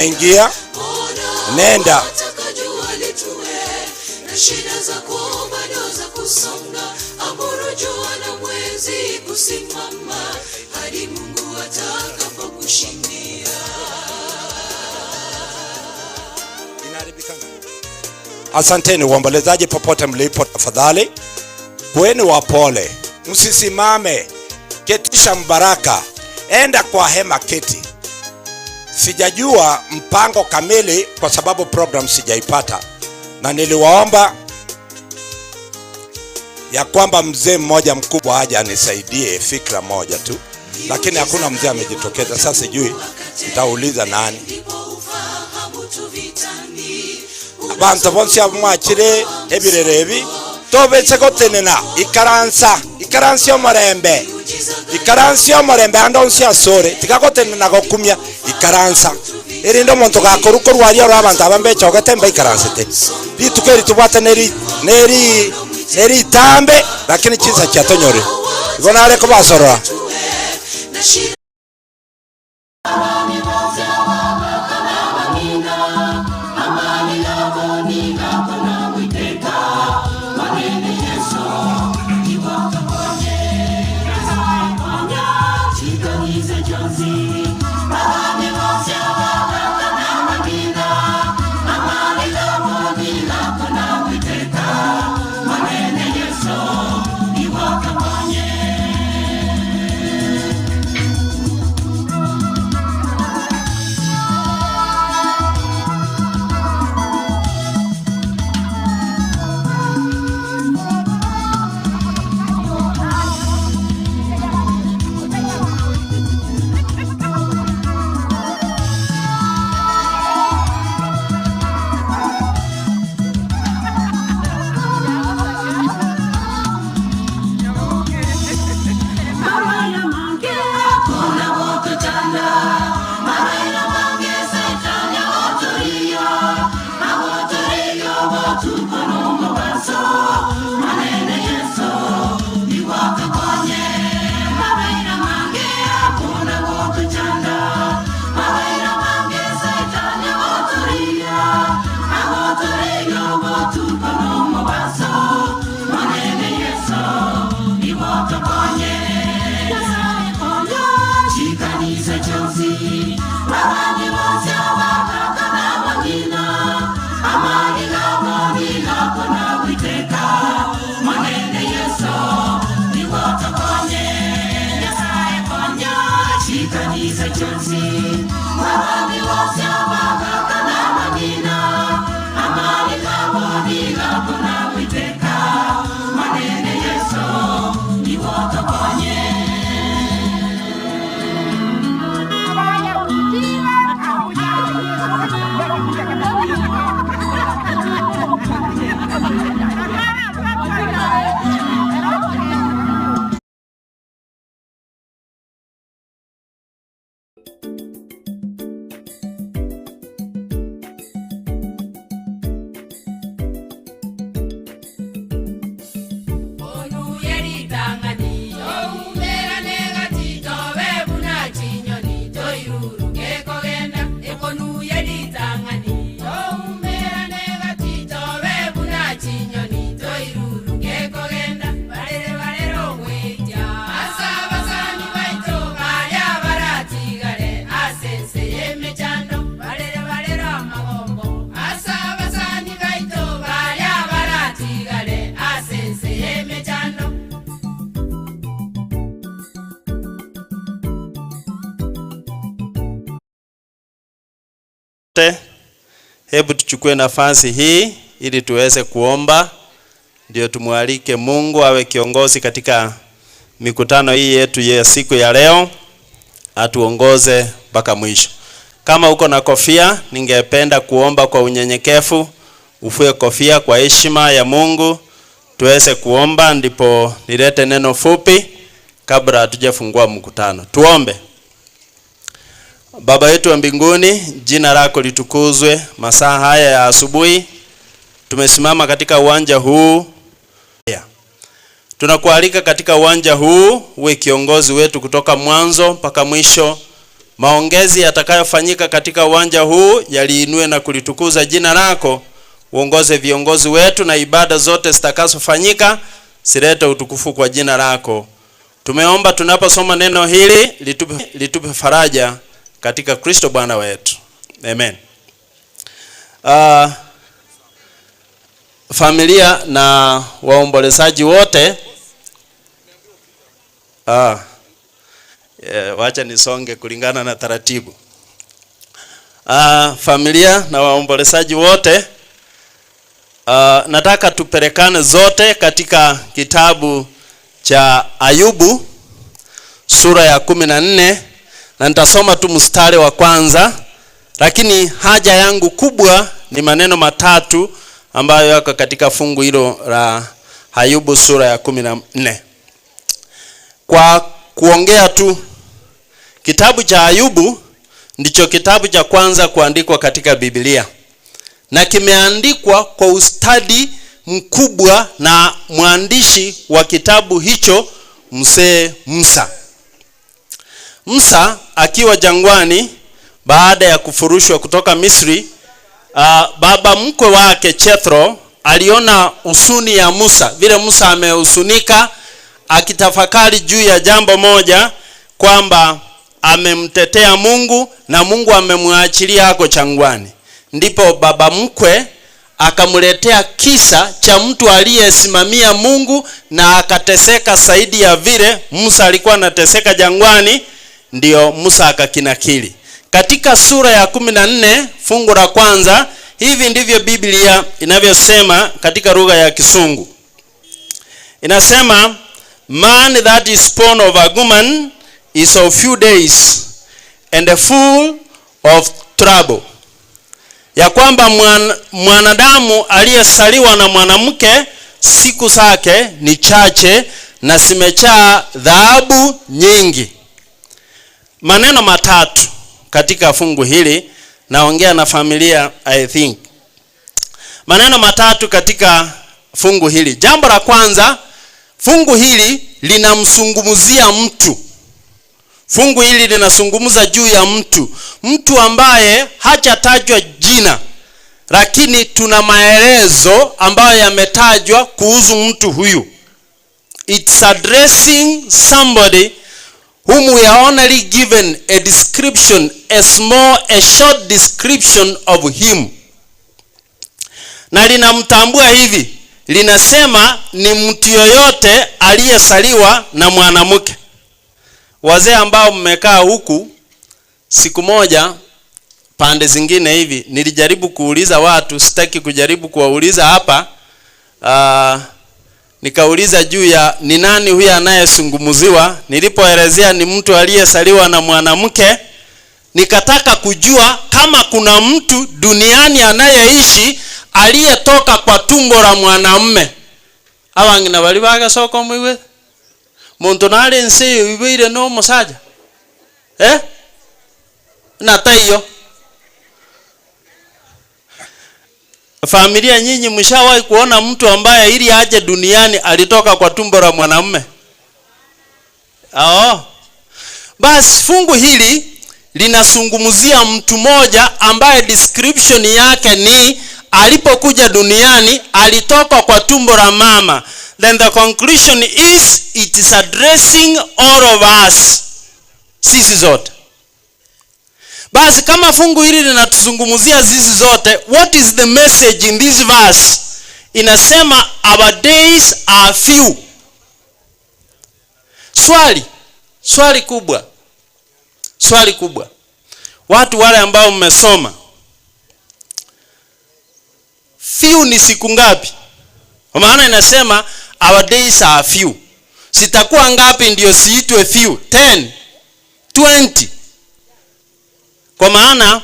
Ingia, nenda. Na shida zako bado za kusonga, amuru jua na mwezi kusimama hadi Mungu atakapokushindia. Asanteni waombolezaji popote mlipo, tafadhali kuweni wapole, msisimame. Ketisha mbaraka, enda kwa hema, keti. Sijajua mpango kamili kwa sababu program sijaipata, na niliwaomba ya kwamba mzee mmoja mkubwa aje anisaidie fikra moja tu, lakini hakuna mzee amejitokeza. Sasa sijui nitauliza nani. Ndipo ufahamu tu vitani. Abantu bonsi abamwachire ebirere ebi tobetse gotenena ikaransa ikaransa omorembe ikaransa omorembe ande onsi asore tigagotenena gokumia ikaransa erinde omonto gakorukorwaria oro abanto aba mbechogete mba ikaransete rituko eri tobwate neri neri neritambe lakini chinsa chiatonyore igo nare kobasorora. Na shida Hebu tuchukue nafasi hii ili tuweze kuomba, ndio tumwalike Mungu awe kiongozi katika mikutano hii yetu ya siku ya leo, atuongoze mpaka mwisho. Kama uko na kofia, ningependa kuomba kwa unyenyekevu, ufue kofia kwa heshima ya Mungu, tuweze kuomba, ndipo nilete neno fupi kabla hatujafungua mkutano. Tuombe. Baba yetu wa mbinguni, jina lako litukuzwe. Masaa haya ya asubuhi tumesimama katika uwanja huu. Tunakualika katika uwanja huu uwe kiongozi wetu kutoka mwanzo mpaka mwisho, Maongezi yatakayofanyika katika uwanja huu yaliinue na kulitukuza jina lako. Uongoze viongozi wetu na ibada zote zitakazofanyika zilete utukufu kwa jina lako. Tumeomba tunaposoma neno hili litupe faraja katika Kristo Bwana wetu. Amen. Familia na waombolezaji wote, wacha nisonge kulingana na taratibu. Familia na waombolezaji wote, nataka tupelekane zote katika kitabu cha Ayubu sura ya 14, na nitasoma tu mstari wa kwanza, lakini haja yangu kubwa ni maneno matatu ambayo yako katika fungu hilo la Ayubu sura ya 14. Kwa kuongea tu, kitabu cha Ayubu ndicho kitabu cha kwanza kuandikwa katika Biblia, na kimeandikwa kwa ustadi mkubwa na mwandishi wa kitabu hicho mzee Musa. Musa akiwa jangwani baada ya kufurushwa kutoka Misri, baba mkwe wake Jethro aliona husuni ya Musa, vile Musa amehusunika akitafakari juu ya jambo moja, kwamba amemtetea Mungu na Mungu amemwachilia hako jangwani. Ndipo baba mkwe akamletea kisa cha mtu aliyesimamia Mungu na akateseka zaidi ya vile Musa alikuwa anateseka jangwani. Ndio Musa akakinakili. Katika sura ya 14 fungu la kwanza, hivi ndivyo Biblia inavyosema katika lugha ya Kisungu. Inasema, man that is born of a woman is of few days and a full of trouble. Ya kwamba mwanadamu aliyesaliwa na mwanamke siku zake ni chache na zimejaa dhahabu nyingi. Maneno matatu katika fungu hili, naongea na familia I think. Maneno matatu katika fungu hili. Jambo la kwanza, fungu hili linamzungumzia mtu. Fungu hili linazungumza juu ya mtu. Mtu ambaye hajatajwa jina, lakini tuna maelezo ambayo yametajwa kuhusu mtu huyu. It's addressing somebody whom we are only given a description, a short description of him. Na linamtambua hivi, linasema ni mtu yoyote aliyesaliwa na mwanamke. Wazee ambao mmekaa huku, siku moja pande zingine hivi nilijaribu kuuliza watu, sitaki kujaribu kuwauliza hapa. Nikauliza juu ya ni nani huyu anayezungumziwa. Nilipoelezea ni mtu aliyesaliwa na mwanamke, nikataka kujua kama kuna mtu duniani anayeishi aliyetoka kwa tumbo la mwanamume. Abangina bali bagasoko mwiwe muntu nare nse ibire no musaja na taiyo. Familia, nyinyi mshawahi kuona mtu ambaye ili aje duniani alitoka kwa tumbo la mwanamume? Basi fungu hili linazungumzia mtu mmoja ambaye description yake ni alipokuja duniani alitoka kwa tumbo la mama. Then the conclusion is it is addressing all of us, sisi zote. Basi kama fungu hili linatuzungumzia sisi zote, what is the message in this verse? Inasema our days are few. Swali kubwa. Swali kubwa. Watu wale ambao mmesoma, few ni siku ngapi? Kwa maana inasema our days are few. Sitakuwa ngapi ndio siitwe few? 10, 20. Kwa maana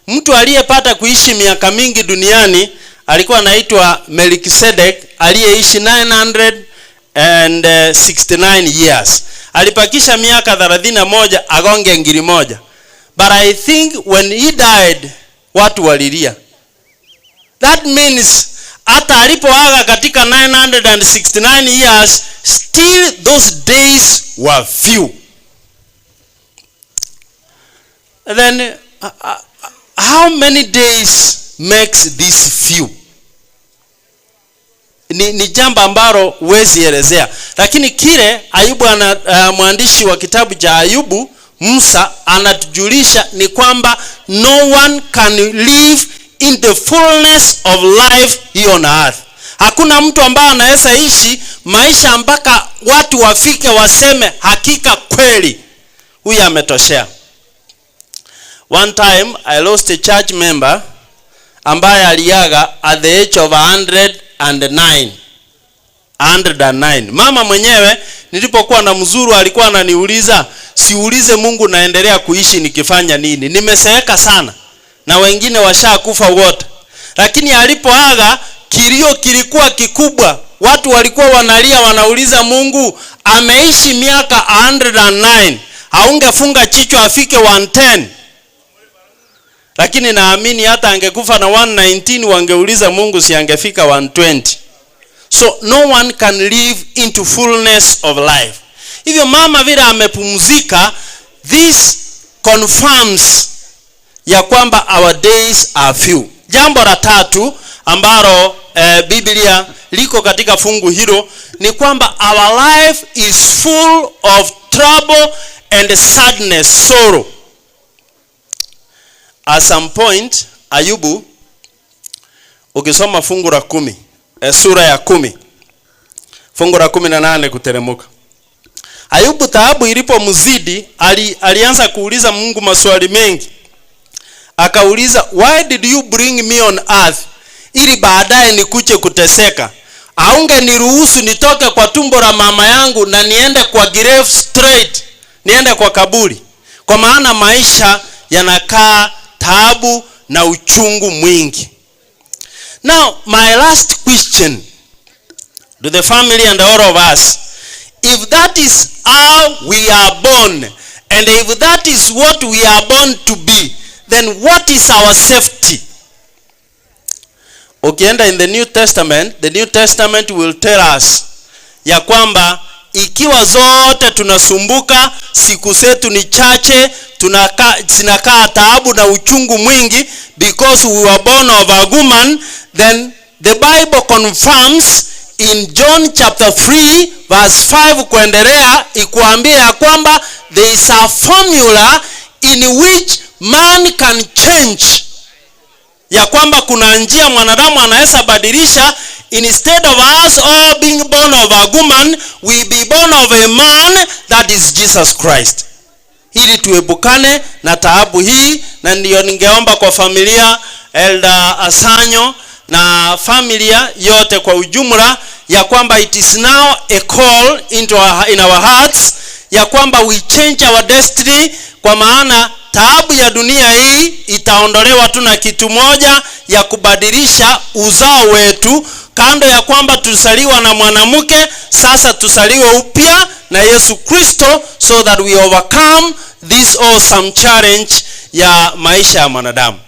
mtu aliyepata kuishi miaka mingi duniani alikuwa anaitwa Melchizedek, aliyeishi 969 years. Alipakisha miaka 31 agonge ngiri moja. But I think when he died, watu walilia. That means hata alipoaga katika 969 years, still those days were few. Then how many days makes this few? Ni jambo ambalo huwezi elezea. Lakini kile Ayubu mwandishi wa kitabu cha Ayubu Musa anatujulisha ni kwamba no one can live in the fullness of life here on earth. Hakuna mtu ambaye anaweza ishi maisha mpaka watu wafike waseme hakika kweli huyu ametoshea. One time I lost a church member ambaye aliaga at the age of 109. 109. Mama mwenyewe nilipokuwa na mzuru alikuwa ananiuliza, siulize Mungu naendelea kuishi nikifanya nini? Nimeseeka sana na wengine washakufa wote. Lakini alipoaga kilio kilikuwa kikubwa. Watu walikuwa wanalia wanauliza Mungu, ameishi miaka 109, haungefunga chicho afike 110. Lakini naamini hata angekufa na 119 wangeuliza Mungu si angefika 120. So no one can live into fullness of life. Hivyo mama vile amepumzika, this confirms ya kwamba our days are few. Jambo la tatu ambalo Biblia liko katika fungu hilo ni kwamba our life is full of trouble and sadness, sorrow. At some point Ayubu, ukisoma fungu la 10, sura ya 10 fungu la 18 kuteremuka, Ayubu taabu ilipomzidi alianza kuuliza Mungu maswali mengi. Akauliza, why did you bring me on earth ili baadaye nikuje kuteseka? Aunge niruhusu nitoke kwa tumbo la mama yangu na niende kwa grave straight, niende kwa kaburi. Kwa maana maisha yanakaa taabu na uchungu mwingi. Now my last question to the family and all of us, if that is how we are born and if that is what we are born to be, then what is our safety? Ukienda in the New Testament, the New Testament will tell us ya kwamba ikiwa zote tunasumbuka, siku zetu ni chache, zinakaa taabu na uchungu mwingi because we were born of a woman, then the Bible confirms in John chapter 3 verse 5 kuendelea, ikuambia ya kwamba there is a formula in which man can change. Ya kwamba kuna njia mwanadamu anaweza badilisha. Instead of us all being born of a woman, we be born of a man, that is Jesus Christ. Ili tuepukane na taabu hii. Na ndio ningeomba kwa familia Elder Asanyo na familia yote kwa ujumla ya kwamba it is now a call in our hearts ya kwamba we change our destiny, kwa maana taabu ya dunia hii itaondolewa tu na kitu moja ya kubadilisha uzao wetu. Kando ya kwamba tusaliwa na mwanamke, sasa tusaliwe upya na Yesu Kristo, so that we overcome this awesome challenge ya maisha ya mwanadamu.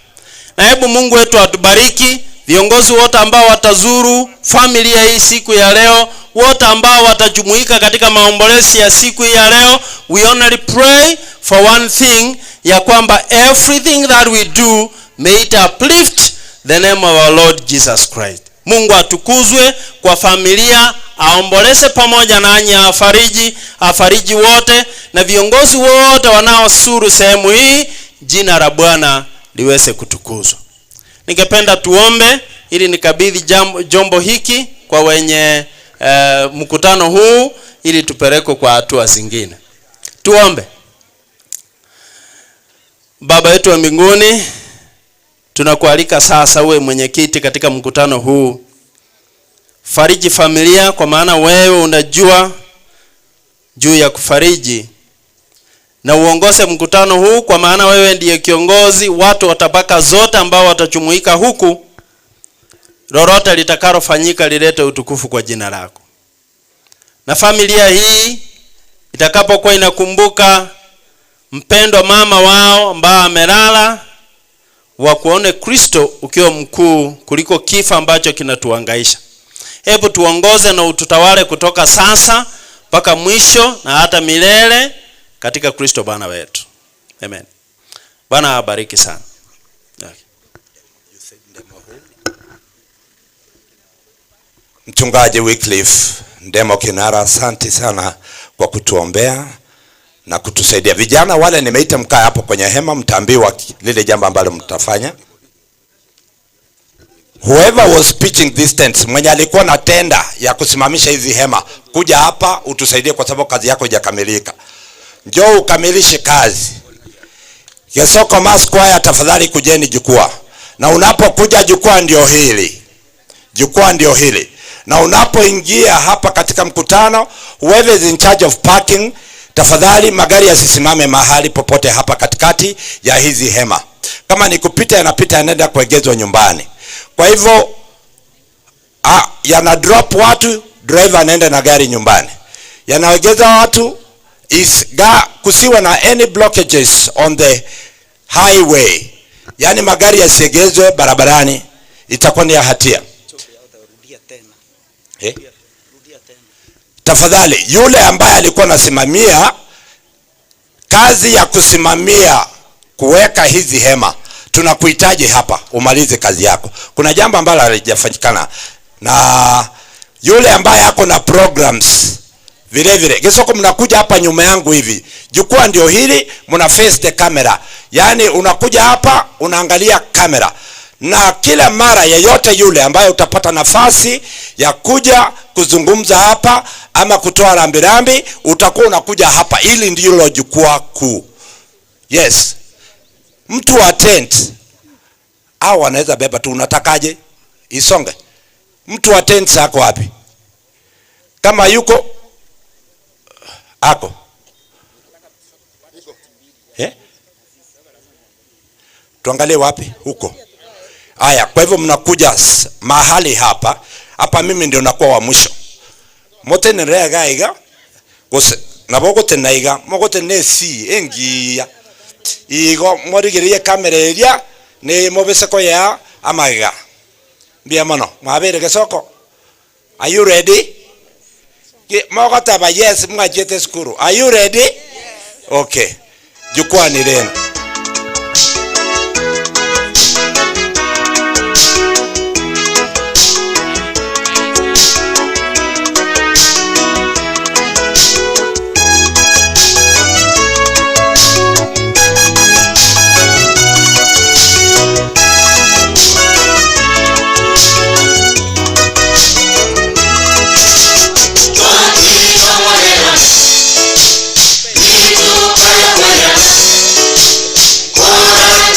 Na hebu Mungu wetu atubariki viongozi wote ambao watazuru familia hii siku ya leo, wote ambao watajumuika katika maombolezi ya siku hii ya leo. We only pray for one thing, ya kwamba everything that we do may it uplift the name of our Lord Jesus Christ. Mungu atukuzwe kwa familia, aomboleze pamoja nanyi, afariji wote na viongozi wote wanaosuru sehemu hii, jina la Bwana liweze kutukuzwa. Ningependa tuombe ili nikabidhi jombo hiki kwa wenye mkutano huu ili tupelekwe kwa hatua zingine. Tuombe. Baba yetu wa mbinguni, tunakualika sasa uwe mwenyekiti katika mkutano huu. Fariji familia, kwa maana wewe unajua juu ya kufariji. Na uongoze mkutano huu, kwa maana wewe ndiye kiongozi. Watu wa tabaka zote ambao watachumuika huku, lolote litakalofanyika lilete utukufu kwa jina lako. Na familia hii itakapokuwa inakumbuka mpendwa mama wao ambaye amelala, wakuone Kristo ukiwa mkuu kuliko kifo ambacho kinatuhangaisha. Hebu tuongoze na ututawale kutoka sasa mpaka mwisho na hata milele katika Kristo Bwana wetu. Amen. Bwana awabariki sana. Okay. Mchungaji Wycliffe Ndemo Kinara, asante sana kwa kutuombea na kutusaidia. Vijana wale nimeita mkae hapo kwenye hema, mtaambiwa lile jambo ambalo mtafanya. Whoever was pitching this tent, mwenye alikuwa na tenda ya kusimamisha hizi hema, kuja hapa utusaidie, kwa sababu kazi yako haijakamilika. Njoo ukamilishe kazi. Gesoko Mass Choir, tafadhali kujeni jukwaa. Na unapokuja jukwaa ndio hili. Jukwaa ndio hili. Na unapoingia hapa katika mkutano, whoever is in charge of parking, tafadhali magari yasisimame mahali popote hapa katikati ya hizi hema. Kama ni kupita yanapita, yanaenda kuegezwa nyumbani. Kwa hivyo yana drop watu, driver anaenda na gari nyumbani. Yanaegeza watu, kusiwe na any blockages on the highway. Yani magari yasiegezwe barabarani, itakuwa ni ya hatia. Eh? Tafadhali yule ambaye alikuwa anasimamia kazi ya kusimamia kuweka hizi hema, tunakuhitaji hapa umalize kazi yako. Kuna jambo ambalo halijafanyikana. Na yule ambaye ako na programs vile vile, Gesoko, mnakuja hapa nyuma yangu hivi, jukwaa ndio hili, mna face the camera. Yani unakuja hapa unaangalia kamera. Na kila mara yeyote yule ambaye utapata nafasi ya kuja kuzungumza hapa ama kutoa rambirambi, utakuwa unakuja hapa. Hili ndilo jukwaa kuu. Yes. Mtu wa tent au anaweza beba tu, unatakaje isonge? Mtu wa tent ako wapi? Kama yuko ako eh? Tuangalie wapi huko. Aya, kwa hivyo mnakuja mahali hapa. Hapa mimi ndio nakuwa wa mwisho. Mote ni rega iga. Gose nabo tena iga, mogote ne si engiya. Igo morigerie kamera eria ne mobeseko ya amaga. Mbia mono, mwabere gesoko. Are you ready? Mogota ba yes mwajete skuru. Are you ready? Yes. Okay. Jukwaa ni lenu. Kwa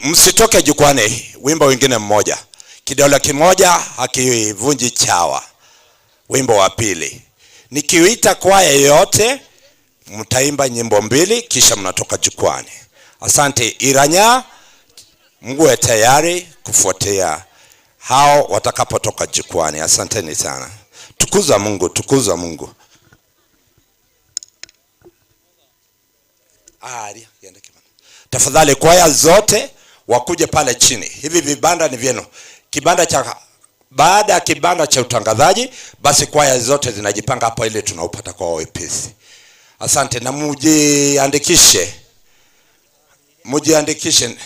Msitoke jukwani, wimbo wingine mmoja. Kidole kimoja hakivunji chawa. Wimbo wa pili. Nikiita kwaya yote, mtaimba nyimbo mbili kisha mnatoka jukwani. Asante. Iranya, mwe tayari kufuatia hao watakapotoka jukwani. Asanteni sana. Tukuza Mungu, tukuza Mungu. Aria, tafadhali kwaya zote wakuje pale chini. Hivi vibanda ni vyenu. Kibanda cha baada ya kibanda cha utangazaji, basi kwaya zote zinajipanga hapo ili tunaupata kwa wepesi. Asante, na mujiandikishe. Mujiandikishe.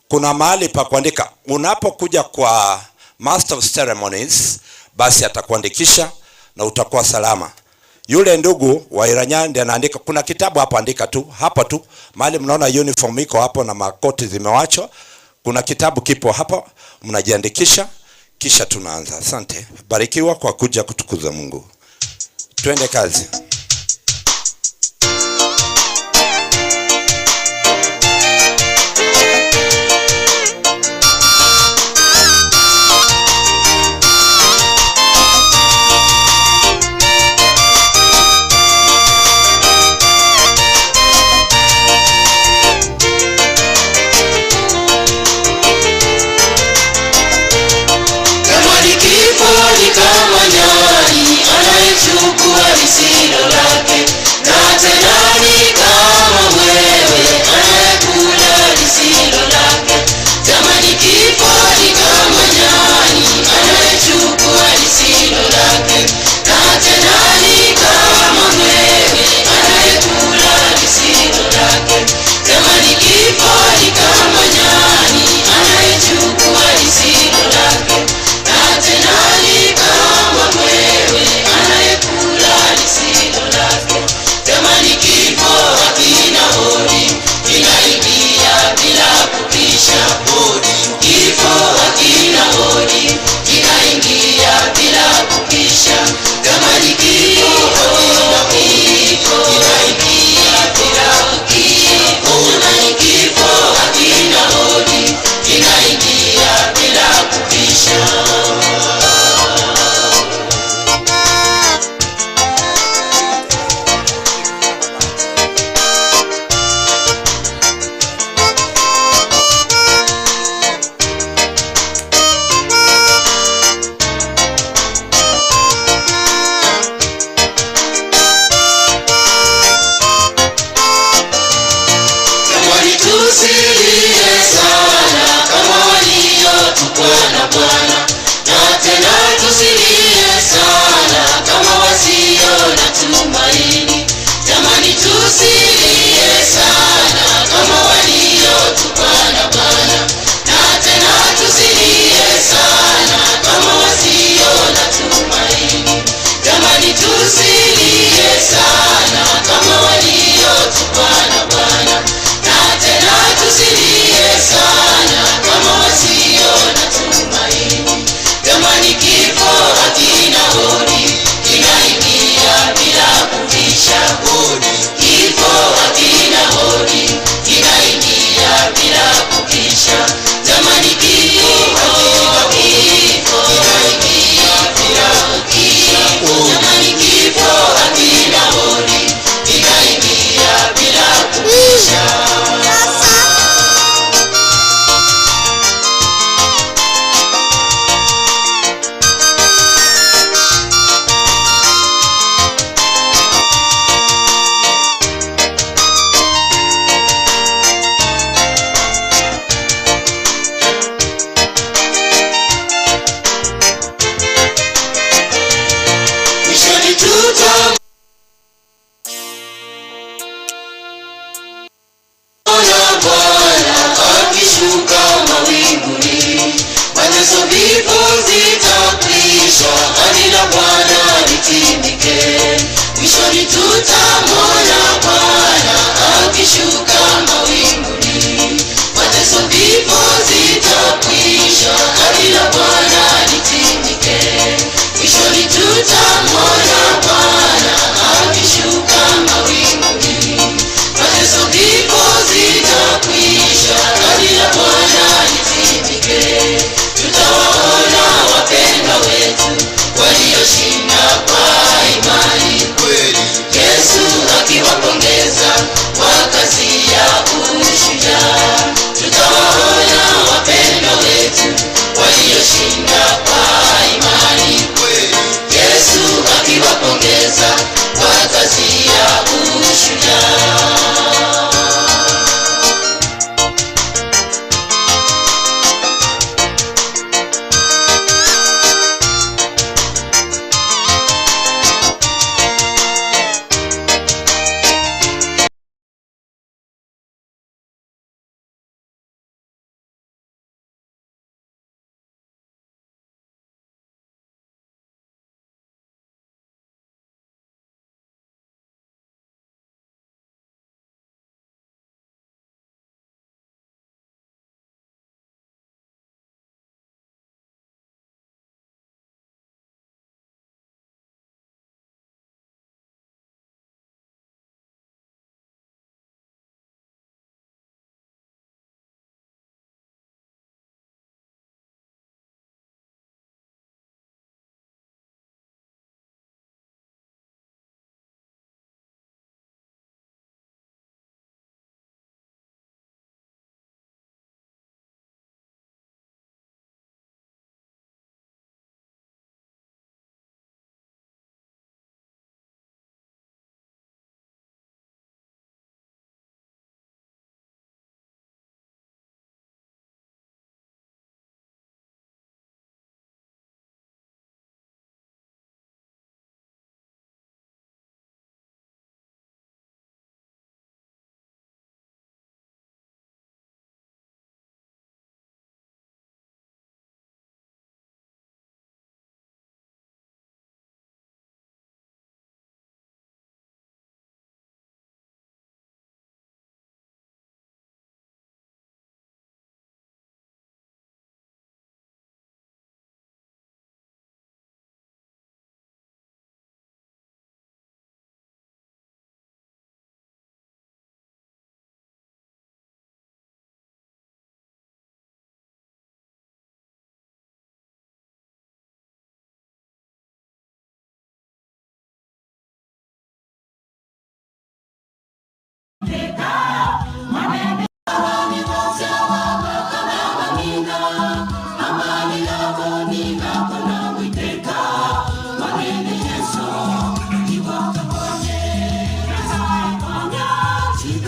Kuna mahali pa kuandika. Unapokuja kwa Master of Ceremonies, basi atakuandikisha na utakuwa salama. Yule ndugu wa Iranya ndiye anaandika. Kuna kitabu hapo, andika tu hapa tu mahali mnaona uniform iko hapo na makoti zimewachwa. Kuna kitabu kipo hapo, mnajiandikisha kisha tunaanza. Asante, barikiwa kwa kuja kutukuza Mungu. Twende kazi. Jamani, kifo ni kama nyani anayechukua lisilo lake, na tena ni kama mwewe anayekula lisilo lake. Jamani, kifo ni kama nyani anayechukua lisilo lake, na tena ni kama mwewe anayekula lisilo lake. Jamani, kifo ni kama nyani anayechukua lisilo lake, na tena ni kama mwewe anayekula lisilo lake. Jamani, kifo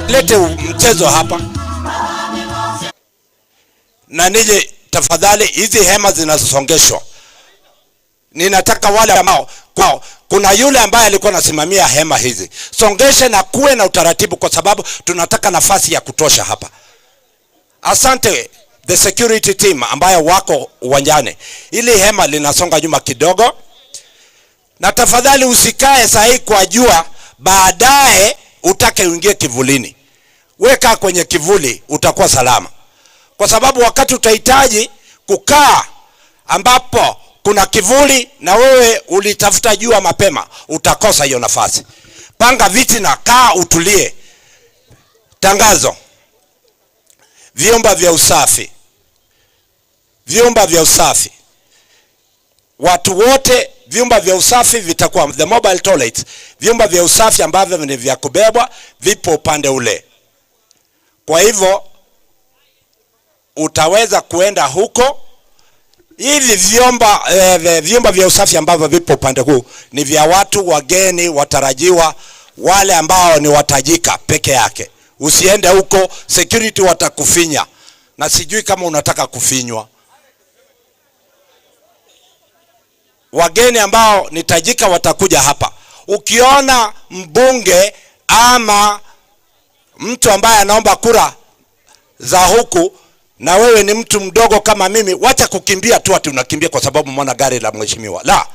Lete mchezo hapa. Na nije tafadhali, hizi hema zinasongeshwa. Ninataka wale ambao kwao, kuna yule ambaye alikuwa anasimamia hema hizi, songeshe na kuwe na utaratibu, kwa sababu tunataka nafasi ya kutosha hapa. Asante the security team ambayo wako uwanjani. Ili hema linasonga nyuma kidogo, na tafadhali usikae sahi kwa jua, baadaye utake uingie kivulini. Weka kwenye kivuli, utakuwa salama, kwa sababu wakati utahitaji kukaa ambapo kuna kivuli na wewe ulitafuta jua mapema, utakosa hiyo nafasi. Panga viti na kaa utulie. Tangazo: vyumba vya usafi, vyumba vya usafi, watu wote, vyumba vya usafi vitakuwa the mobile toilets, vyumba vya usafi ambavyo ni vya kubebwa vipo upande ule. Kwa hivyo utaweza kuenda huko. Hivi vyumba vya usafi ambavyo vipo upande huu ni vya watu wageni watarajiwa, wale ambao ni watajika peke yake. Usiende huko, security watakufinya, na sijui kama unataka kufinywa. Wageni ambao ni tajika watakuja hapa. Ukiona mbunge ama mtu ambaye anaomba kura za huku na wewe ni mtu mdogo kama mimi, wacha kukimbia tu ati unakimbia kwa sababu umeona gari la mheshimiwa. La,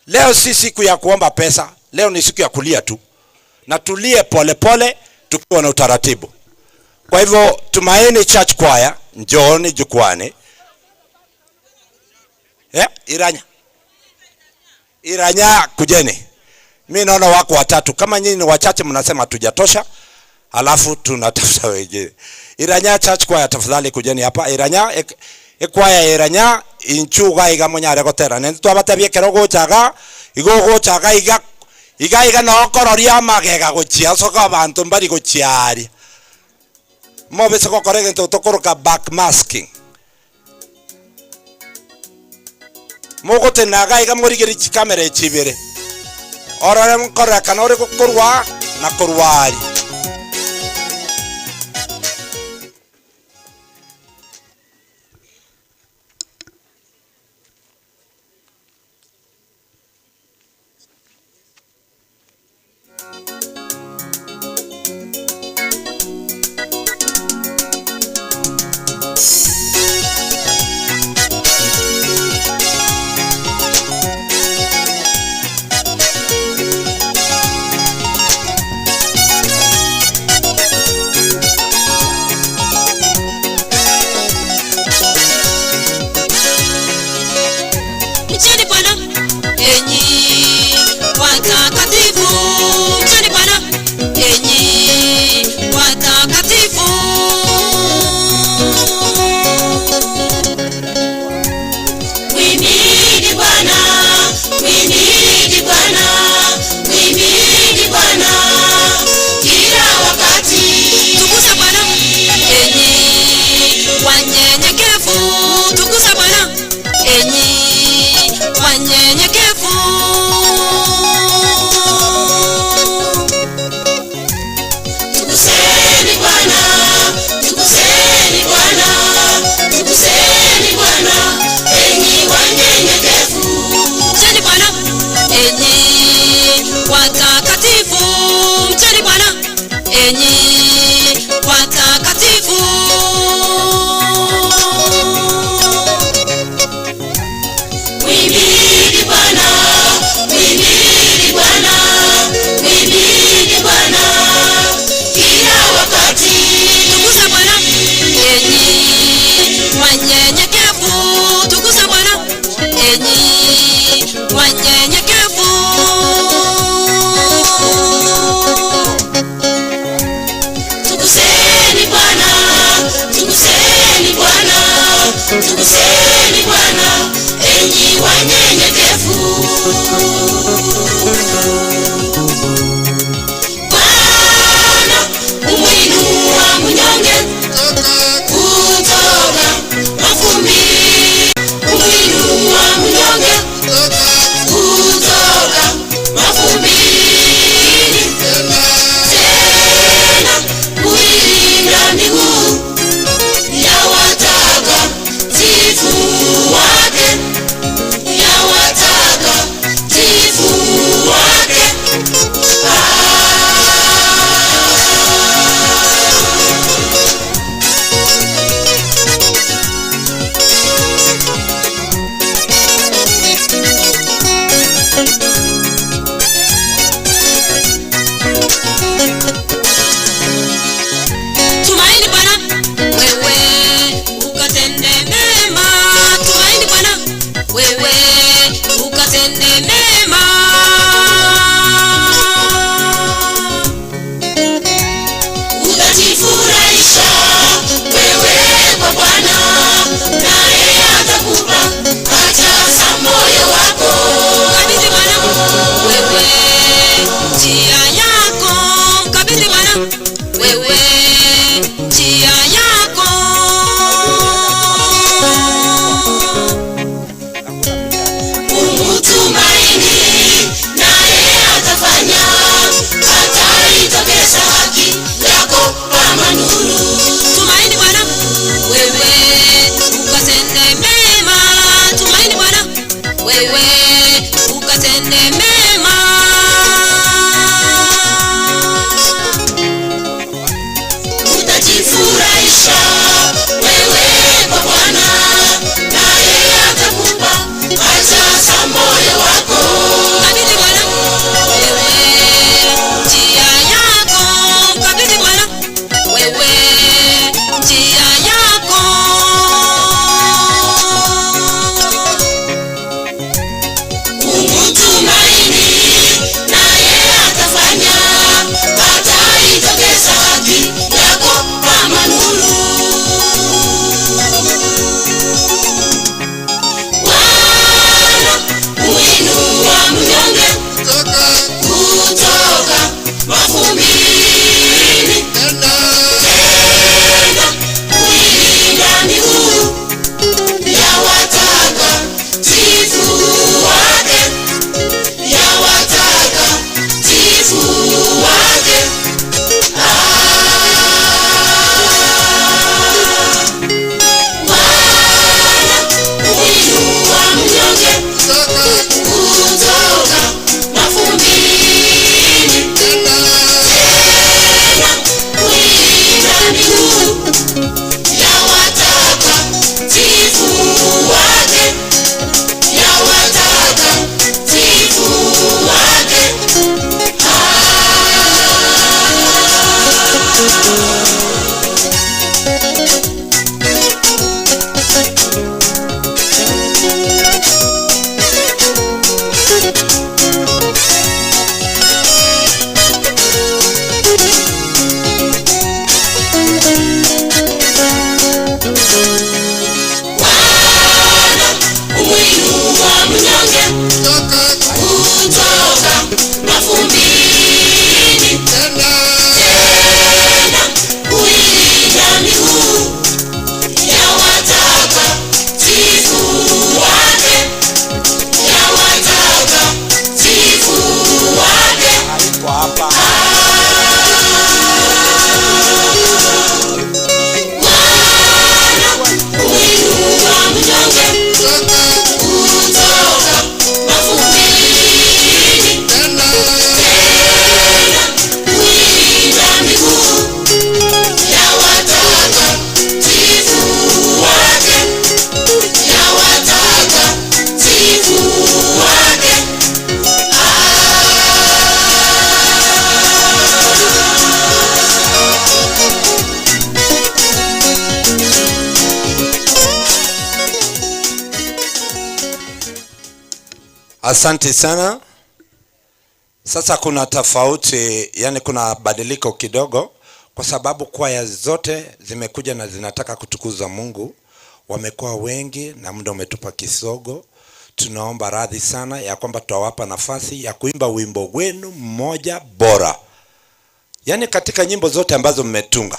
leo si siku ya kuomba pesa, leo ni siku ya kulia tu, na tulie polepole tukiwa na utaratibu. Kwa hivyo Tumaini Church Choir, njooni jukwani. Iranya, Iranya, kujeni. Mi naona wako watatu, kama nyinyi ni wachache mnasema tujatosha, alafu tunatafuta wengine. Iranya Church Choir, tafadhali kujeni hapa. Iranya ekwaya Iranya inchuga iga munyare gotera ne twabatebie kero gochaga igo gochaga iga iga iga nokororia magega gochia soka abantu mbari gochiaria mobese gokora egento tokoroka back masking mogotenaga iga morigeri chikamera echibere orore mkorora kana ore gokorwa na korwari. Asante sana. Sasa kuna tofauti, yani kuna badiliko kidogo, kwa sababu kwaya zote zimekuja na zinataka kutukuza Mungu. Wamekuwa wengi na muda umetupa kisogo. Tunaomba radhi sana ya kwamba tutawapa nafasi ya kuimba wimbo wenu mmoja bora, yaani katika nyimbo zote ambazo mmetunga,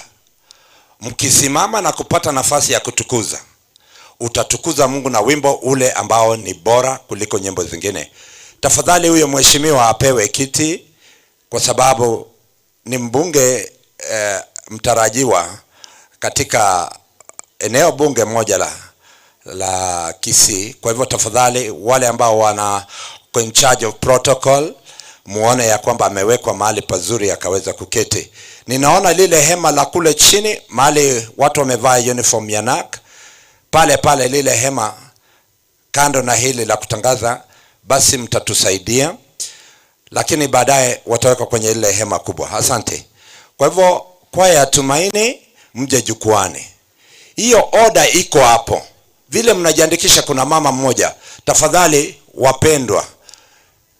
mkisimama na kupata nafasi ya kutukuza, utatukuza Mungu na wimbo ule ambao ni bora kuliko nyimbo zingine. Tafadhali huyo mheshimiwa apewe kiti kwa sababu ni mbunge mtarajiwa katika eneo bunge moja la Kisii. Kwa hivyo tafadhali wale ambao wana in charge of protocol muone ya kwamba amewekwa mahali pazuri akaweza kuketi. Ninaona lile hema la kule chini mahali watu wamevaa uniform ya NAC pale pale, lile hema kando na hili la kutangaza, basi mtatusaidia, lakini baadaye watawekwa kwenye ile hema kubwa. Asante. Kwa hivyo kwaya ya Tumaini, mje jukwaani. Hiyo oda iko hapo, vile mnajiandikisha. Kuna mama mmoja, tafadhali wapendwa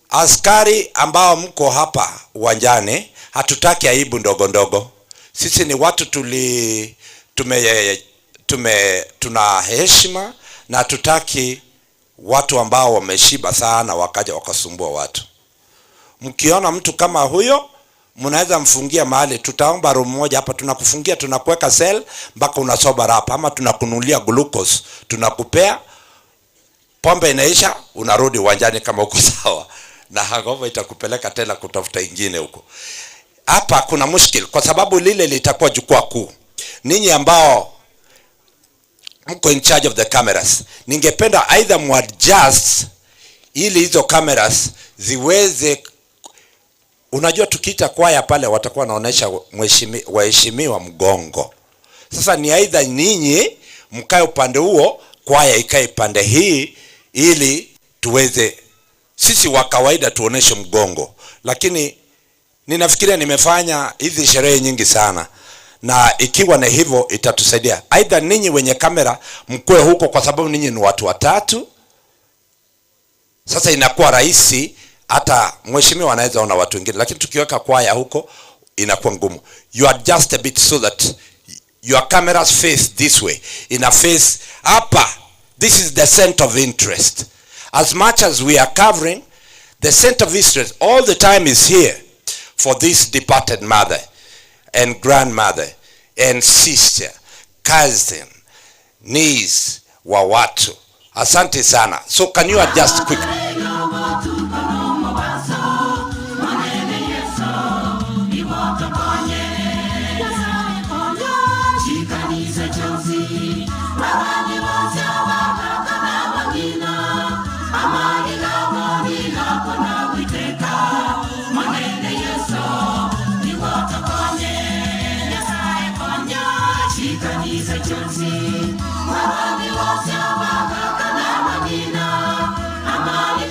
askari ambao mko hapa uwanjani, hatutaki aibu ndogo ndogo. Sisi ni watu tuli tume, tume tuna heshima na hatutaki watu ambao wameshiba sana wakaja wakasumbua watu. Mkiona mtu kama huyo, mnaweza mfungia mahali, tutaomba room moja hapa, tunakufungia, tunakuweka cell mpaka unasober hapa, ama tunakununulia glucose, tunakupea pombe, inaisha, unarudi uwanjani kama uko sawa, na hangover itakupeleka tena kutafuta ingine huko. Hapa kuna mushkil kwa sababu lile litakuwa jukwaa kuu. Ninyi ambao mko in charge of the cameras, ningependa either muadjust ili hizo cameras ziweze. Unajua, tukiita kwaya pale watakuwa wanaonesha waheshimiwa mgongo. Sasa ni either ninyi mkae upande huo, kwaya ikae pande hii, ili tuweze sisi wa kawaida tuoneshe mgongo, lakini ninafikiria nimefanya hizi sherehe nyingi sana, na ikiwa na hivyo itatusaidia. Aidha ninyi wenye kamera mkue huko, kwa sababu ninyi ni watu watatu. Sasa inakuwa rahisi, hata mheshimiwa anaweza ona watu wengine, lakini tukiweka kwaya huko inakuwa ngumu. You adjust a bit so that your cameras face this way, ina face hapa. This is the center of interest. As much as we are covering, the center of interest all the time is here for this departed mother and grandmother and sister, cousin, niece wa watu. Asante sana. So can you adjust quick? Amali.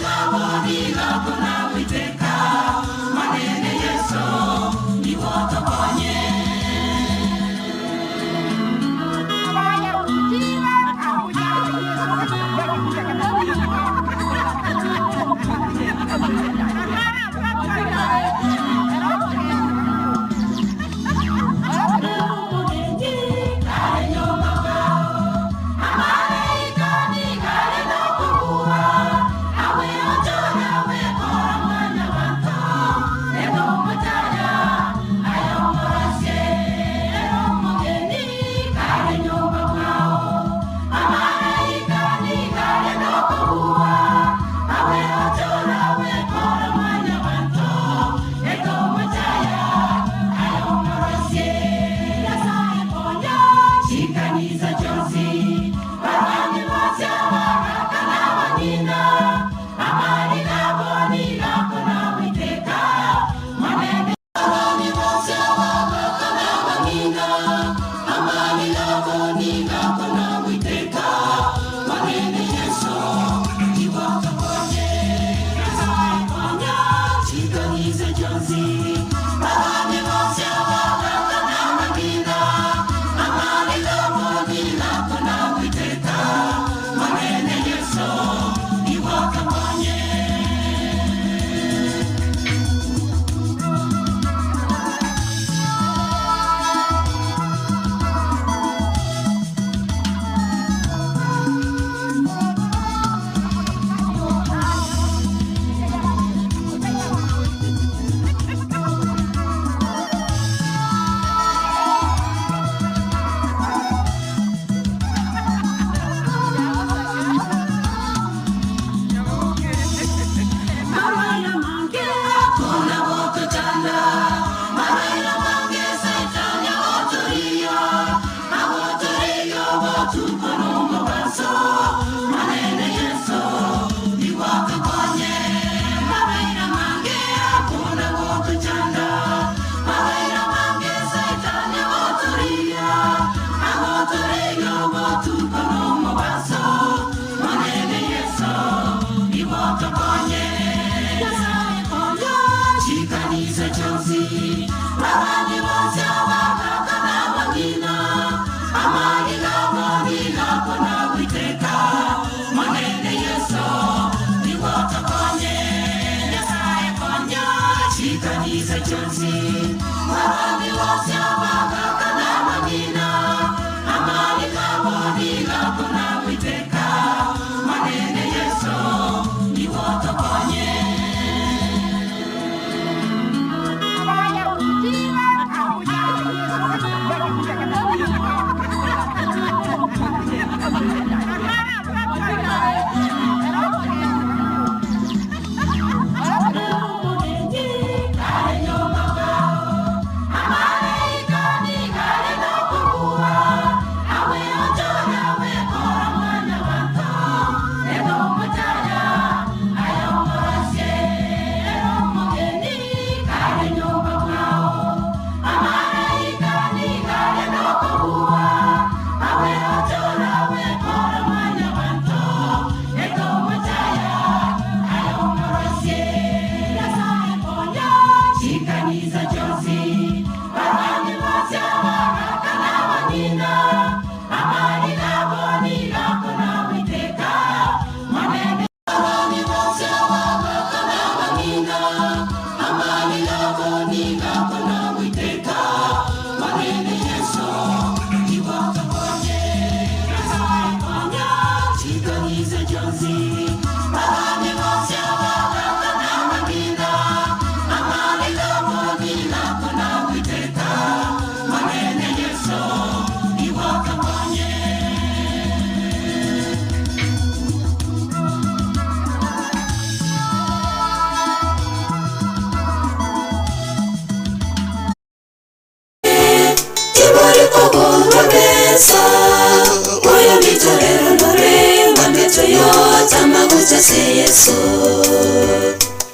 Se Yesu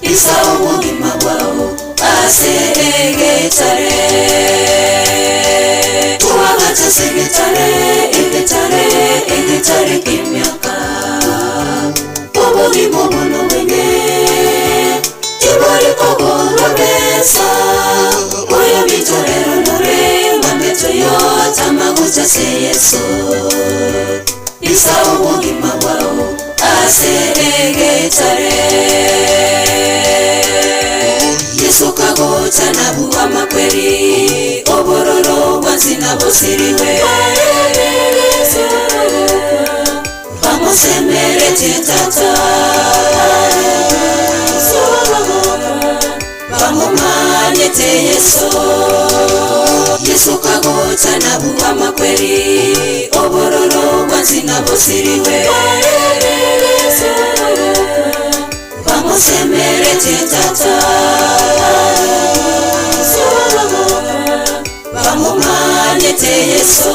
isa ubugima bwawo asegetare tuwagata segetare egetare egetare kimyaka ubugima buno bwene tibori kogorobesa oyo mitorero nore wambe Toyota maguta se Yesu isa ubugima bwawo asegetare Yesu kagota nabuwa makweri obororo bwanzina busiriwe bamusemerete tata bamumanyete Yesu. Yesu kagota nabuwa makweri obororo bwanzina busiriwe bamusemerete tata bamumanyete Yesu.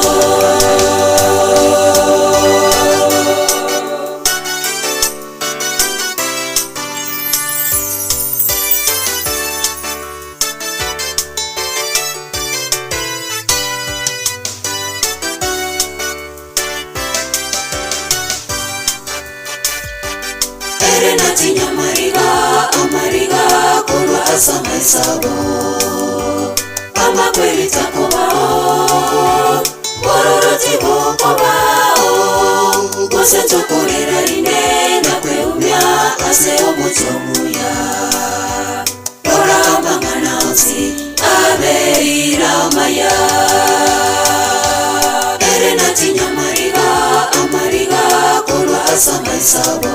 Sabo amakweri takobao bororoti bokobao gose tokorera rine na kweumya ase omutomuya rora amang'ana onsi abeira amaya ere natinya mariga amariga korwa ase amaisabo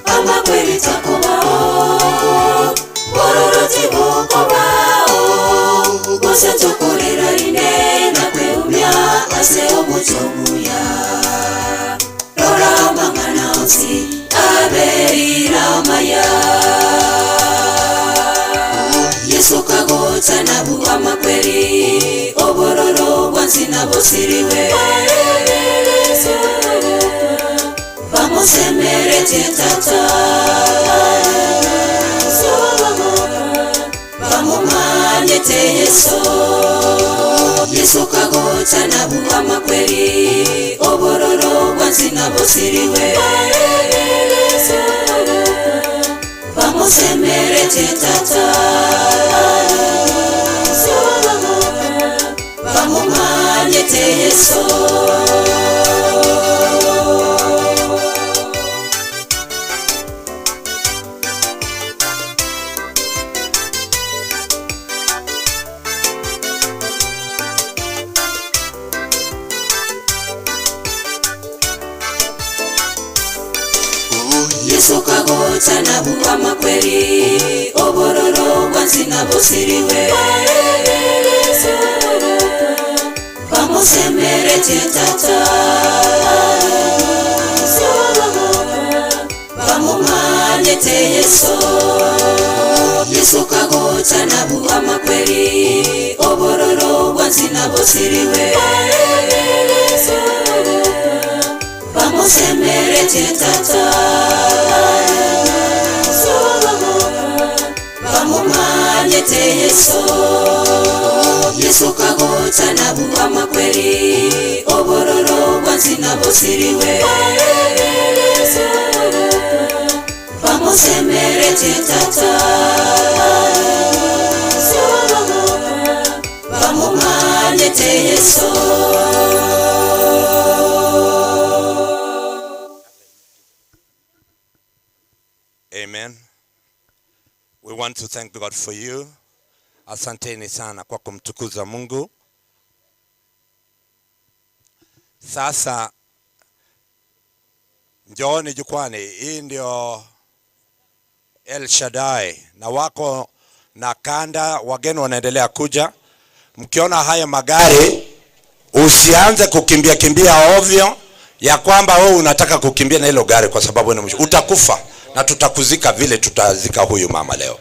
amakweri takobao bororoti bokobao gose tokorera rine na kweumya ase omutomuya rora amang'ana onsi abeira amaya Yesu kagota nabuwa makweri obororo bwanzina busiriwe bamusemerete tata bamumanyete Yesu. Yesu kagota nabuwa makweri obororo bwanzina busiriwe bamusemerete tata bamumanyete Yesu. Yesu kagota nabuwa makweri obororo bwanzina busiriwe bamusemerete tata bamumanyete Yesu. Yesu kagota nabuwa makweri obororo bwanzina busiriwe bamusemerete tata bamumanyete Yesu. Yesu kagota nabuwa makweri obororo bwanzina busiriwe bamusemerete tata bamumanyete Yesu. Amen. We want to thank God for you. Asanteni sana kwa kumtukuza Mungu. Sasa Njooni jukwani. Hii ndio El Shaddai na wako na kanda, wageni wanaendelea kuja. Mkiona haya magari, usianze kukimbia kimbia ovyo ya kwamba wewe unataka kukimbia na hilo gari kwa sababu ni mwisho. Utakufa na tutakuzika vile tutazika huyu mama leo.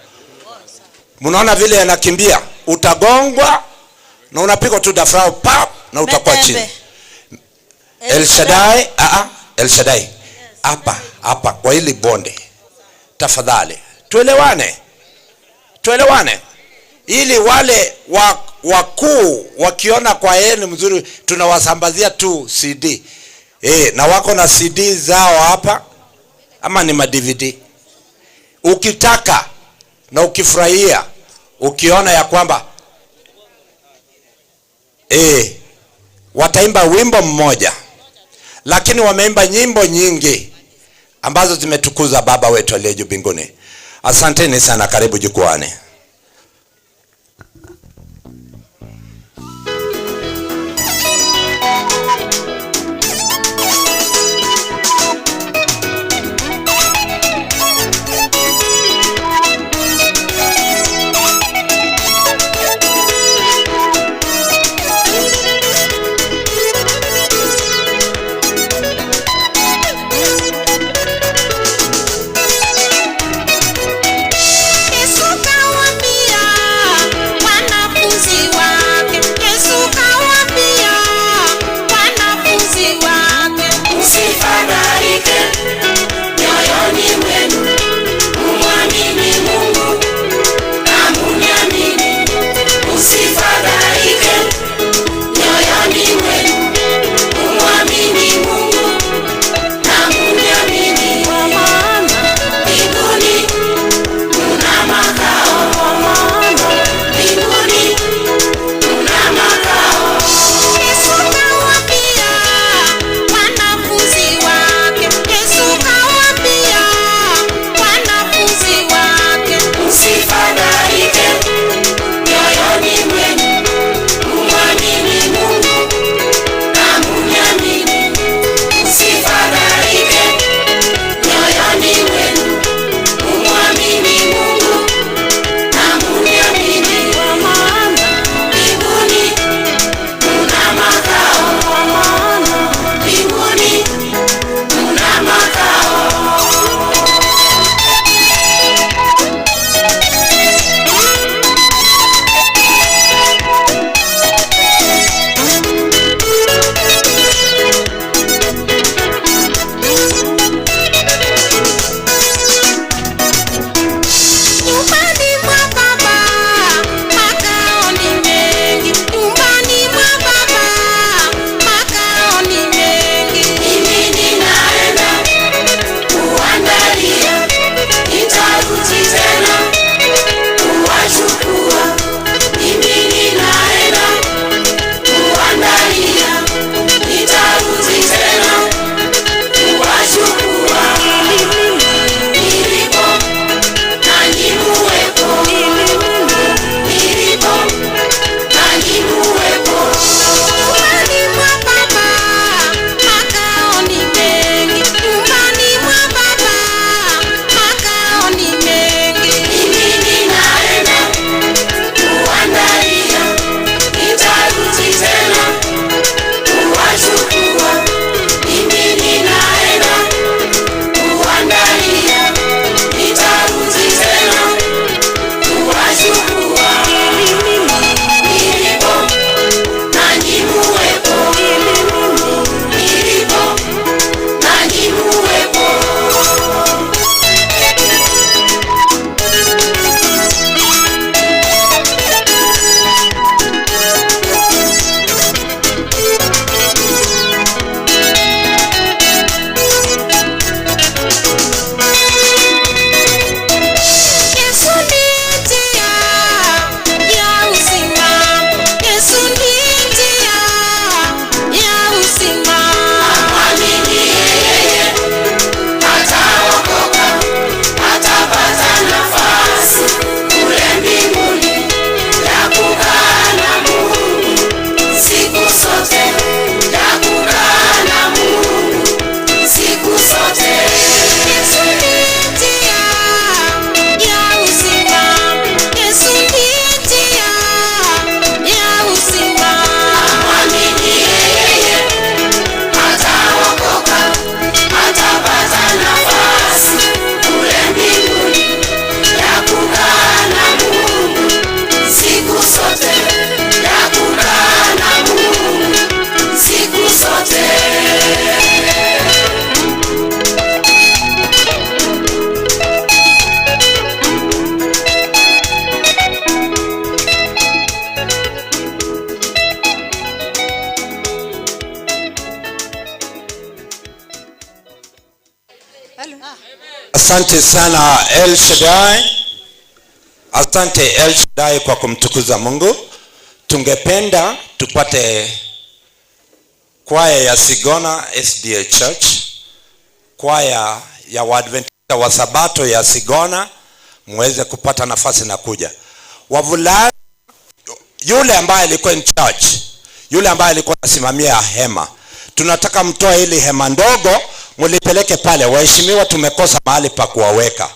Mnaona vile anakimbia, utagongwa na unapigwa tu dafrao pap na utakuwa chini. El Shaddai, El Shaddai. Hapa hapa kwa hili bonde. Tafadhali tuelewane. Tuelewane. Ili wale wakuu wakiona kwa yeye ni mzuri, tunawasambazia tu CD. Na wako na CD zao hapa ama ni ma DVD. Ukitaka na ukifurahia, ukiona ya kwamba wataimba wimbo mmoja, lakini wameimba nyimbo nyingi ambazo zimetukuza Baba wetu aliye juu mbinguni. Asanteni sana, karibu jukwaani. Yesu kawa Asante sana El Shaddai. Asante El Shaddai kwa kumtukuza Mungu. Tungependa tupate kwaya ya Sigona SDA Church, kwaya ya Waadventista wa Sabato ya Sigona, muweze kupata nafasi na kuja. Wavulana, yule ambaye alikuwa in charge, yule ambaye alikuwa anasimamia hema, tunataka mtoe ili hema ndogo mulipeleke pale. Waheshimiwa, tumekosa mahali pa kuwaweka.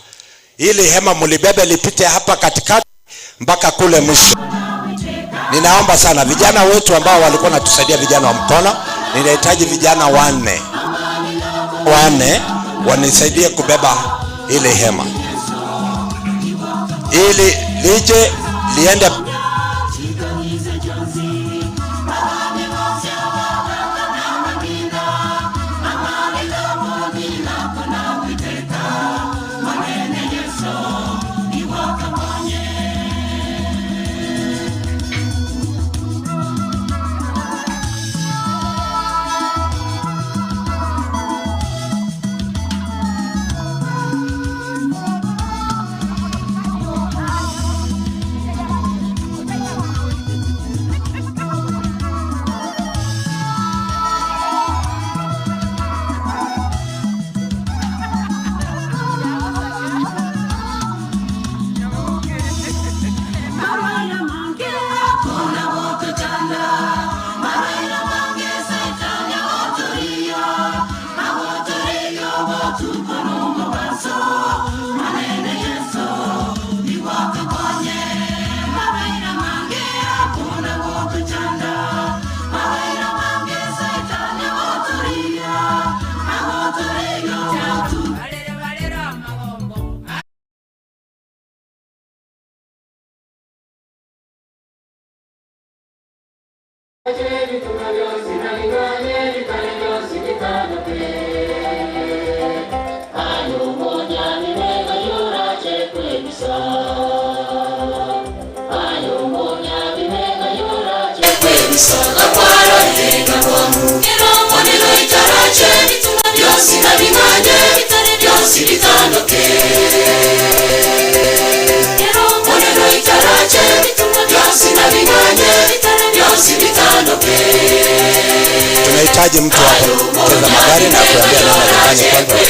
Ili hema mulibebe lipite hapa katikati mpaka kule mwisho. Ninaomba sana vijana wetu ambao walikuwa wanatusaidia, vijana wa mkono, ninahitaji vijana wanne wanisaidie kubeba ili hema ili lije liende. Tunahitaji mtu wa kucheza magari na kuambia nani afanye kwanza.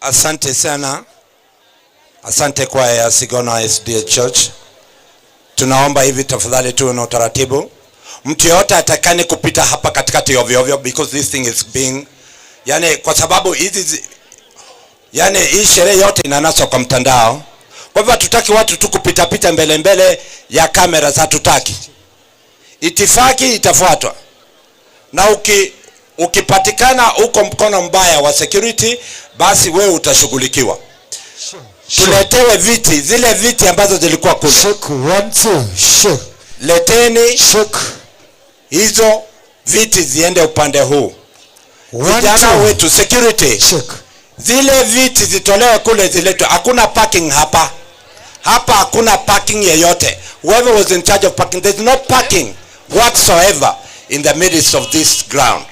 Asante sana. Asante kwaya ya Sigona SDA Church. Tunaomba hivi tafadhali tuwe na utaratibu. Mtu yote atakane kupita hapa katikati ovyo ovyo, because this thing is being, yani kwa sababu hizi, yani hii sherehe yote inanaswa kwa mtandao. Kwa hivyo hatutaki watu tu kupita pita mbele mbele ya kamera, hatutaki. Itifaki itafuatwa. Na ukipatikana uko mkono mbaya wa security, basi wewe utashughulikiwa. Tuletewe viti, zile viti ambazo zilikuwa kule. Shake 1 2 shake. Leteni shake. Hizo viti ziende upande huu. Vijana wetu security. Shake. Zile viti zitolewe kule ziletwe. Hakuna parking hapa. Hapa hakuna parking yeyote. Whoever was in charge of parking, there's no parking whatsoever in the midst of this ground.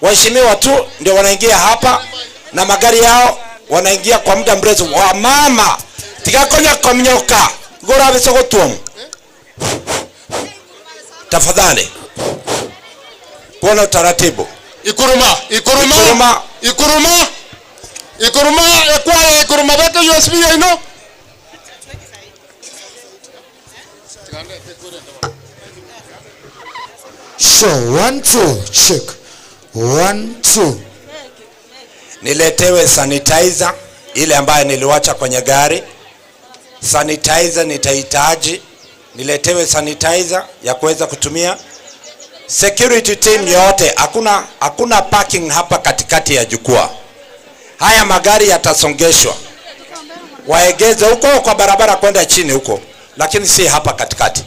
Waheshimiwa tu ndio wanaingia hapa na magari yao, wanaingia kwa muda mrefu. Wa mama tikakonya komnyoka gora bisogotuom. Tafadhali kuona utaratibu. Ikuruma ikuruma ikuruma ikuruma ikuruma ekwaya ikuruma beke USB ino. So 1 2 check 1 2. Niletewe sanitizer ile ambayo niliwacha kwenye gari. Sanitizer nitahitaji. Niletewe sanitizer ya kuweza kutumia. Security team yote, hakuna parking hapa katikati ya jukwaa. Haya magari yatasongeshwa. Waegeze huko kwa barabara kwenda chini huko, lakini si hapa katikati.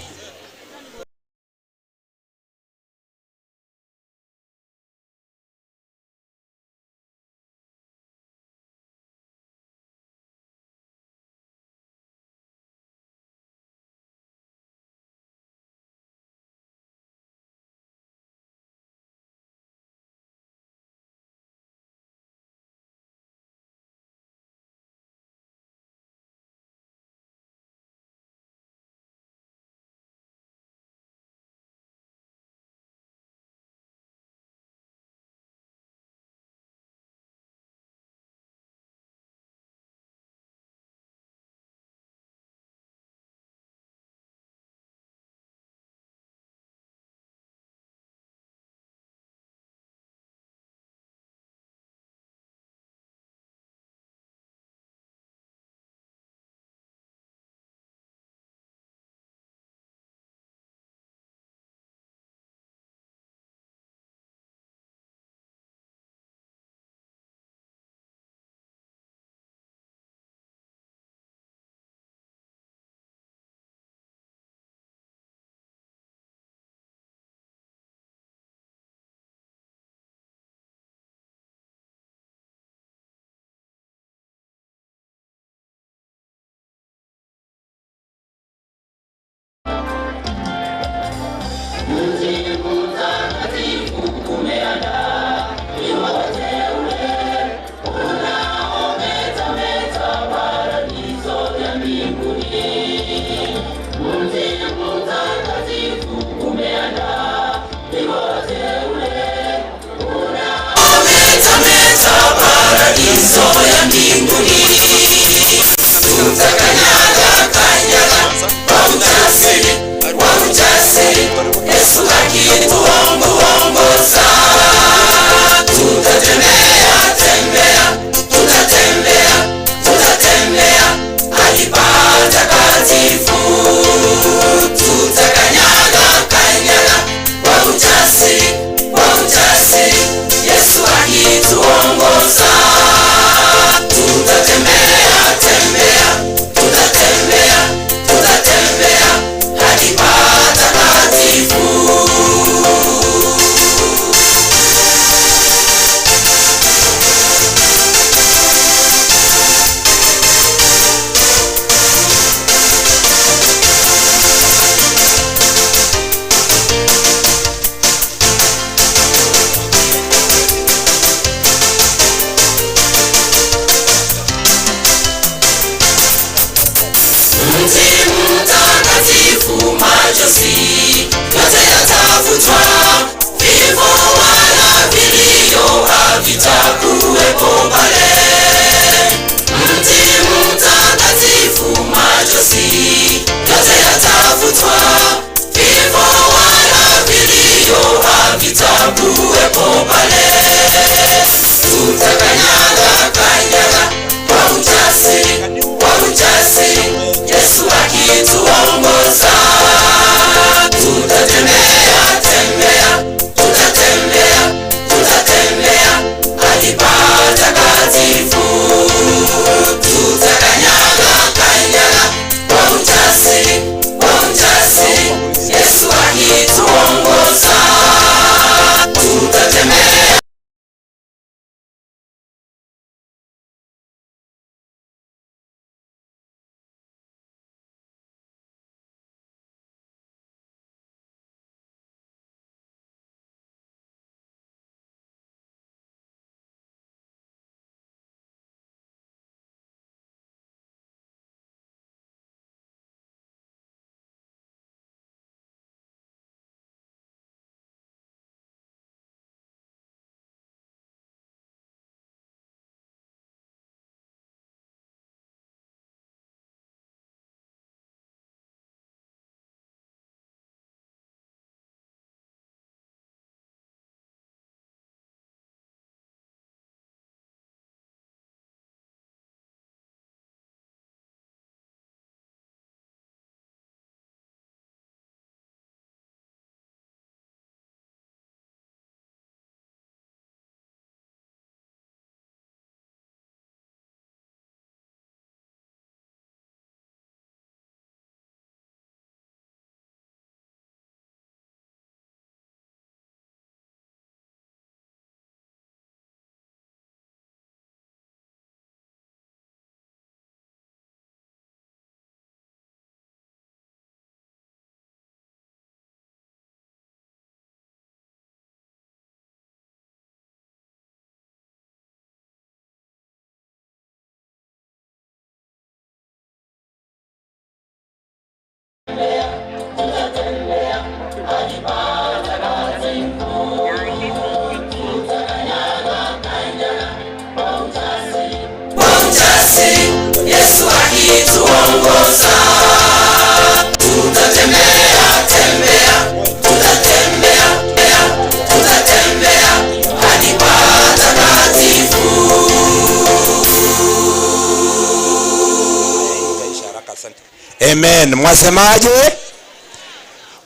amen. Mwasemaje?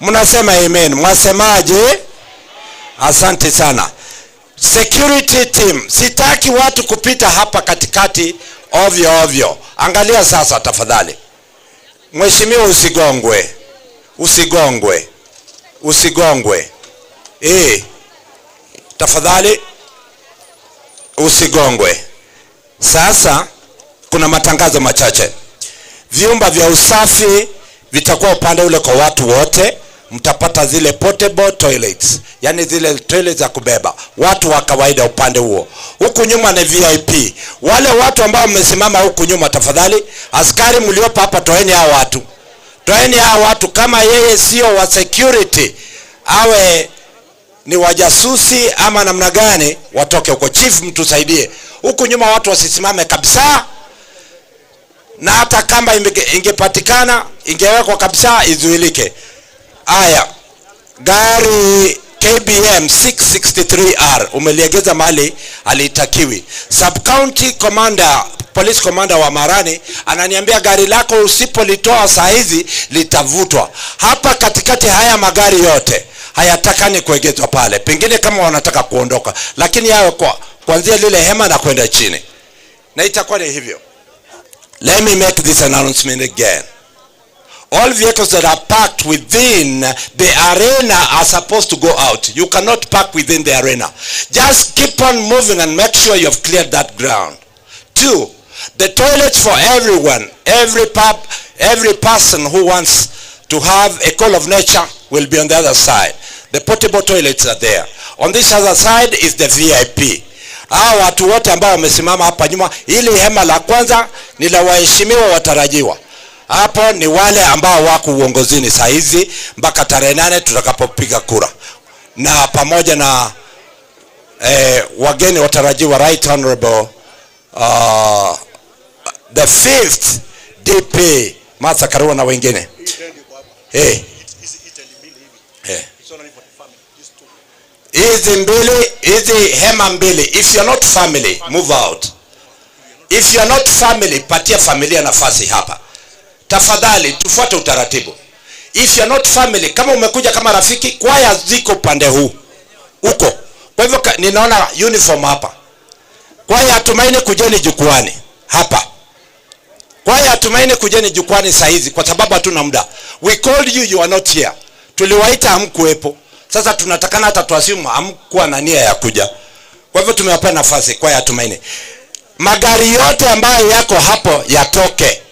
Mnasema amen. Mwasemaje? Asante sana. Security team, sitaki watu kupita hapa katikati ovyo ovyo. Angalia sasa tafadhali. Mheshimiwa, usigongwe. Usigongwe. Usigongwe. Tafadhali usigongwe. Sasa kuna matangazo machache. Vyumba vya usafi vitakuwa upande ule kwa watu wote. Mtapata zile portable toilets, yani zile toilets za kubeba watu wa kawaida upande huo. Huku nyuma ni VIP. Wale watu ambao mmesimama huku nyuma, tafadhali askari mliopo hapa, toeni hao watu. Toeni hao watu. Kama yeye sio wa security, awe ni wajasusi ama namna gani, watoke huko. Chief, mtusaidie huku nyuma, watu wasisimame kabisa. Na hata kama ingepatikana ingewekwa kabisa, izuilike. Aya, gari KBM 663R umeliegeza mahali alitakiwi. Sub County Commander, Police Commander wa Marani ananiambia gari lako usipolitoa saa hizi litavutwa. Hapa katikati haya magari yote hayatakani kuegezwa pale. Pengine kama wanataka kuondoka, lakini yawe kwa kuanzia lile hema na kwenda chini. Na itakuwa ni hivyo. Let me make this announcement again. All vehicles that are parked within the arena are supposed to go out. You cannot park within the arena. Just keep on moving and make sure you have cleared that ground. 2, the toilets for everyone, every person who wants to have a call of nature will be on the other side. The portable toilets are there. On this other side is the VIP. Hao watu wote ambao wamesimama hapa nyuma, ili hema la kwanza ni la waheshimiwa watarajiwa. Hapo ni wale ambao wako uongozini saa hizi mpaka tarehe 8 tutakapopiga kura. Na pamoja na wageni watarajiwa, Right Honorable the 5th DP Martha Karua na wengine. Hizi mbili, hizi hema mbili. If you're not family, move out. If you're not family, patia familia nafasi hapa. Tafadhali tufuate utaratibu. If you're not family, kama umekuja kama rafiki, kwaya ziko pande huu huko. Kwa hivyo ninaona uniform hapa. Kwaya Tumaini, kujeni jukwani hapa. Kwaya Tumaini, kujeni jukwani saa hizi kwa sababu hatuna muda. We called you, you are not here. Tuliwaita hamkuwepo. Sasa tunatakana hata tuasimu hamkuwa na nia ya kuja. Kwa hivyo tumewapa nafasi kwaya Tumaini. Magari yote ambayo yako hapo yatoke.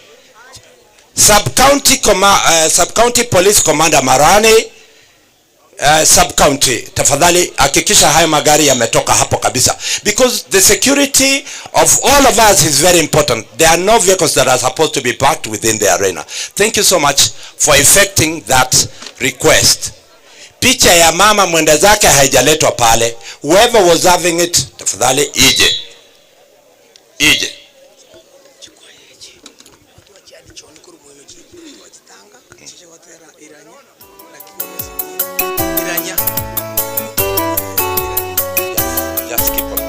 Sub-County Police Commander Marani, Sub-County, tafadhali hakikisha haya magari yametoka hapo kabisa, because the security of all of us is very important. There are no vehicles that are supposed to be parked within the arena. Thank you so much for effecting that request. Picha ya mama mwenda zake haijaletwa pale. Whoever was having it, tafadhali ije. Ije. Just keep on.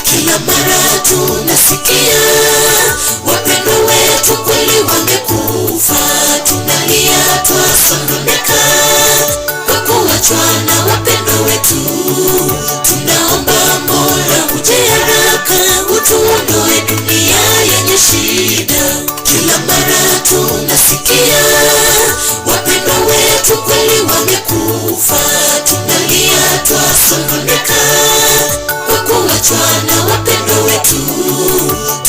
Kila mara tunasikia wapendwa wetu kweli wamekufa, tunalia twasononeka kwa kuachwa na wapendwa wetu. Tunaomba Mola uje haraka utuondoe dunia yenye shida. Kila mara tunasikia wapendwa wetu kweli wamekufa, tunalia twasononeka kwa kuachwa na wapendwa wetu.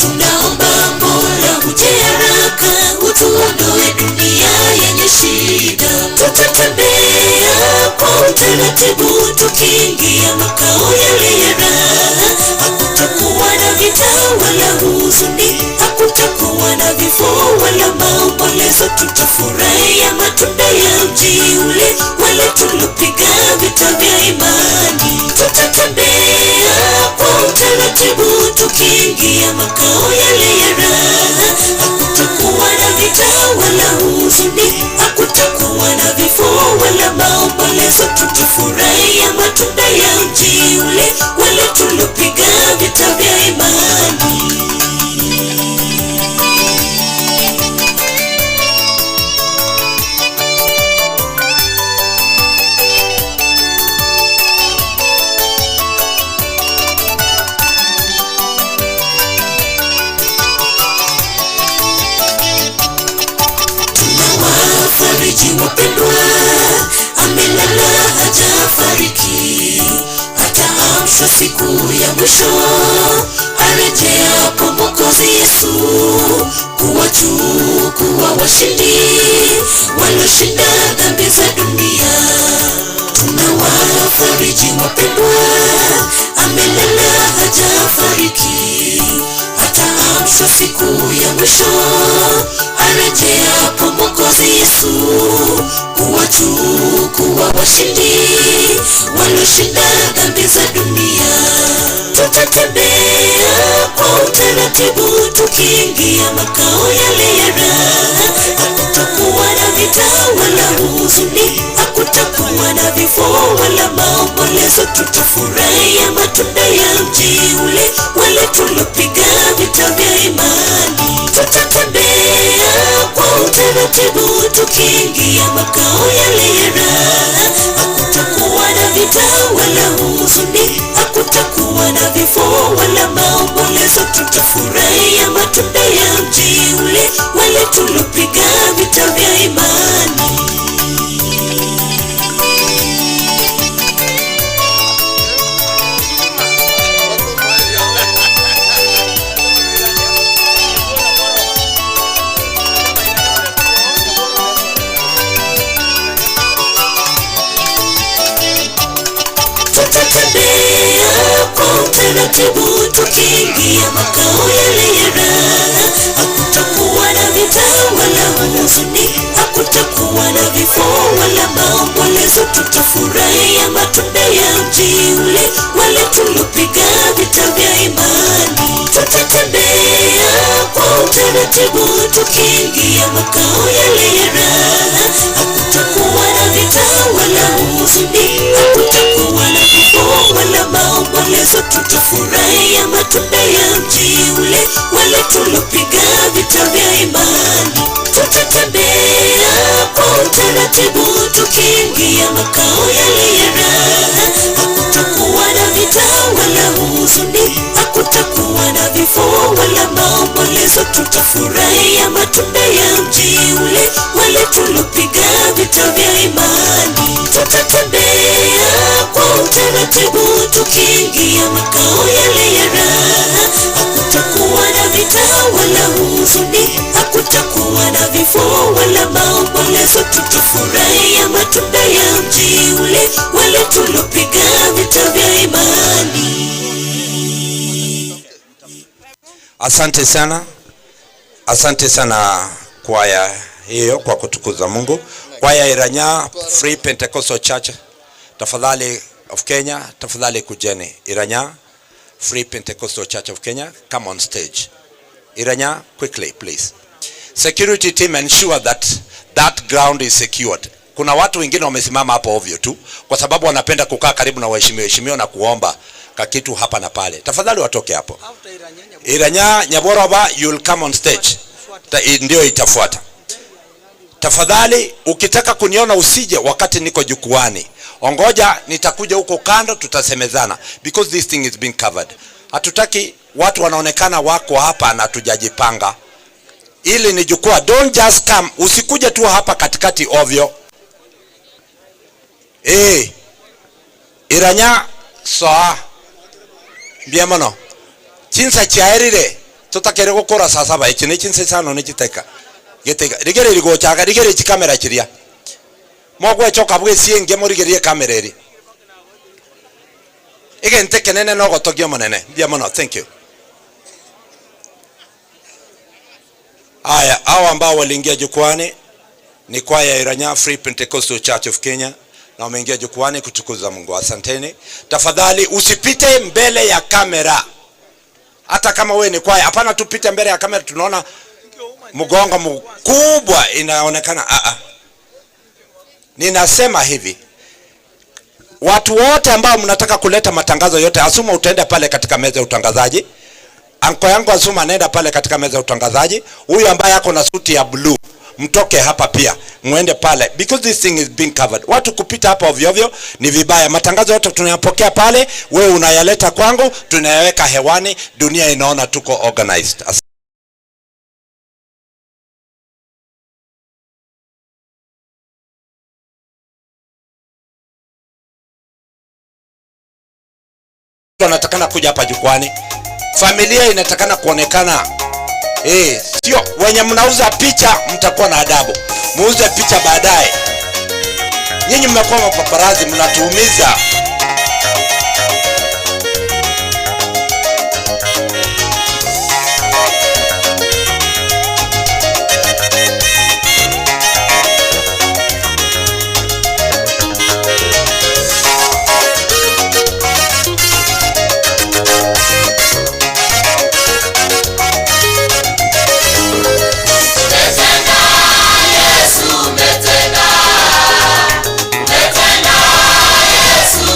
Tunaomba Mola uje haraka utuondoe dunia yenye shida. Tutatembea kwa utaratibu tukiingia makao yale ya raha. Hakutakuwa na vita wala huzuni, hakutakuwa na vifo wala maombolezo. Tutafurahia matunda ya mji ule, wale tulopiga vita vya imani. Tutatembea kwa utaratibu tukiingia makao yale ya raha. Hakutakuwa na vita wala huzuni, hakutakuwa na vifo wala Ataamshwa siku ya mwisho, arejeapo Mwokozi Yesu, kuwachukua washindi walioshinda dhambi za dunia. Tunawafariji wapendwa, amelala hajafariki. Ataamshwa siku ya mwisho, arejeapo Mwokozi Yesu, kuwachukua washindi walioshinda dhambi za dunia. Tutatembea kwa utaratibu tukiingia makao yale ya raha. Hakutakuwa na vita wala huzuni, hakutakuwa na vifo wala maombolezo. Tutafurahia matunda ya mji ule, wale tulopiga vita vya imani. Tutatembea kwa utaratibu tukiingia makao yale ya raha. Hakutakuwa na vita wala huzuni, hakutakuwa na vifo wala maombolezo. Tutafurahia matunda ya mji ule, wale tulopiga vita vya imani. Tutatembea kwa utaratibu tukiingia makao yale ya raha. Hakutakuwa na vita wala huzuni, hakutakuwa na vifo wala maombolezo. Tutafurahia matunda ya mji ule, wale tulopiga vita vya imani. Tutatembea kwa utaratibu tukiingia makao yale ya raha. Hakutakuwa na vita wala huzuni, hakutakuwa na vifo wala maombolezo. Tutafurahia matunda ya mji ule, wale tulopiga vita vya imani. Tutatembea kwa utaratibu tukiingia makao yale ya raha. Hakutakuwa na vita wala huzuni, hakutakuwa na vifo wala maombolezo. Tutafurahia matunda ya mji ule, wale tulopiga vita vya imani. Tutatembea kwa utaratibu tukiingia makao yale ya raha. Hakutakuwa na vita wala huzuni, hakutakuwa na vifo wala maombolezo. Tutafurahia matunda ya mji ule, wale tulopiga vita vya imani. Asante sana. Asante sana kwaya hiyo kwa kutukuza Mungu. Kwaya Iranya Free Pentecostal Church, tafadhali of Kenya, tafadhali kujeni. Iranya Free Pentecostal Church of Kenya, come on stage. Iranya, quickly please. Security team, ensure that that ground is secured. Kuna watu wengine wamesimama hapo ovyo tu kwa sababu wanapenda kukaa karibu na waheshimiwa na kuomba kakitu hapa na pale. Tafadhali watoke hapo. Iranya Nyaboroba, you'll come on stage. Ndio itafuata. Tafadhali ukitaka kuniona usije wakati niko jukwani. Ongoja nitakuja huko kando, tutasemezana, because this thing is being covered. Hatutaki watu wanaonekana wako hapa na tujajipanga. Ili ni jukwaa, don't just come, usikuje tu hapa katikati ovyo. Iranya soa mbia mono chinsa chiaerire tutakere gukora saa saba iki ni chinsa isano ni chiteka giteka rigere rigochaga rigere chikamera chiria mogwechoka bwesienge morigerie kamera eri egente kenene no gotogia monene mbia mono. Thank you. Haya, hao ambao waliingia jukwani ni kwaya Iranya Free Pentecostal Church of Kenya, na wameingia jukwani kutukuza Mungu. Asanteni. Tafadhali usipite mbele ya kamera. Hata kama wewe ni kwaya, hapana tupite mbele ya kamera, tunaona mgongo mkubwa inaonekana. Ninasema hivi, watu wote ambao mnataka kuleta matangazo yote, Asuma utaenda pale katika meza ya utangazaji. Anko yangu Asuma anaenda pale katika meza ya utangazaji. Huyu ambaye ako na suti ya blue, mtoke hapa pia muende pale, because this thing is being covered. Watu kupita hapa ovyo ovyo ni vibaya. Matangazo yote tunayapokea pale, wewe unayaleta kwangu, tunayaweka hewani, dunia inaona tuko organized. Anatakana kuja hapa jukwani, familia inatakana kuonekana. Sio wenye mnauza picha mtakuwa na adabu, muuze picha baadaye. Nyinyi mmekuwa mapaparazi, mnatuumiza. Yesu umetenda, umetenda, Yesu.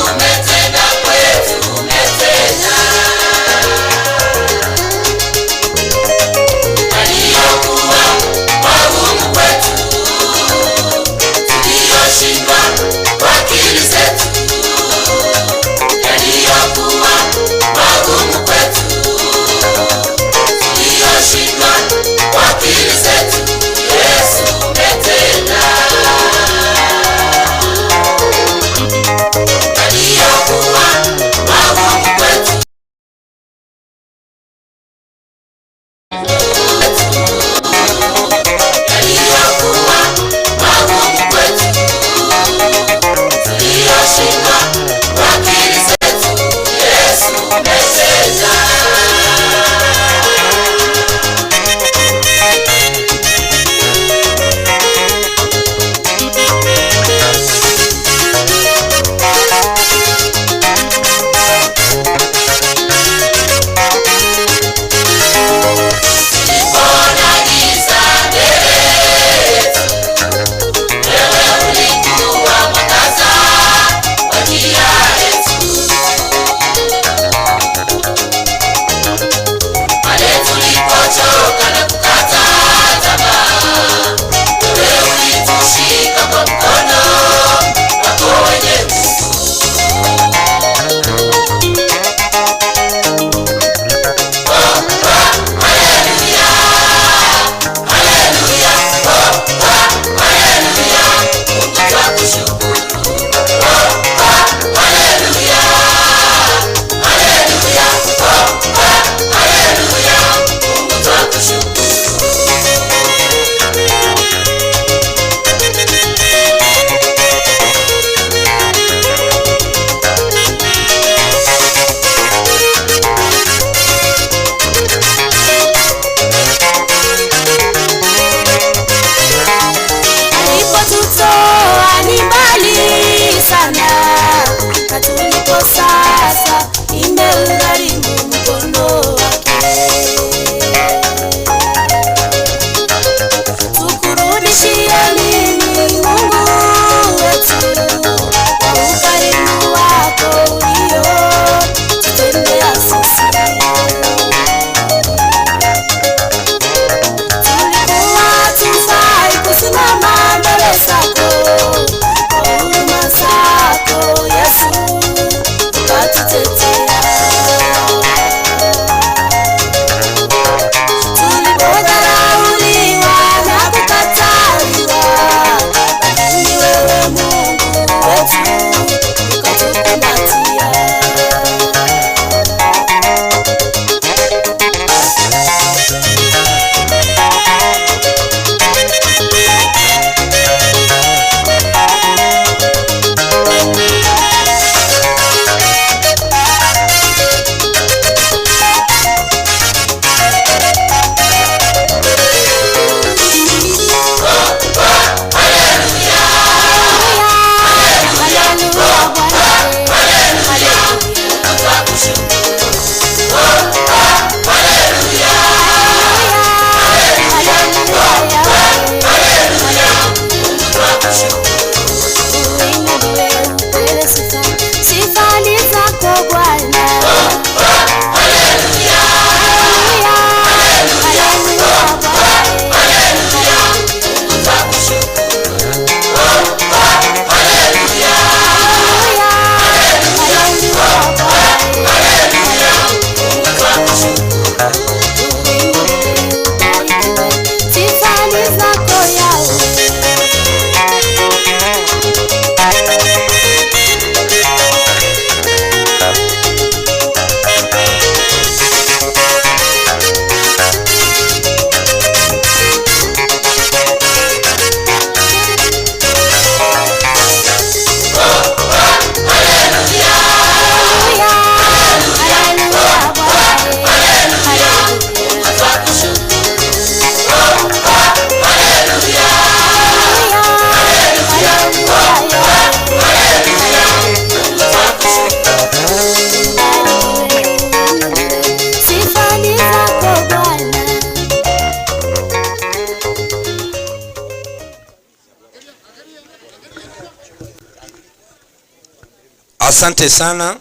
Asante sana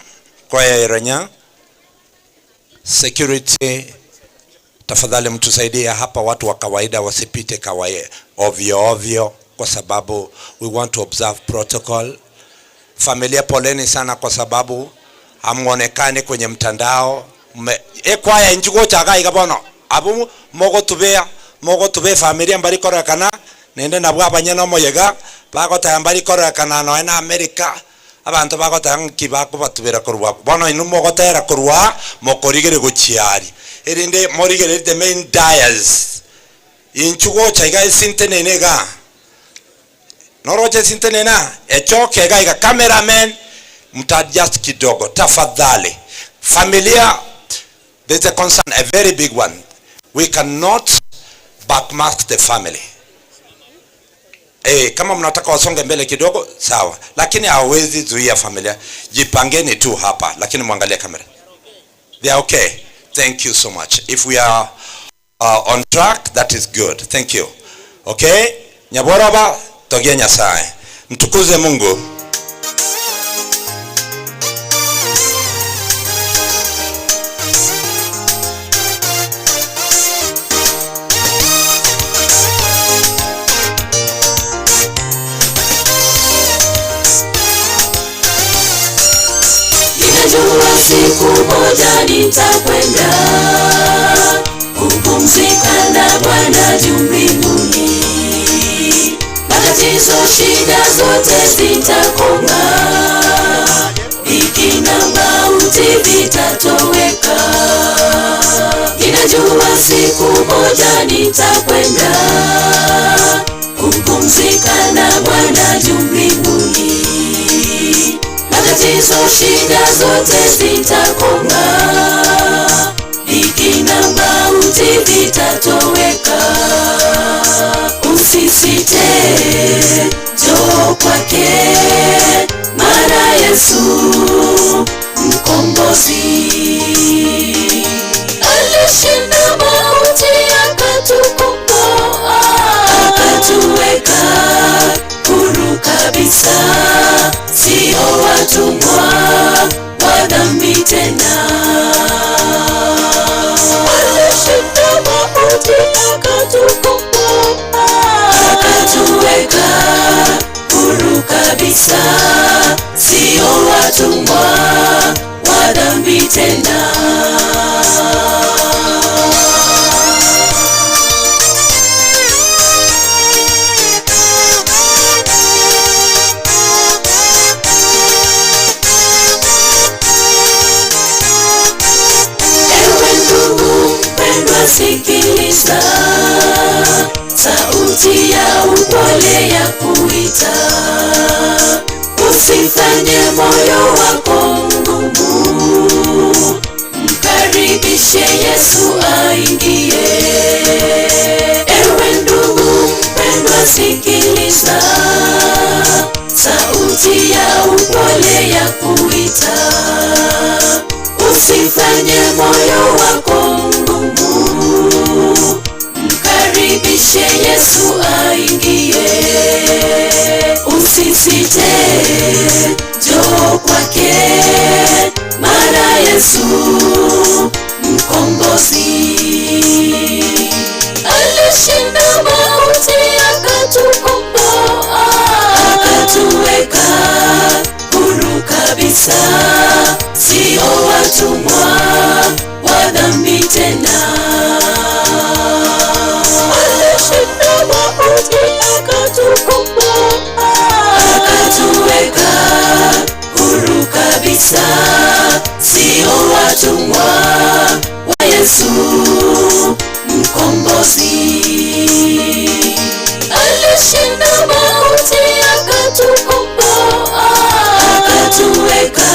kwa Erenya. Security, tafadhali mtusaidie hapa, watu wa kawaida wasipite kawaida ovyo ovyo, kwa sababu we want to observe protocol. Familia, poleni sana kwa sababu hamuonekani kwenye mtandao. Ekwaya injugo chaga igabono abu mogotubea mogotube familia mbari korekana nende nabwo abanyene omoyega bagotaya mbari korekana noe na America abantu bagotaya nki bakobatubera korwa bono inu mogotera korwa mokorigere gochiari erinde morigere the main dais inchugo chaiga esintenene ga noroche sintenena echoke ga iga cameraman mtadjust kidogo tafadhali. Familia, there's a concern, a very big one. We cannot backmask the family. Kama mnataka wasonge mbele kidogo sawa, lakini hawezi zuia familia. Jipangeni tu hapa, lakini muangalie kamera. They are okay. Thank you so much. If we are on track, that is good. Thank you. Okay? Nyaboraba togia Nyasaye. Mtukuze Mungu. Ninajua siku moja nitakwenda kupumzika na Bwana juu mbinguni. Matatizo, shida zote zitakoma, dhiki na mauti vitatoweka. Ninajua siku moja nitakwenda kupumzika na Bwana juu mbinguni. Matatizo, shida zote zitakoma, dhiki na mauti vitatoweka. Usisite, njoo kwake, maana Yesu mkombozi alishinda mauti akatukomboa, akatuweka huru kabisa, sio watumwa wa dhambi tena. Alishinda mauti akatukomboa, akatuweka huru kabisa, sio watumwa wa dhambi tena. Ewe ndugu mpendwa, sikiliza sauti ya upole ya kuita. Usifanye moyo wako mgumu, mkaribishe Yesu aingie. Ewe ndugu mpendwa, sikiliza sauti ya upole ya kuita. Usifanye moyo wako mgumu, mkaribishe Yesu aingie. Usisite, njoo kwake, maana Yesu mkombozi alishinda mauti akatukomboa, akatuweka huru kabisa, sio watumwa wa dhambi tena. Alishinda mauti akatukomboa, akatuweka huru kabisa, sio watumwa wa Yesu mkombozi. Alishinda mauti akatukomboa, akatuweka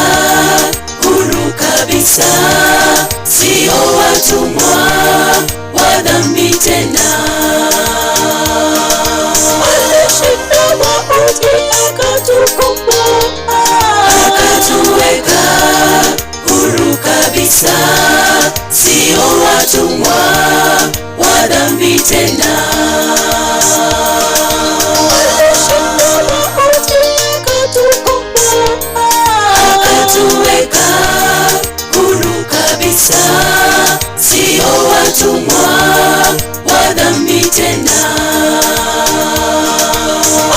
huru kabisa, sio watumwa wa dhambi tena. Alishinda mauti akatukomboa, akatuweka huru kabisa, sio watumwa wa dhambi tena. Alishinda mauti akatukomboa, sio watumwa wa dhambi tena.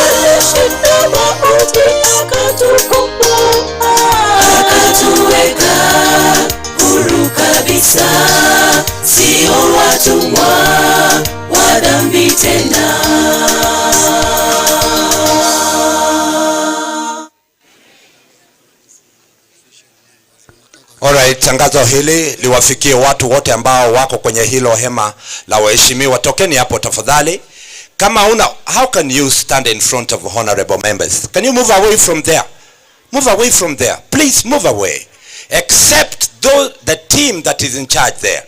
Alishinda mauti akatukomboa, akatuweka huru kabisa, sio watumwa wa dhambi tena. Alright, tangazo hili liwafikie watu wote ambao wako kwenye hilo hema la waheshimiwa. Tokeni hapo tafadhali. Kama una, how can you stand in front of honorable members? Can you move away from there? Move away from there. Please move away. Except though the team that is in charge there.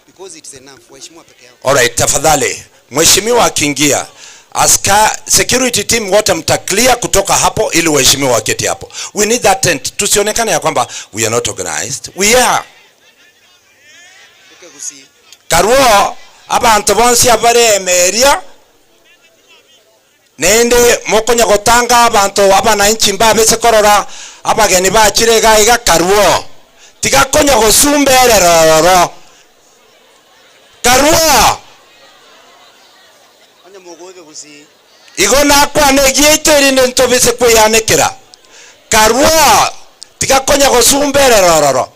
Because it's enough, waheshimiwa peke yao. Alright, tafadhali. Mheshimiwa akiingia, aska security team wote mta clear kutoka hapo ili waheshimiwa waketi hapo. We need that tent. Tusionekane ya kwamba we are not organized. We are. Peke gusi. Karuo abantu bonsi abaremeria nende mokonya gotanga abantu abananchi mbabese korora abageni bachire gaiga karuo tigakonya gosumbereroro karuo Onye mugoge gusi. igo nakwane gieto erinde ntobese kweyanekera karuo tigakonya gosumbereroro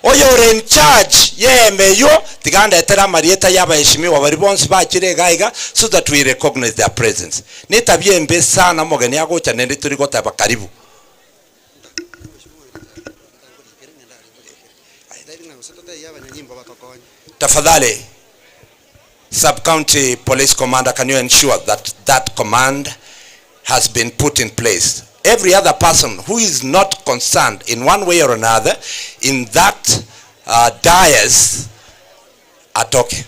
oyo ore in charge yemeyo tigandetera marieta y'abaheshimiwa bari bonsi bachire gaiga so that we recognize their presence. Nitabie mbe sana mogeni agocha nende turi gotaba karibu. Tafadhali, Sub-County Police Commander, can you ensure that that command has been put in place? Every other person who is not concerned in one way or another in that dais, atoke.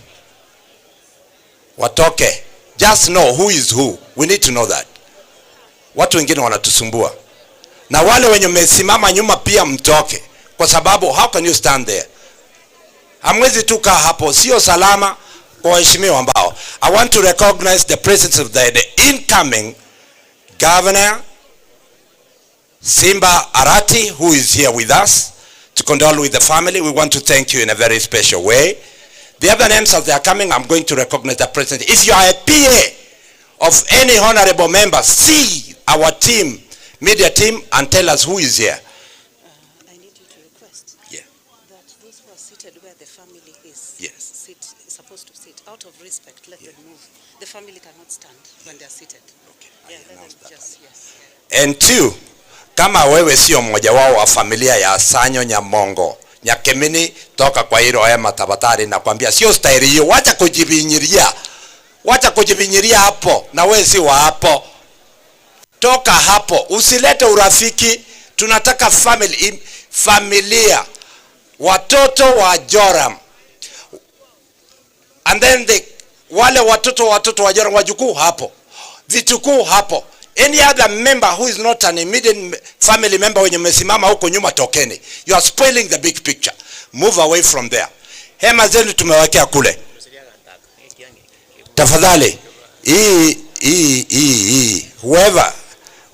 Watoke. Just know who is who. We need to know that. Watu wengine wanatusumbua. Na wale wenye mmesimama nyuma pia mtoke. Kwa sababu how can you stand there? Hamwezi tu kaa hapo, sio salama kwa waheshimiwa ambao. I want to recognize the presence of the incoming governor Simba Arati, who is here with us to condole with the family. We want to thank you in a very special way. The other names as they are coming, I'm going to recognize the presence. If you are a PA of any honorable member, see our team, media team, and tell us who is here. I need you to request Yeah. that those who are seated where the family is Yes. sit, supposed to sit, out of respect, let them move. The family cannot stand when they are seated. Okay, I Yeah, let them announced that just, yes. Yeah. And two, kama wewe sio mmoja wao wa familia ya Sanyo Nyamongo Nyakemini, toka kwa hilo hema tafadhali, nakwambia sio staili hiyo. Wacha kujibinyiria, wacha kujibinyiria hapo, na wewe si wa hapo. Toka hapo, usilete urafiki. Tunataka family, familia, watoto wa Joram, and then the wale watoto wa Joram, wajukuu hapo, vitukuu hapo. Any other member who is not an immediate family member wenye mmesimama huko nyuma, tokeni. You are spoiling the big picture. Move away from there. Hema zenu tumewekea kule. Tafadhali, hii hii hii hii whoever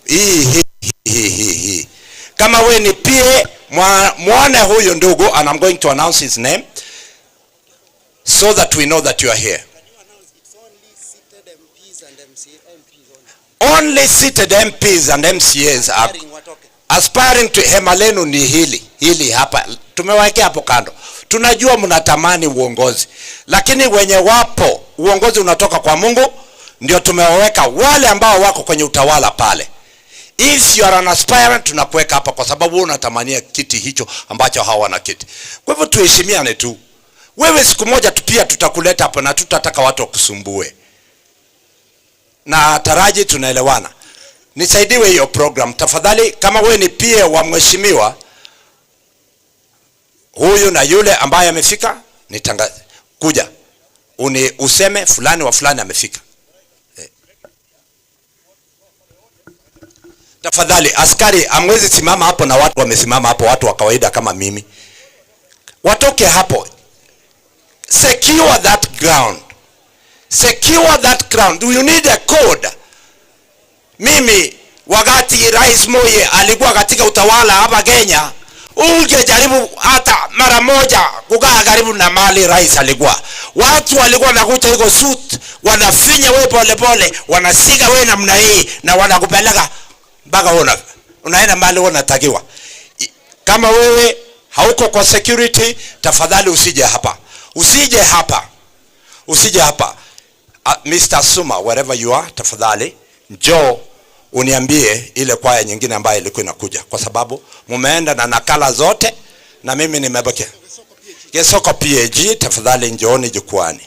hii hii hii hii hii. Kama we ni PA, muone huyu ndugu, and I'm going to announce his name so that we know that you are here. Can you announce it's only seated MPs and MPs only? Only seated MPs and MCAs are Aspiring watoke. aspiring to. Hema lenu ni hili hili hapa, tumewawekea hapo kando. Tunajua mnatamani uongozi, lakini wenye wapo uongozi unatoka kwa Mungu, ndio tumewaweka wale ambao wako kwenye utawala pale. If you are an aspirant, tunakuweka hapa kwa sababu wewe unatamania kiti hicho ambacho hawana kiti. Kwa hivyo tuheshimiane tu. Wewe siku moja tu pia tutakuleta hapa na tutataka watu wakusumbue. Na taraji tunaelewana. Nisaidiwe hiyo program tafadhali. Kama wewe ni PA wa mheshimiwa huyu na yule ambaye amefika, nitangaze kuja uni useme fulani wa fulani amefika. Tafadhali askari, hamwezi simama hapo na watu wamesimama hapo, watu wa kawaida kama mimi. Watoke hapo. Secure that ground. Secure that ground. You need a code. Mimi Wakati Rais Moi alikuwa katika utawala hapa Kenya, ungejaribu hata mara moja kukaa karibu na mali rais alikuwa. Watu walikuwa wanakuja iko suit, wanafinya wewe pole pole, wanasika wewe namna hii na wanakupeleka mpaka unaenda mahali unatakiwa. Kama wewe hauko kwa security, tafadhali usije hapa. Usije hapa. Usije hapa. Mr. Suma, wherever you are, tafadhali njoo uniambie ile kwaya nyingine ambayo ilikuwa inakuja, kwa sababu mumeenda na nakala zote na mimi nimebaki. Gesoko PAG, tafadhali njooni jukwani.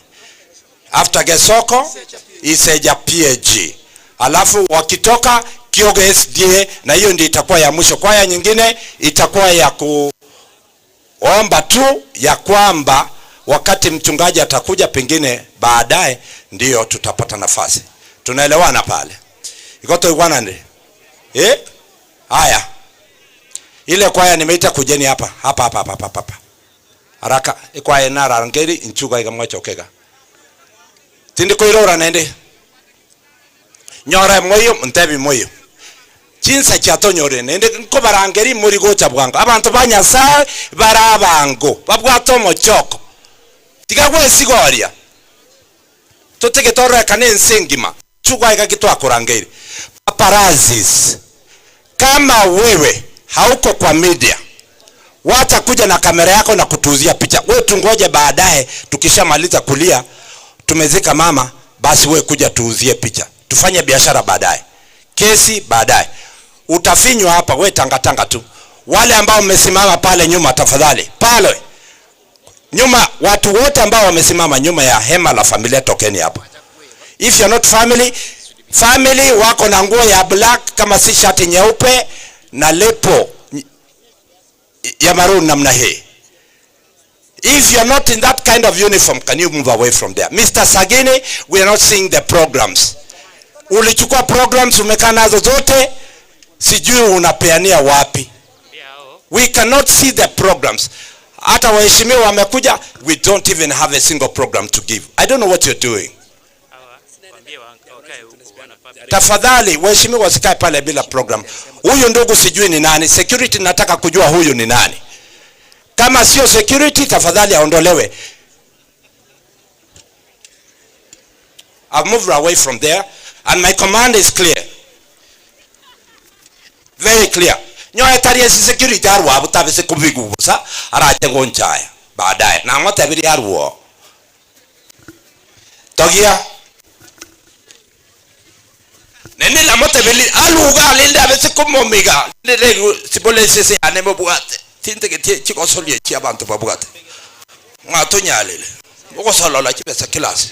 After Gesoko Iseja PAG, alafu wakitoka Kiogo SDA, na hiyo ndio itakuwa ya mwisho. Kwaya nyingine itakuwa ya kuomba tu ya kwamba wakati mchungaji atakuja pengine baadaye ndio tutapata nafasi. Tunaelewana pale? Ikoto iguana ndi? Eh? Haya. Ile kwaya nimeita kujeni hapa. Hapa hapa hapa hapa hapa. Haraka ikwaya nara ngeri inchuga ikamwachokega. Tindi koirora nende. Nyora moyo ntebi moyo. Chinsa chatonyore nende nkobarangeri muri gocha bwango. Abantu ba Nyasaye barabango. Babwato mochoko. Tigagwe sigoria. Totege toreka nensengima. Chugwa ikakitwa kurangeri. Paparazzis. Kama wewe hauko kwa media, watakuja na kamera yako na kutuuzia picha. Wewe tungoje baadaye tukishamaliza kulia, tumezika mama, basi wewe kuja tuuzie picha. Tufanye biashara baadaye. Kesi baadaye. Utafinywa hapa wewe tanga tanga tu. Wale ambao mmesimama pale nyuma tafadhali. Pale nyuma, watu wote ambao wamesimama nyuma ya hema la familia tokeni hapa. If you're not family, family wako na nguo ya black kama si shati nyeupe na lepo ya maroon namna hii. If you're not in that kind of uniform, can you move away from there? Mr. Sagini, we are not seeing the programs. Ulichukua programs umekaa nazo zote, sijui unapeania wapi. We cannot see the programs. Hata waheshimiwa wamekuja, we don't even have a single program to give. I don't know what you're doing. Tafadhali waheshimiwa wasikae pale bila program. Huyu ndugu sijui ni nani. Security nataka kujua huyu ni nani. Kama sio security tafadhali aondolewe. I've moved away from there and my command is clear. Very clear. Nyoe tariye si security arwa butabese kubigubusa araje ngonchaya baadaye. Na ngotabiri arwo. Togia nene la motebeli aluga linde abese kumomiga lele sibole sese anemo bugate tinte ke chikosolie chi abantu babugate ngatonyalele ukosolola chibesa class.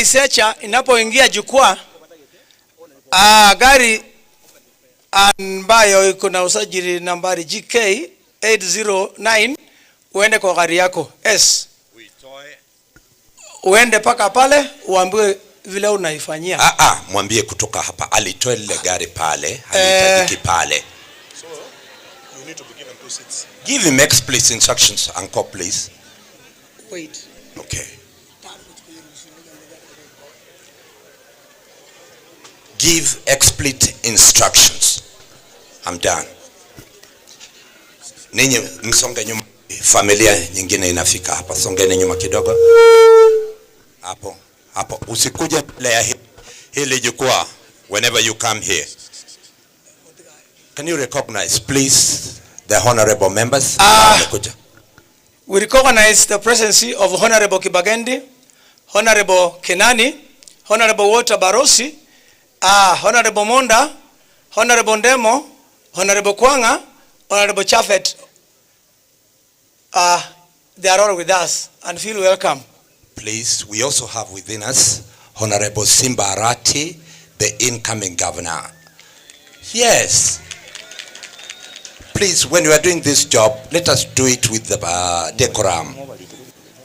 Isecha inapoingia jukwaa, gari ambayo iko na usajili nambari GK 809 uende kwa gari yako S. Uende paka pale uambiwe vile unaifanyia. Mwambie kutoka hapa alitoe lile gari pale, halihitajiki pale. So you need to be given two seats. Give him explicit instructions, uncle, please. Wait. Okay. Give explicit instructions. I'm done. Ninyi msonge nyuma, familia nyingine inafika hapa. Songeni nyuma kidogo. Hapo, hapo. Usikuje mbele ya hili jukwaa whenever you come here. Can you recognize, please, the honorable members? Wamekuja. We recognize the presence of Honorable Kibagendi, Honorable Kenani, Honorable Walter Barosi, Honorable Monda, Honorable Ndemo, Honorable Kwanga, Honorable Chafet. They are all with us and feel welcome. Please, we also have within us Honorable Simba Arati, the incoming governor. Yes. Please, when you are doing this job, let us do it with the decorum,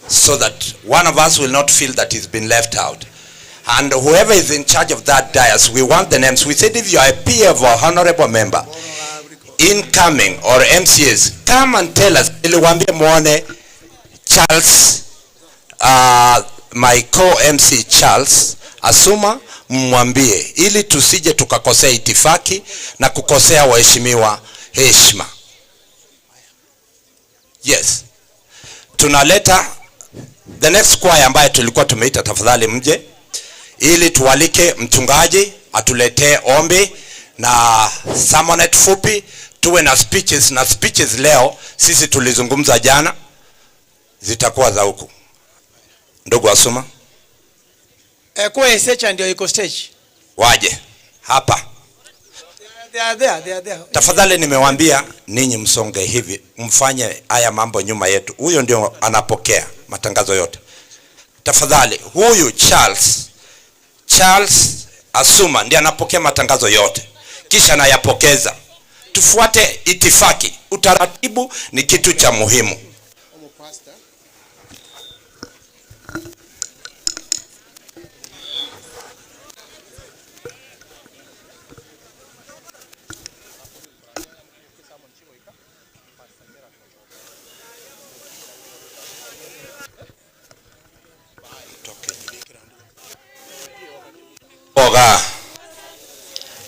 so that one of us will not feel that he's been left out. And whoever is in charge of that dais, we want the names. We said if you are a peer of a honorable member, incoming or MCAs, come and tell us. Niliwaambia muone Charles, my co-MC Charles Asuma, mwambie ili tusije tukakosea itifaki na kukosea waheshimiwa heshima. Yes. Tunaleta the next choir ambaye tulikuwa tumeita, tafadhali mje ili tualike mchungaji atuletee ombi na sermonet fupi, tuwe na speeches, na speeches leo sisi tulizungumza jana zitakuwa za huku. Ndugu Asuma, Kwa Isecha ndio iko stage. Waje hapa. They are there, they are there. Tafadhali nimewaambia ninyi msonge hivi, mfanye haya mambo nyuma yetu. Huyo ndio anapokea matangazo yote. Tafadhali huyu Charles Asuma ndiye anapokea matangazo yote, kisha anayapokeza. Tufuate itifaki, utaratibu ni kitu cha muhimu. Oga.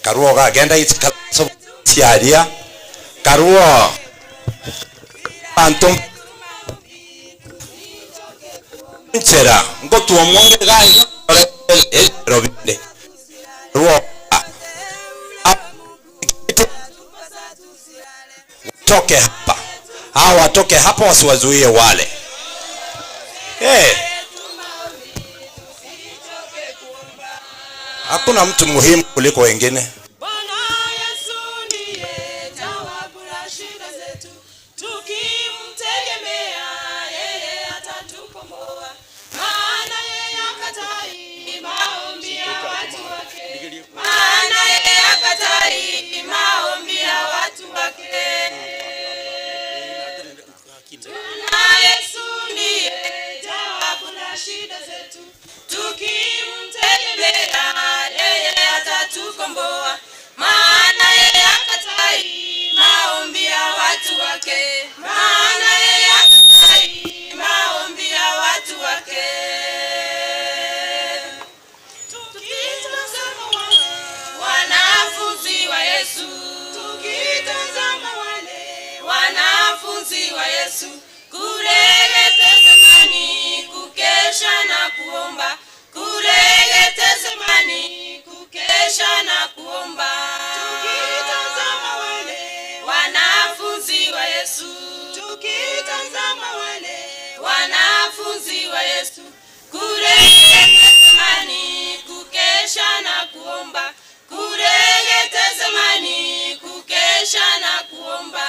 Karuoga genda itikaria Karuo Antum nchera ngotuo mwonge gai robinde Karuo toke hapa, hawa watoke hapa, wasiwazuie wale. Hey. Hakuna mtu muhimu kuliko wengine. Bwana Yesu ndiye jawabu la shida zetu, tukimtegemea yeye atatukomboa. Maana yeye hakatai maombi ya watu wake, maana yeye hakatai maombi ya watu wake. Tuna Yesu ndiye jawabu la shida zetu, tukimtegemea yeye atatukomboa. Maana yeye hakatai maombi ya watu wake, maana yeye hakatai maombi ya watu wake. Tukitazama wale wanafunzi wa Yesu, tukitazama wale wanafunzi wa Yesu, kule Getsemani kukesha na kuomba, kule Getsemani kukesha na kuomba. Tukitazama wale wanafunzi wa Yesu, tukitazama wale wanafunzi wa Yesu, kule Getsemani kukesha na kuomba, kule Getsemani kukesha na kuomba.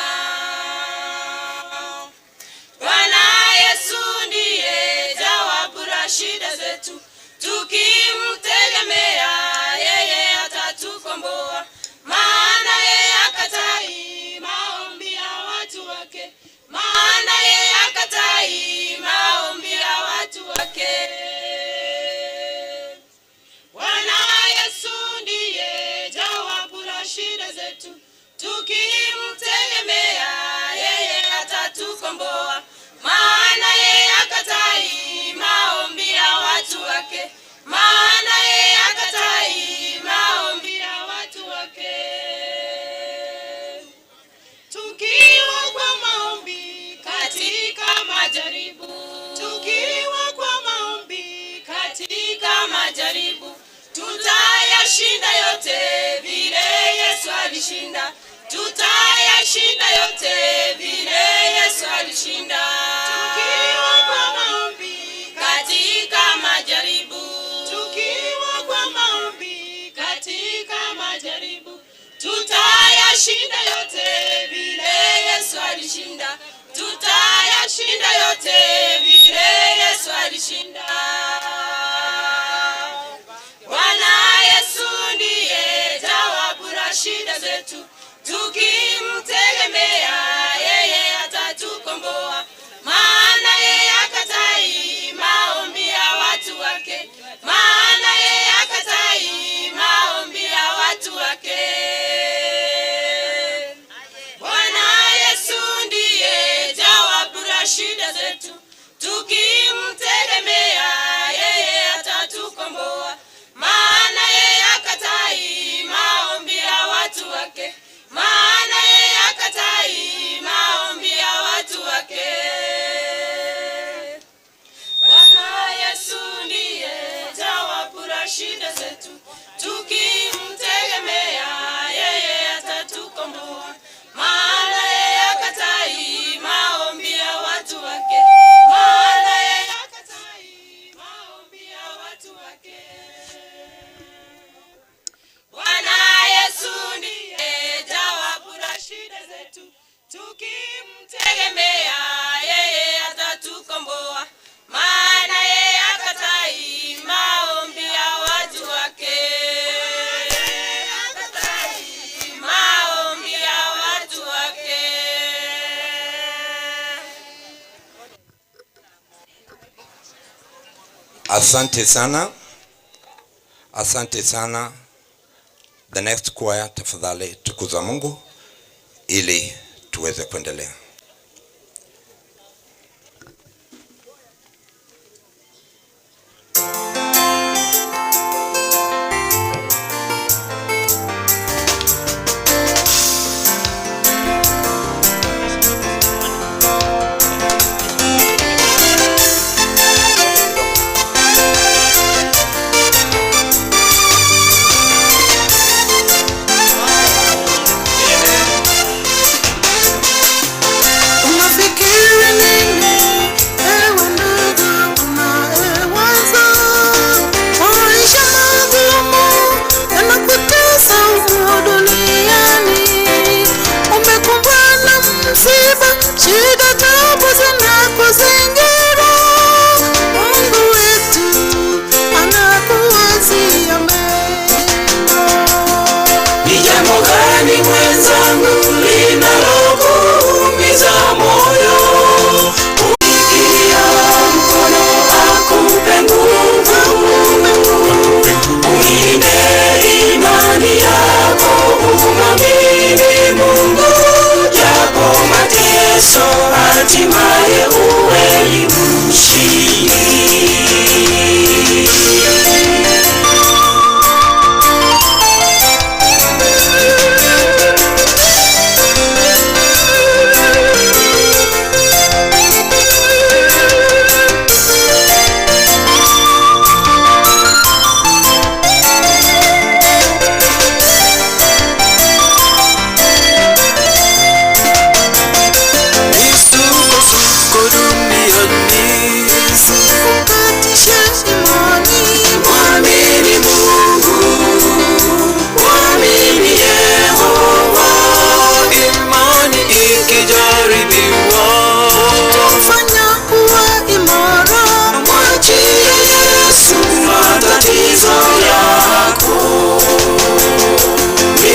Bwana Yesu ndiye jawabu la shida zetu, Tukimtegemea yeye atatukomboa, maana yeye hakatai maombi ya watu wake, maana yeye hakatai maombi ya watu wake. Bwana Yesu ndiye jawabu la shida zetu, tukimtegemea yeye atatukomboa, maana yeye hakatai maombi ya watu wake, maana yeye hakatai maombi ya watu wake. Tukiwa kwa maombi katika majaribu, tukiwa kwa maombi katika majaribu, tutayashinda yote vile Yesu alishinda, tutayashinda yote vile Yesu alishinda. Tukiwa kwa maombi katika majaribu, tukiwa kwa maombi katika majaribu, tutayashinda yote vile Yesu alishinda, tutayashinda yote vile Yesu alishinda. Bwana Yesu ndiye jawabu la shida zetu, tukimtegemea yeye atatukomboa, maana yeye hakatai maombi ya watu wake, maana yeye hakatai maombi ya watu wake. Bwana Yesu ndiye jawabu la shida zetu, tukimtegemea yeye atatukomboa, maana yeye hakatai maombi ya watu wake, maana yeye hakatai maombi ya watu wake. Bwana Yesu ndiye jawabu la shida zetu, tukimtegemea yeye atatukomboa, maana yeye hakatai maombi ya watu wake, maana yeye hakatai maombi ya watu wake. Bwana Yesu ndiye jawabu la shida zetu, tukimtegemea yeye atatukomboa, maana yeye hakatai maombi ya watu wake, hakatai maombi ya watu wake. Asante sana, asante sana. The next choir, tafadhali tukuza Mungu ili tuweze kuendelea. Yeah.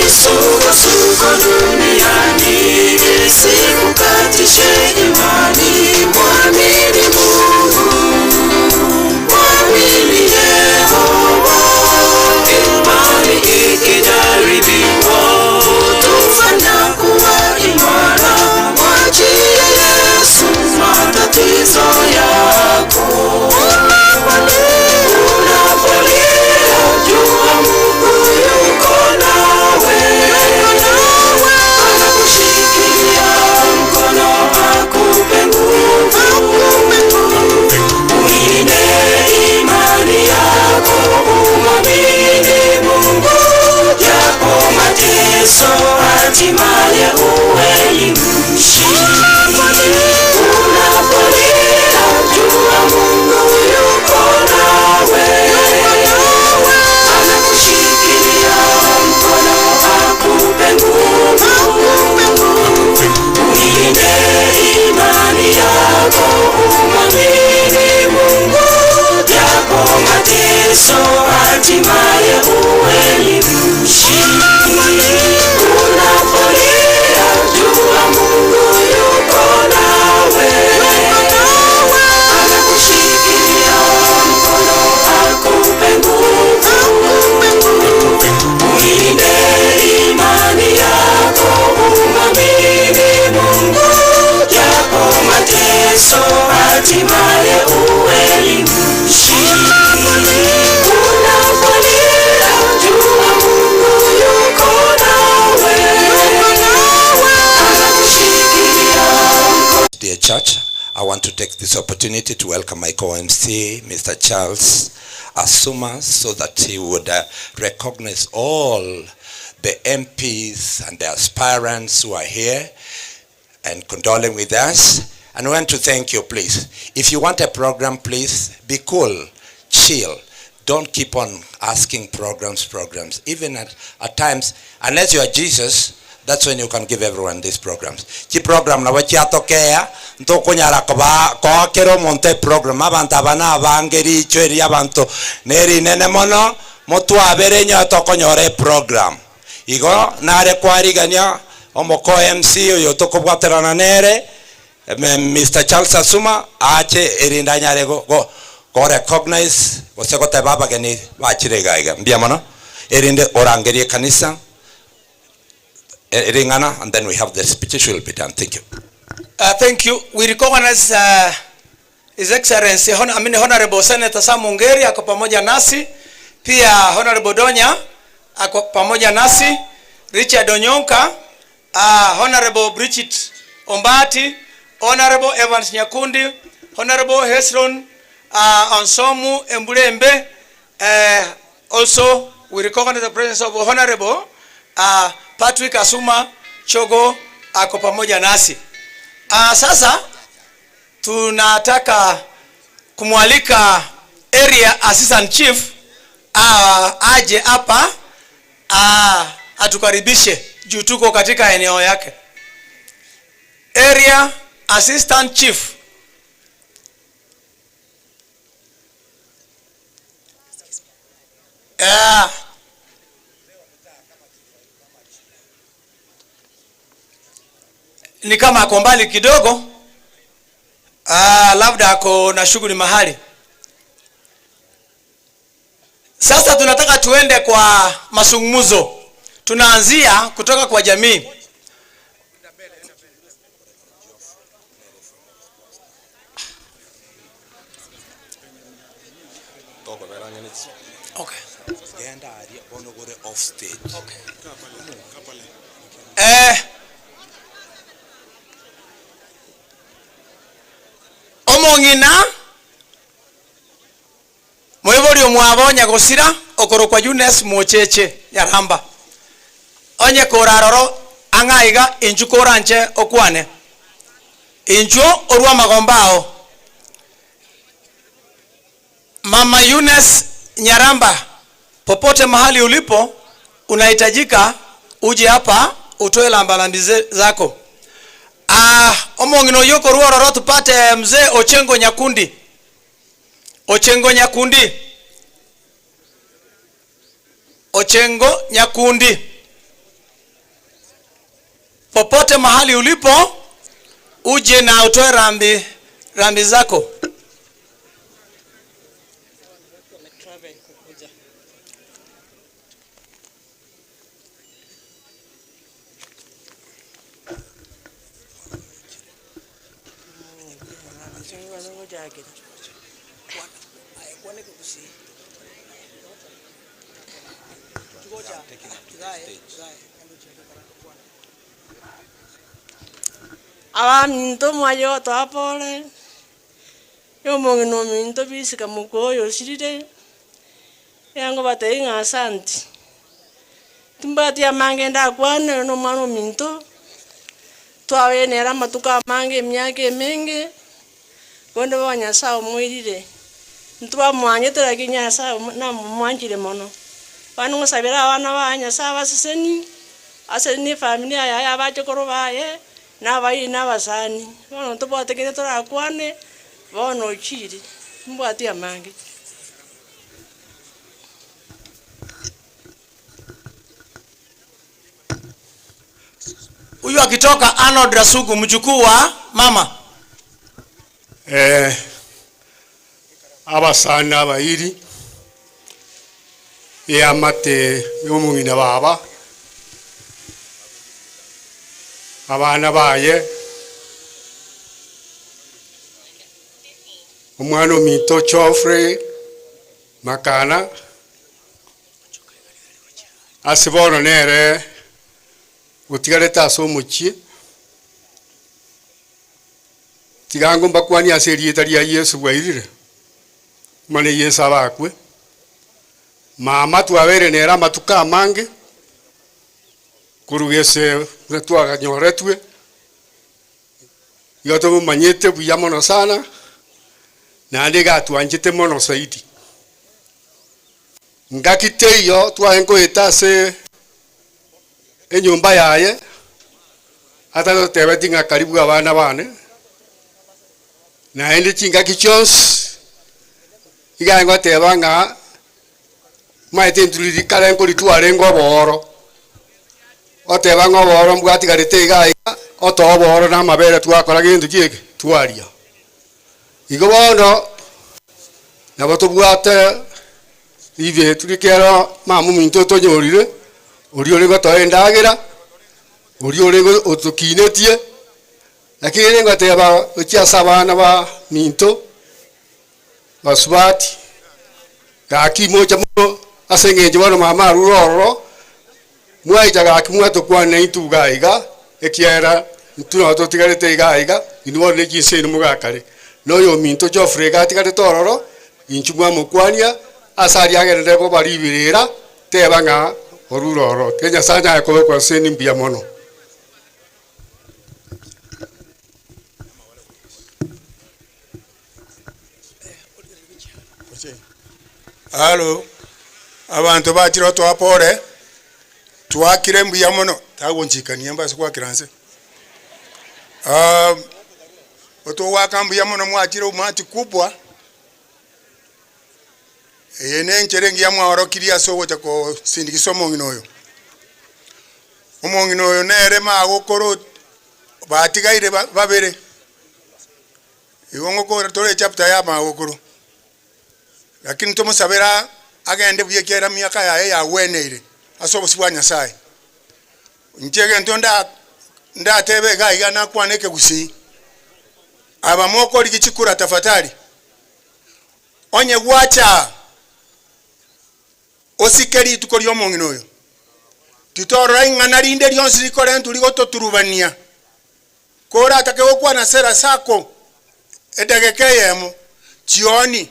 Misukosuko duniani isikukatishe imani, mwamini Mungu, mwamini Yehova. Imani ikijaribiwa hutufanya kuwa imara, mwachie Yesu matatizo yako. Unapolia jua Mungu yuko nawe, anakushikilia mkono akupe nguvu. Uilinde imani yako, umwamini Mungu, japo mateso, hatimaye uwe ni mshindi. Unapolia jua Mungu yuko nawe, anakushikilia mkono akupe nguvu. Uilinde imani yako, umwamini Mungu, japo mateso, hatimaye uwe ni mshindi. Unapolia jua Mungu yuko nawe, anakushikilia mkono akupe nguvu. Uilinde imani yako, umwamini Mungu, japo mateso, hatimaye uwe ni mshindi. Unapolia jua Mungu yuko nawe, anakushikilia mkono. Dear church, I want to take this opportunity to welcome my co-MC, Mr. Charles Asuma, so that he would recognize all the MPs and the aspirants who are here and condoling with us. And we want to thank you, please. If you want a program, please be cool, chill. Don't keep on asking programs, programs. Even at times, unless you are Jesus, that's when you can give everyone these programs. Chi program nabo chiatokea ntokunyara koba koakera omonto eprogram abanto aba nabange richo eri abanto nerinene mono motwabere nyoe tokonyora eprogram igo nare kwarigania omoko MC oyo tokobwaterana nere Mr. Charles Asuma ache erinda nyare go go go recognize gose goteba abageni bachire iga iga mbia mono erinde orangerie kanisa Ringana, and then we have the speeches will be done. Thank you. Thank you. We recognize His Excellency, I mean, Honorable Senator Sam Ongeri ako pamoja nasi, pia Honorable Donya ako pamoja nasi, Richard Onyonka, Honorable Bridget Ombati, Honorable Evans Nyakundi, Honorable Hesron Ansomu Embulembe. Also, we recognize the presence of Honorable Patrick Asuma Chogo ako pamoja nasi. Sasa tunataka kumwalika Area Assistant Chief aje hapa atukaribishe juu tuko katika eneo yake. Area Assistant Chief. Ni kama ako mbali kidogo, labda ako na shughuli mahali. Sasa tunataka tuende kwa mazungumzo. Tunaanzia kutoka kwa jamii. Okay. Off stage. Okay. Omong'ina mwibori omwabonya gosira okorokwa Eunice Mocheche Nyaramba onye koraroro ang'aiga inchu koranche okwane inchuo orwa magombao. Mama Eunice Nyaramba, popote mahali ulipo unahitajika uje hapa utoe lambalambi zako. Omong'ina oyo korwa ororo tupate mzee Ochengo Nyakundi. Ochengo Nyakundi. Ochengo Nyakundi. Popote mahali ulipo, uje na utoe rambi zako. Abaminto mwayo twapole yo mongino minto bisika mukoyo shirire yango bateinga asante tumbati amange ndakwana no mwana minto twawenera matuka amange emyaka emenge konde wa Nyasaye omwirire ntwa mwanyetera ki Nyasaye namwanjire mono bano ngosabira abana ba Nyasaye baseseni aseni familia ya abachokoro baye nabayi nabasani bono ntobwatekere torakwane bono ochiri mbwati amange. Huyu akitoka Arnold Rasugu, mjukuu wa mama. Abasani abayiri eyamate y'omong'ina baba abana baye omwana ominto Chofre Makana ase bono nere otigarete ase omochie tigango mbakwani ase erieta ria Yesu bwairire mane Yesu abakwe mama twabere nera amatuko amange kurugese twaganyoretwe igo tobomanyete buya mono sana naende gatwanchete mono zaidi ngakite iyo twaenkoeta ase enyumba yaye atatotebeti ng'a karibu abana bane naende chingaki chionsi iga ngoteba ng'a maete nturirikare nkoritware ngobooro oteba ng'obooro mbwatigarete iga iga otobooro na amabere twakora gintu kieke twaria igo bono nabo tobwate ibe turikero mamu minto tonyorire ori ore gotoa endagera ori ore otokinetie lakini ngoteba gochia abana ba minto basubati gaki mocha mono ase eng'encho bono mama arure ororo mwaija gaki mwatokwana intuga iga ekiera ntuno totigarete iga iga inwe bono nechinse inu mogakare noyo minto Geoffrey gatigarete ororo inchu mwamokwania ase aria agerere bo baribirira teba ng'a orure ororo ke Nyasaye nyaye kobekwa ase mbuya mono. Halo abantu bachiro twapore twakire mbuya mono tagonchikania mbase kwakiranse otowaka mbuya mono mwachire umati kubwa eye nenchere ngiya mwaorokirie ase ogocha kosindikisa omong'ina oyo omong'ina oyo nere magokoro batigaire babere igo ngokora tore chapter ya magokoro lakini tomusabera agende buye kiera miaka yaye yaweneire ase obosi bwa Nyasaye nchege nto ndatebe gaiga nakwaneke gusi abamoko ligichikura tafatari onye gwacha osikeri tukori omong'ina oyo titorora ing'ana rinde rionsi rikore nturigototurubania kora atake gokwana sera sako edageka eyemo chioni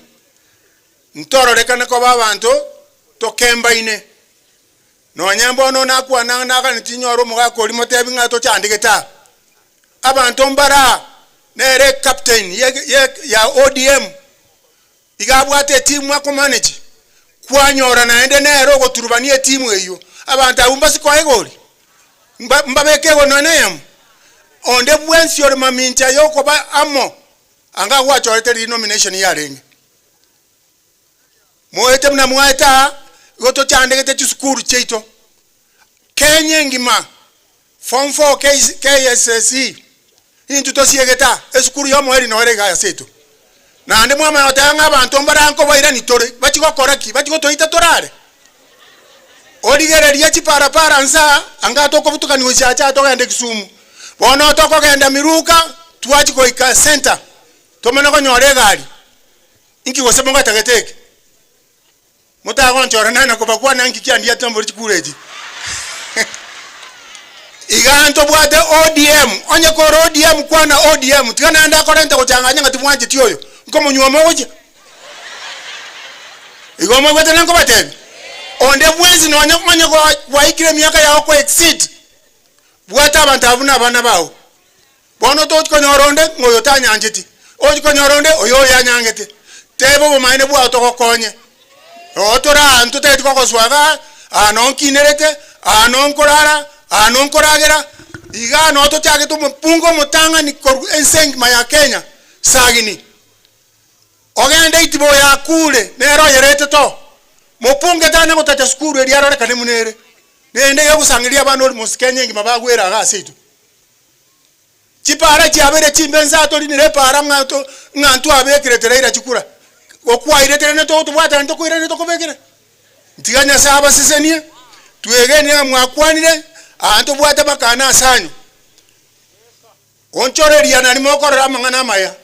ntororekana ko babantu tokembaine nonya mbono nakwana nakani tinyora omogaka ori motebi ng'a tochandikete abantu mbara nere captain ya ODM igabwate etimu akomanage kwanyora naende nere ogoturubania etimu eyo abantu abo mbasikoa egori mbabeke ego noneyemo onde bwensi ori mamincha yokoba amo anga gwachorete renomination yarenge moete mna mwaeta goto chandegete chisukuru cheito Kenya ngima Form 4 KSSE intu tosiegeta esukuru yomoeri noere iga yasetu naende mwamanya goteba ng'a abanto mbarankobaira nitore bachigokora ki bachigotoita torare origereria chiparapara nsa anga tokobutukani gochiacha togende Kisumu bono tokogenda Miruka twachikoika center tomene konyora egari inki gose mongatagete eke motagonchora nana kobakwana nki kiandia tombori chikura echi iga ntobwate ODM onye kora ODM kwana ODM tiga naende akorente gochanganya ng'a timwancheti oyo nkomonywa mogochia igo omobwate nankobatebi onde bwensi nonye onye gwaikire emiaka yao ko exceed bwate abanto abwo na abana bao bono tochikonyora onde ng'oyo tanyancheti ochikonyora onde oyo oyanyangete teba obomaene bwao togokonye otora anto teti kogoswaga ano nkinerete ano nkorara ano nkoragera iga no tochagete omopungo omotang'ani koru ense engima ya Kenya sagini ogende itibo yakure nero oyerete to mopunge tane gotacha sukuru eri arorekane munere nende yogosangeria abana ori mosi Kenya engima bagwera iga ase itu chipara chiabere chimbe nsato rinire para ng'anto ng'anto abekerete raira chikura okwairetere netotobwatana tokoirane tokobekere ntiga Nyasaye abasesenie twegenie mwakwanire anto bwate bakana asanyu onchoreria nari mokorora amang'ana amaya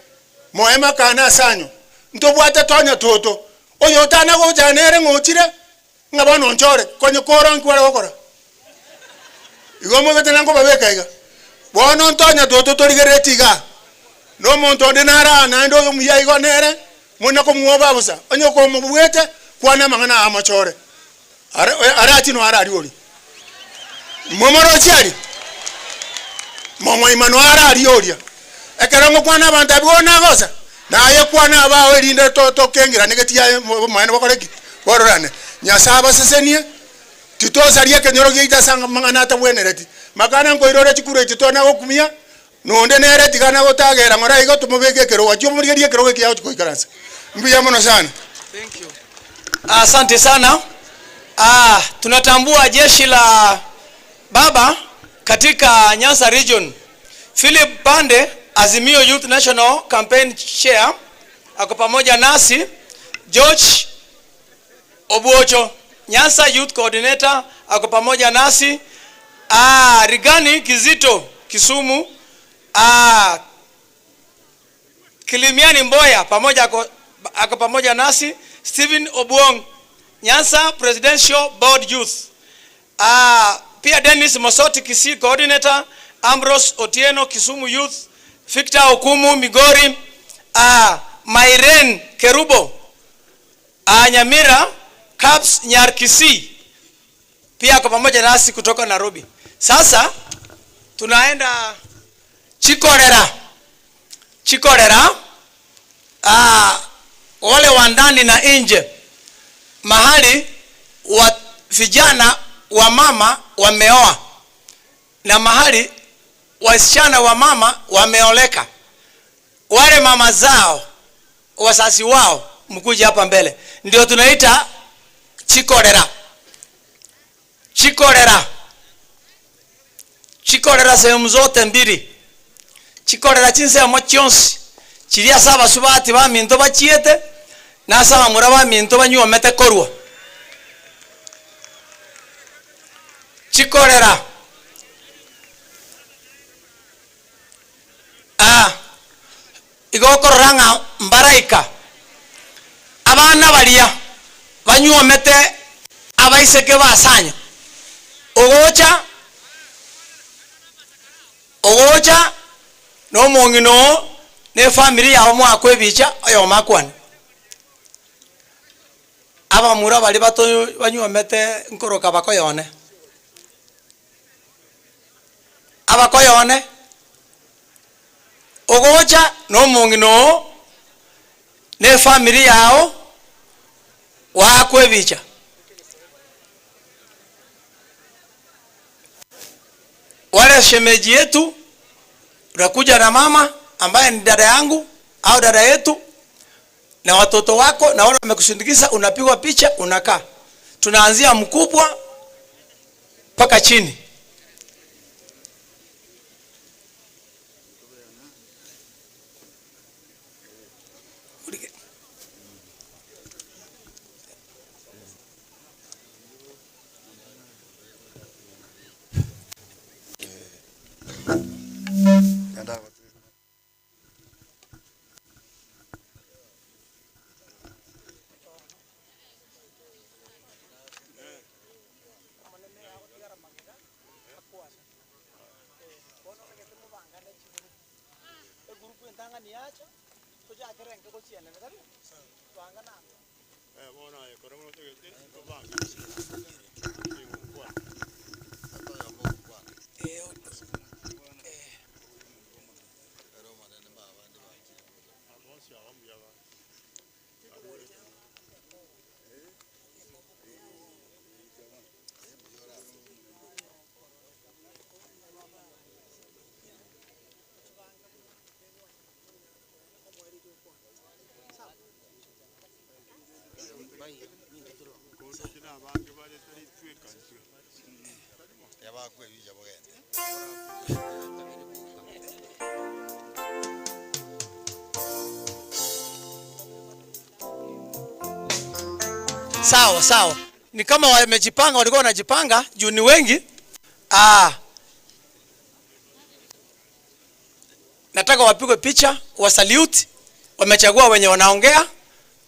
moe makana asanyu ntobwate tonya toto oyo otana gocha nere ng'ochire ng'a bono onchore konye koro nkware gokora igo omobete nankobabeka iga bono ntonya toto torigereti iga na omonto onde nara naende oyo omuya igo nere muna komuoba bosa onye okomobwete kwana amang'ana amachore arati no arari ori momorochi ari momoimano arari oria ekero ngokwana abanto abwo nagosa naye kwana abao erinde tokengera negeti yaye moene bokoreki bororane Nyasaye abasesenie titosaria ekenyoro giaito ase amang'ana atabwenereti makana nkoirore chikura echi tona gokumia nonde nere tigana gotagera ng'ora igo tomobeke ekerogo achio omorigerie ekerogo ekiago chikoikaransa mbuya mono sana. Thank you. Asante sana. Tunatambua jeshi la baba katika Nyanza region. Philip Bande, Azimio Youth National Campaign Chair, ako pamoja nasi. George Obuocho, Nyanza Youth Coordinator, ako pamoja nasi. Rigani Kizito, Kisumu. Kilimiani Mboya pamoja ako pamoja nasi. Stephen Obuong, Nyanza Presidential Board Youth. Pia Dennis Mosoti, Kisii Coordinator. Ambrose Otieno, Kisumu Youth. Victor Okumu, Migori. Mairen Kerubo, Nyamira Caps Nyar Kisii, pia ako pamoja nasi kutoka Nairobi. Sasa tunaenda Chikorera. Chikorera, wale wa ndani na nje, mahali wa vijana wa mama wameoa na mahali wasichana wa mama wameoleka, wale mama zao wasasi wao mkuje hapa mbele, ndio tunaita Chikorera. Chikorera, Chikorera sehemu zote mbili. Chikorera chinsemo chionsi chiria saba subati baminto bachiete na saba mura baminto banywomete korwa. Chikorera igokorora ng'a mbaraika abana baria banywomete abaiseke basanya ogocha ogocha no mong'ino ne family yao mwakwebicha oyo makwane abamura bari bato banywomete nkoroka bakoyone abakoyone ogocha no mong'ino ne family yao wakwebicha. Wale shemeji yetu unakuja na mama ambaye ni dada yangu au dada yetu na watoto wako na wale wamekusindikiza, unapigwa picha, unakaa. Tunaanzia mkubwa mpaka chini. Sawa sawa, ni kama wamejipanga, walikuwa wanajipanga juu ni wengi. Nataka wapigwe picha, wasalute. Wamechagua wenye wanaongea,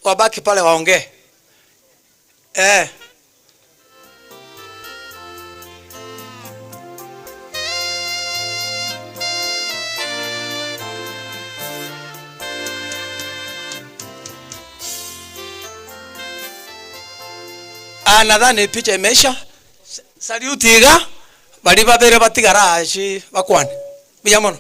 wabaki pale waongee. Nadhani picha imeisha. Salute iga bali babere batigara ashi bakwane. Biyamono.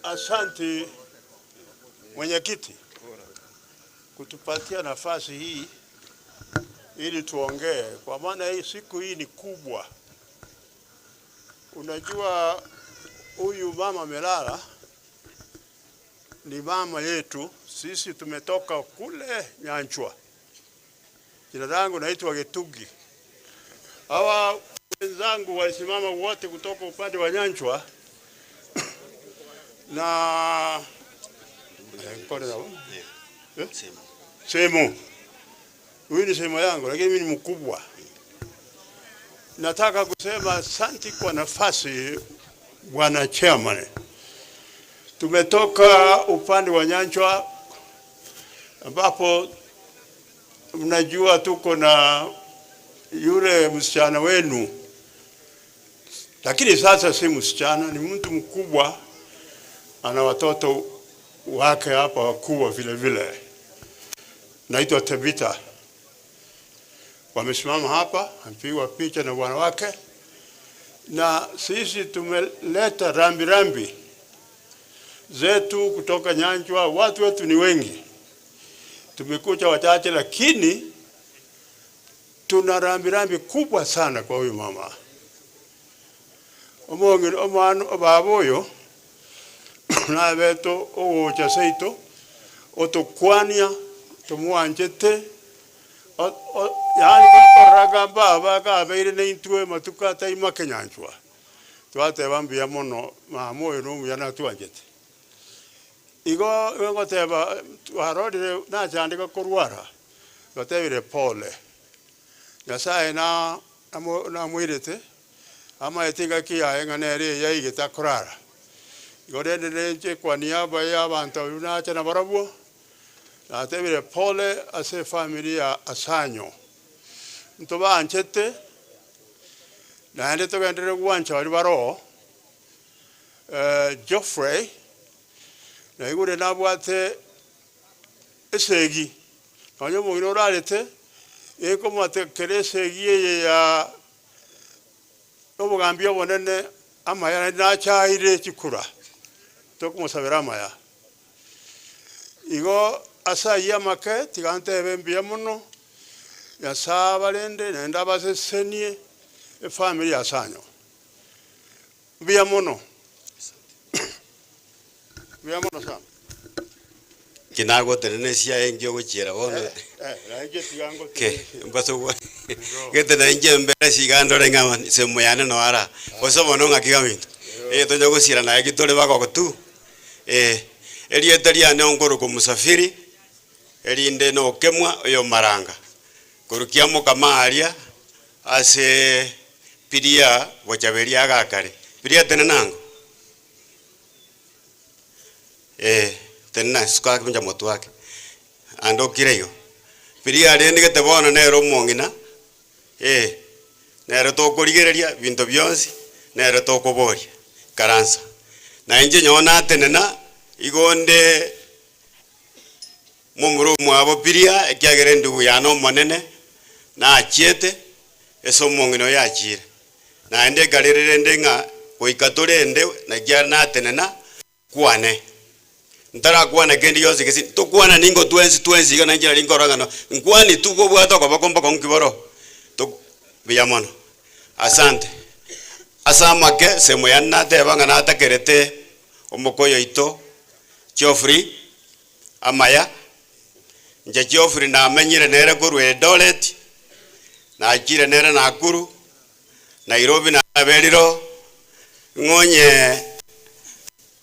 Asante mwenyekiti kutupatia nafasi hii ili tuongee, kwa maana hii siku hii ni kubwa. Unajua huyu mama Melala ni mama yetu, sisi tumetoka kule Nyanchwa. Jina langu naitwa Getugi. Hawa wenzangu walisimama wote kutoka upande wa Nyanchwa na Semu. Huyu ni semu yangu, lakini mimi ni mkubwa. Nataka kusema asante kwa nafasi bwana chairman. Tumetoka upande wa Nyanchwa ambapo mnajua tuko na yule msichana wenu, lakini sasa si msichana, ni mtu mkubwa, ana watoto wake hapa wakubwa vile vile, naitwa Tabita. Wamesimama hapa, amepigwa picha na bwana wake, na sisi tumeleta rambi rambi zetu kutoka Nyanchwa. Watu wetu ni wengi, tumekuja wachache, lakini tuna rambi rambi kubwa sana kwa huyu mama. Omongi omwana obaboyo na beto ogocha seito otokwania tumwanjete yani koragamba baka beire neintwe matuka taima Kenyanchwa twateba mbuya mono mama oyo nomuya natwanjete igo ngoteba twarorire nachandika korwara twatebire pole Nyasaye na namwirete ama etinga kiaye ng'anere yaigeta korara igo rende nenche kwa niaba ya abantu nacha na barabwo natebire pole ase familia Asanyo ntobanchete naende togendere gwancha bari baro Geoffrey naigure nabwate esegi nonye mugiro orarete ekomate esegi eye ya obogambia obonene amaya nachaire chikura tokumosabera amaya igo asaiya make tigantebe mbuya mono Nyasaye abarende naende abasesenie Efamily ya Sanyo. Mbuya mono. Mbuya mono sana. Kinago tenene cia engi ogochiera bono. Raije tigango. Ke mbaso gete na inje mbere cigandore ng'a semo yane no ara. Boso bono ng'aki gaminto. Tonya gocira naye gitore bagogo tu. Erieta riane ongoro musafiri erinde no kemwa oyo maranga. Kurukia mukamaria ase piria bochaberia gakare. Piria tenenango. Tena suka kunja motu wake. Ando kireyo. Piria rende gete bono nero mongina. Nero tokorigereria binto byonsi nero tokoboria. Karansa. Na inje nyona tenena igonde mumuru mwabo piria ekiagere ndugu yano monene na achiete eso mongino yachire. Na ende garerere ng'a goika torende na kia natenena kwane. Ntara kwana kendi yose kesi tokwana ningo twensi twensi kana njira lingo rangano nkwani tuko bwato kwa bakomba kwa nkiboro to biyamono. Asante. Asamake semo yanna tebanga natakerete omokoyo ito Geoffrey amaya nje Geoffrey na menyire nere korwa Eldoret na achire nere Nakuru Nairobi na Beriro ng'onye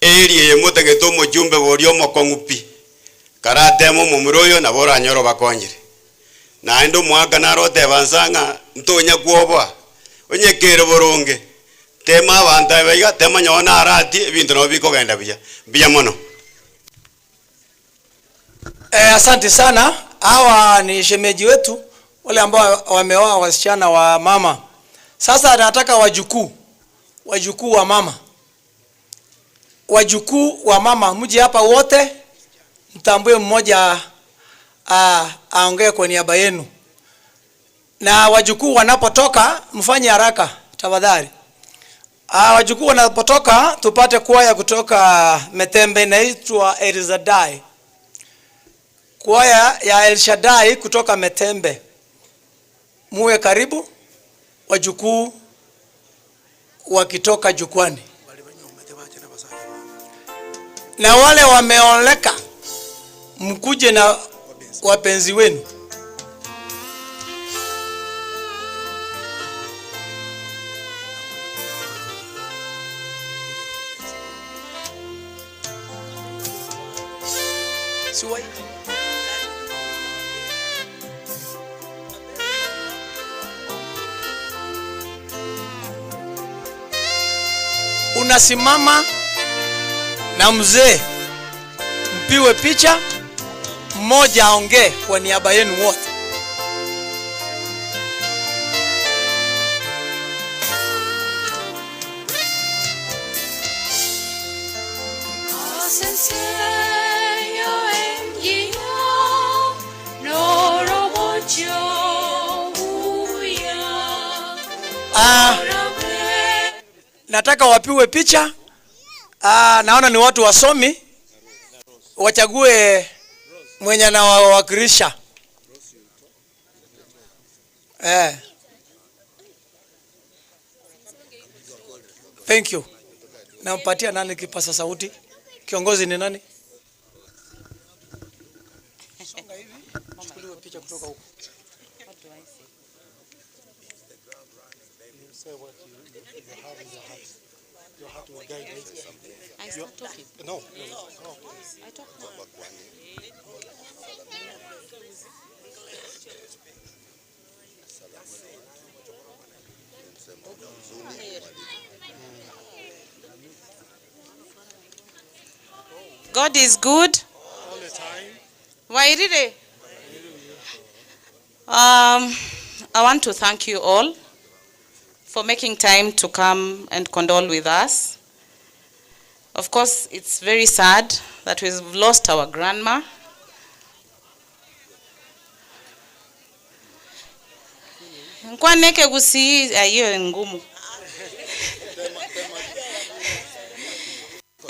eri yemutegete omojumbe bori omokong'upi karatemo mumuroyo na boranyoro bakonyire naende omwaka naroteba nsa ng'a ntonya kwoboa onyekere boronge tema abantu abaiga tema nyona arati ebinto nabo bikogenda buya buya mono. Asante sana. Hawa ni shemeji wetu wale ambao wameoa wasichana wa mama. Sasa nataka wajukuu wa mama. Wajukuu wa mama mje hapa wote, mtambue mmoja aongee kwa niaba yenu. Na wajukuu wanapotoka mfanye haraka tafadhali. Wajukuu wanapotoka tupate kwaya kutoka Metembe inaitwa El Shaddai. Kwaya ya El Shaddai kutoka Metembe. Muwe karibu wajukuu wakitoka jukwani. Na wale wameoleka mkuje na wapenzi wenu. Siwai. Unasimama na mzee, mpiwe picha, mmoja aongee kwa niaba yenu wote. Nataka wapiwe picha. Naona ni watu wasomi, wachague mwenye anawawakilisha. Thank you. Nampatia nani kipasa sauti? Kiongozi ni nani? Songa hivi, chukuliwe picha kutoka huko. I start talking. No. I talk now. God is good. All the time. Wairire. I want to thank you all for making time to come and condole with us. Of course, it's very sad that we've lost our grandma. Nkwaneke gusi hiyo ngumu.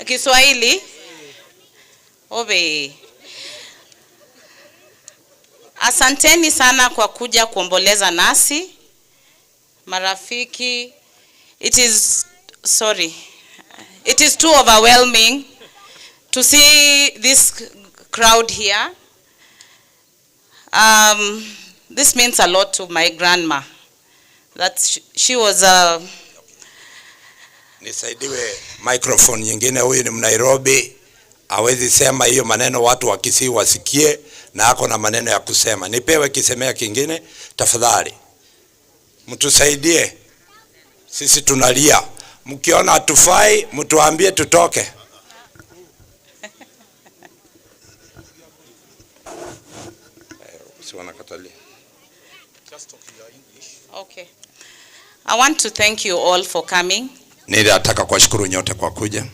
Kiswahili. Obe. Asanteni sana kwa kuja kuomboleza nasi. marafiki. It is, sorry, it is too overwhelming to see this crowd here. This means a lot to my grandma. That she was a Nisaidiwe microphone nyingine. Huyu ni Mnairobi, hawezi sema hiyo maneno watu wa Kisii wasikie, na ako na maneno ya kusema. Nipewe kisemea kingine tafadhali, mtusaidie sisi tunalia. Mkiona hatufai, mtuambie tutoke. Si wanakatalia. Okay. I want to thank you all for coming. Ninataka kuwashukuru nyote kwa kuja.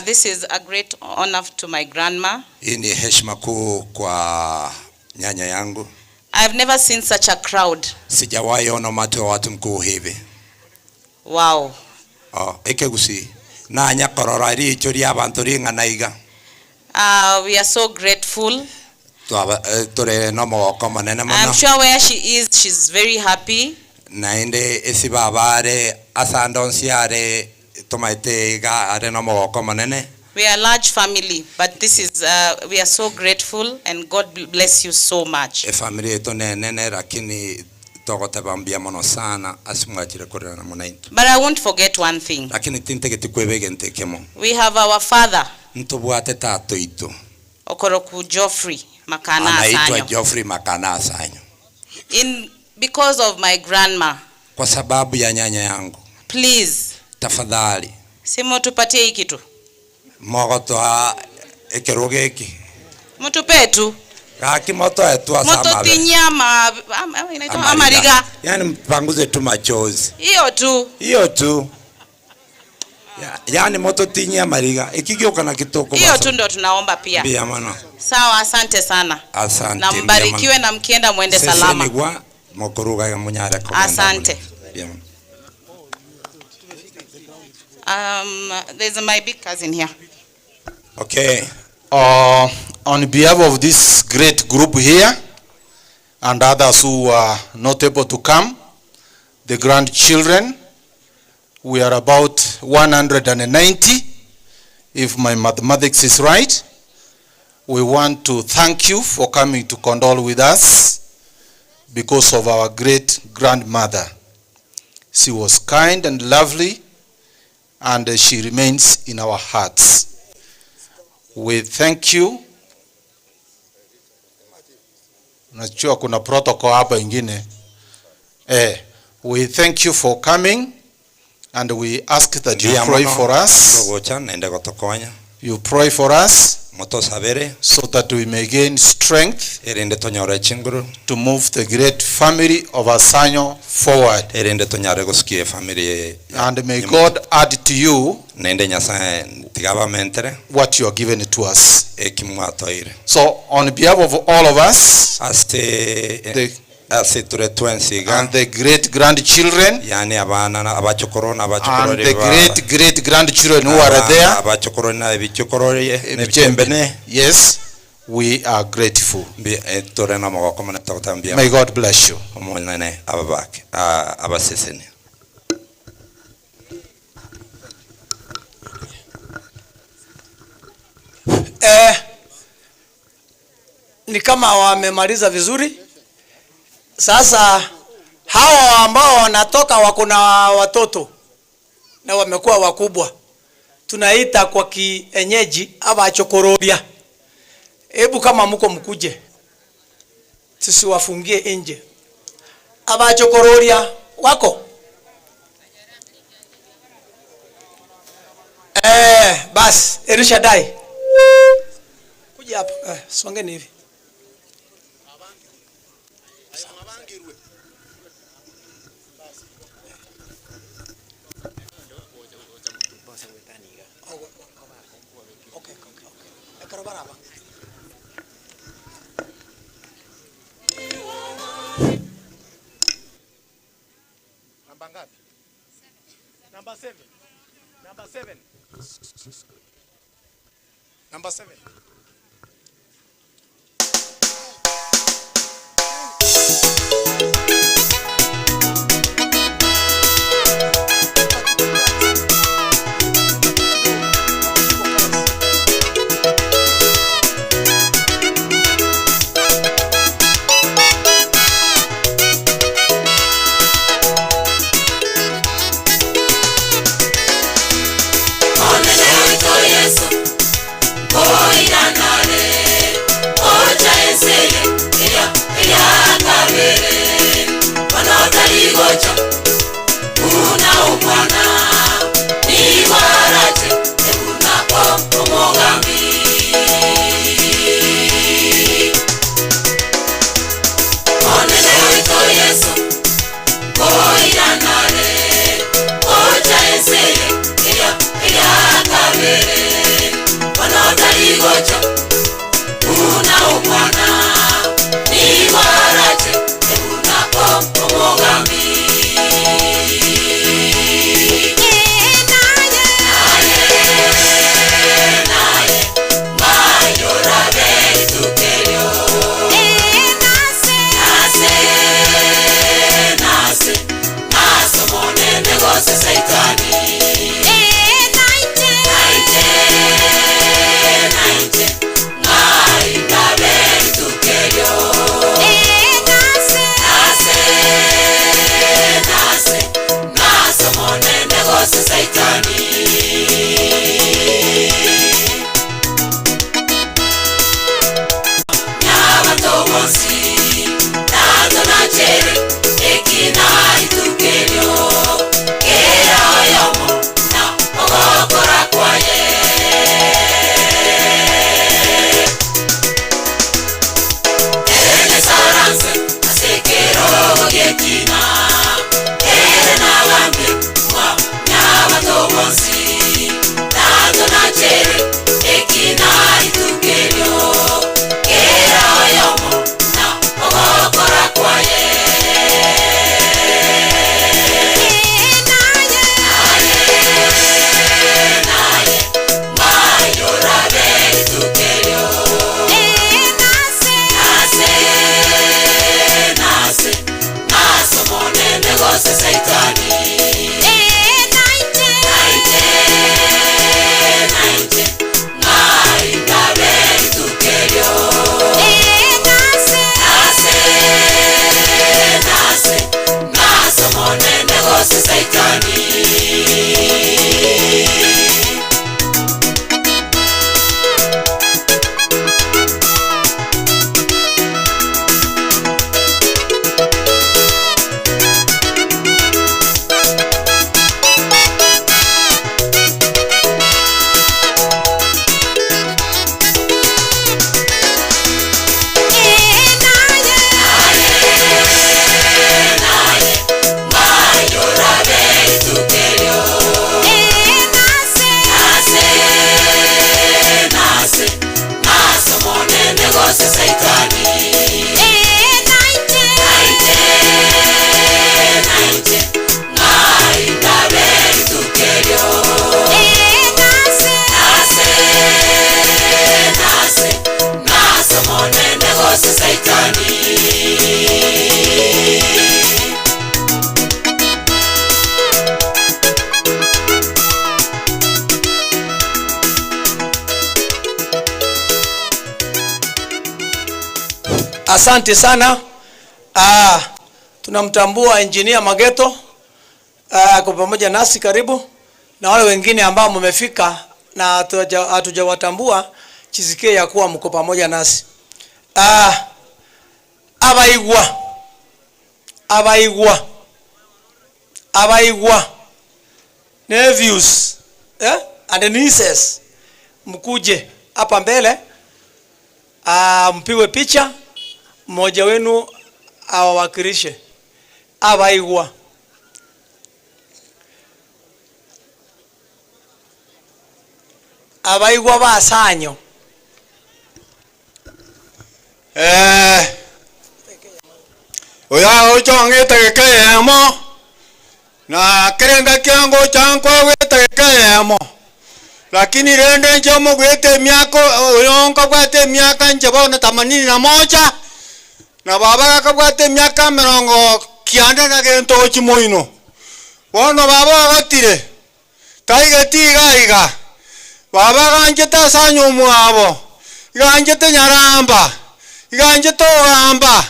This is a great honor to my grandma. Hii ni heshima kuu kwa nyanya yangu. I've never seen such a crowd. Sijawahi ona umati wa watu mkuu hivi. Wow. Oh, ekegusi nanya korora richo ria abantu ring'ana iga. We are so grateful. Tore no mogoko manene I'm mono sure where she is, she's very happy. Naende esi babare asando nsiare tomaete iga are no mogoko manene. We are a large family, but this is, we are so grateful, and God bless you so much. Efamily yetu nenene lakini togoteba mbia mono sana asimwachire kurera munaintu. But I won't forget one thing. Lakini tintegeti kwebegente kemo. We have our father, Ntubwate tatu itu. Okoroku Geoffrey Makana Anaitwa Asanyo. Geoffrey Makana Asanyo. In, because of my grandma, Kwa sababu ya nyanya yangu, please, tafadhali simu tupatie hii kitu. mogotoa ekerugo giki Mtupe tu. gaki motoe tu asamabe Mtotinya inaitwa amariga. Yani mpanguze tu machozi Hiyo tu. hiyo tu yani mototinya mariga ikigeuka na kitoko. Hiyo tu ndo tunaomba pia. Mbia mano. Sawa, asante sana. Asante. Na mbarikiwe na mkienda mwende salama. Nigwa mokuruga munyare kugenda. Asante. Mbia mono. There's my big cousin here. Okay. On behalf of this great group here and others who are not able to come, the grandchildren, we are about 190, if my mathematics is right. We want to thank you for coming to condole with us because of our great grandmother. She was kind and lovely, and she remains in our hearts. We thank you. Najua kuna protocol hapa ingine. We thank you for coming, and we ask that you Mbia pray mono. for us. Gogocha naende gotokonya. You pray for us Motosabere so that we may gain strength erinde tonyore chinguru to move the great family of Asanyo forward. Erinde tonyare gusikie family. And may God add to you nende Nyasaye tigaba mentere what you are given to us. Ekimwatoire. So on behalf of all of us, ase ase ture twensiga and the great grandchildren, yani abana na abachokoro na abachokoro and the great great grandchildren who are there, abachokoro na ebichokoro nebichembene, yes, we are grateful. Ture na mogoko mana togotambia. May God bless you. Omonene ababake abasesene. Ni kama wamemaliza vizuri. Sasa hawa ambao wanatoka wako na watoto na wamekuwa wakubwa, tunaita kwa kienyeji abachokororia. Hebu kama mko mkuje, tusiwafungie nje. Abachokororia wako? Bas Elishadai, kuja hapa. Songeni hivi. Namba ngapi? Namba 7. Namba 7. Namba 7. Asante sana. Tunamtambua Engineer Mageto kwa pamoja nasi, karibu na wale wengine ambao mmefika na hatujawatambua, chisikie ya kuwa mko pamoja nasi. Abaigwa nephews and nieces, mkuje hapa mbele, mpigwe picha, mmoja wenu awawakilishe. Abaigwa. Abaigwa basanyo. Oya ochongete keyemo na kerenda kyango chankwa wete keyemo, lakini rende njomo gwete miako oyonko gwete miaka nje bona 81 na baba akabwate miaka 90 na gento chimoino bono baba agatire taigeti iga baba ganjete asanyo mwabo iganjete nyaramba iganjete ogamba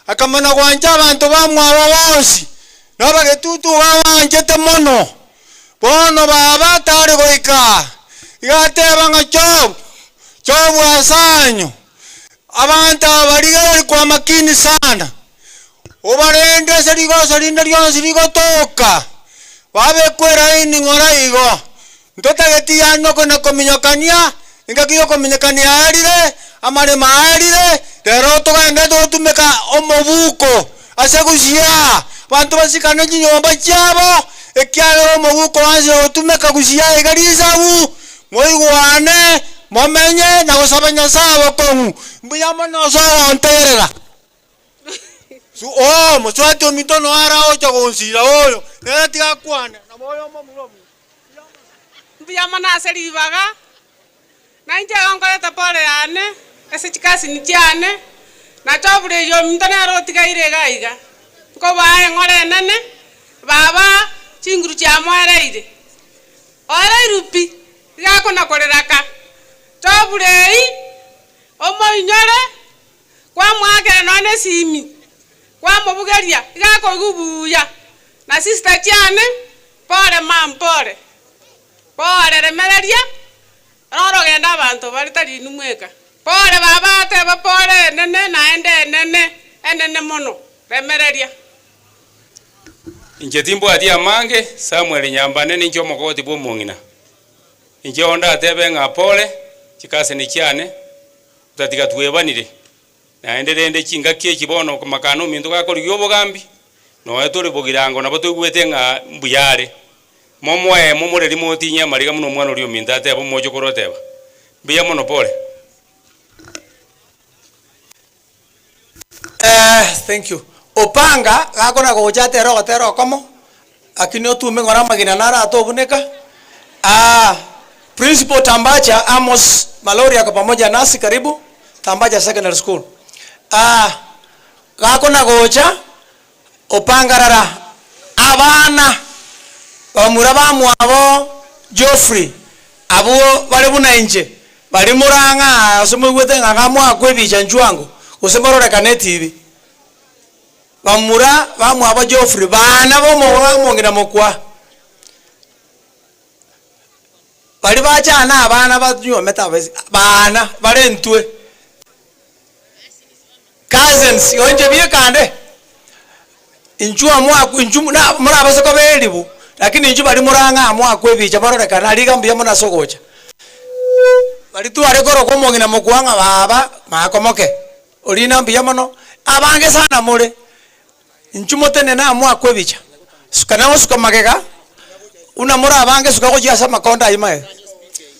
akamana gwanja abantu bamwabo bonsi nabagetutu bawanjete mono bono baba tari goika igateba nga chobu asanyo abantu abarigari kwa makini sana obarende serigoso rinde ryonsi rigotoka babekwera ini ng'ora igo ntotageti yano kona kominyokania ingakiyo kominyokania arire amare maarire Rero tugende tutumika omobuko ase gusia bantu basikane chinyomba chiabo ekiagera omobuko wanse otumeka gusia iga risabu moigwane momenye na gosaba Nyasaye bokong'u mbuya mono sogontegerera. Oh, moswati ominto no ara ocha gonsira oyo nere tigakwane na moyo omomuromu mbuya mono ase ribaga nainche nkoreta pole yane ase chikasini chiane nachobure eyo ominto nere otigaire iga iga nkobae eng'ore enene baba chinguru chiamoereire oereirwe pi iga akonakoreraka choburei omoinyore kwamwakera nonye esimi kwamobugeria iga akoigwa buya na sister chiane pole mam pole pole remereria rorogenda abanto bari tari inwe mweka pole baba ateba pole enene naende enene enene mono remereria. Inche timbwati amange Samuel Nyambane ninche omogoti bwa omong'ina inche onde atebe ng'a pole chikasini chiane tatiga twebanire naende rende chingaki echi bono makano ominto gakorigia obogambi noe tore bogirango nabo toigwete ng'a mbuyare momoe momoreri motinye amariga muno omwana oria ominto ateba omochokoro oteba mbuya mono pole. Thank you. Opanga gakona gocha tero gotero komo akini otume ngora magina nara atobuneka. Principal Tambacha Amos Malori ako pamoja nasi, karibu Tambacha Secondary School. Gakona gocha opanga rara abana bamura bamwabo Geoffrey abo bari buna inche bari murang'a asomwe ng'a mwakwe bicha nchwango gose TV bamura bamwabo Geoffrey bana bomong'ina mokwa bari bachana abana banyometa bana barentwe cousins yonje biekande inchwa mwaku inchu na murabasoko belibu lakini inchu bari murang'a mwakwe bicha barorekana riga mbuya muna sogocha bari tware koro komong'ina mokwanga baba makomoke orina mbuya mono abange sana more inchu motene na mwakwe bicha sukana osuka magega una mora abange suka kujiasa makonda imae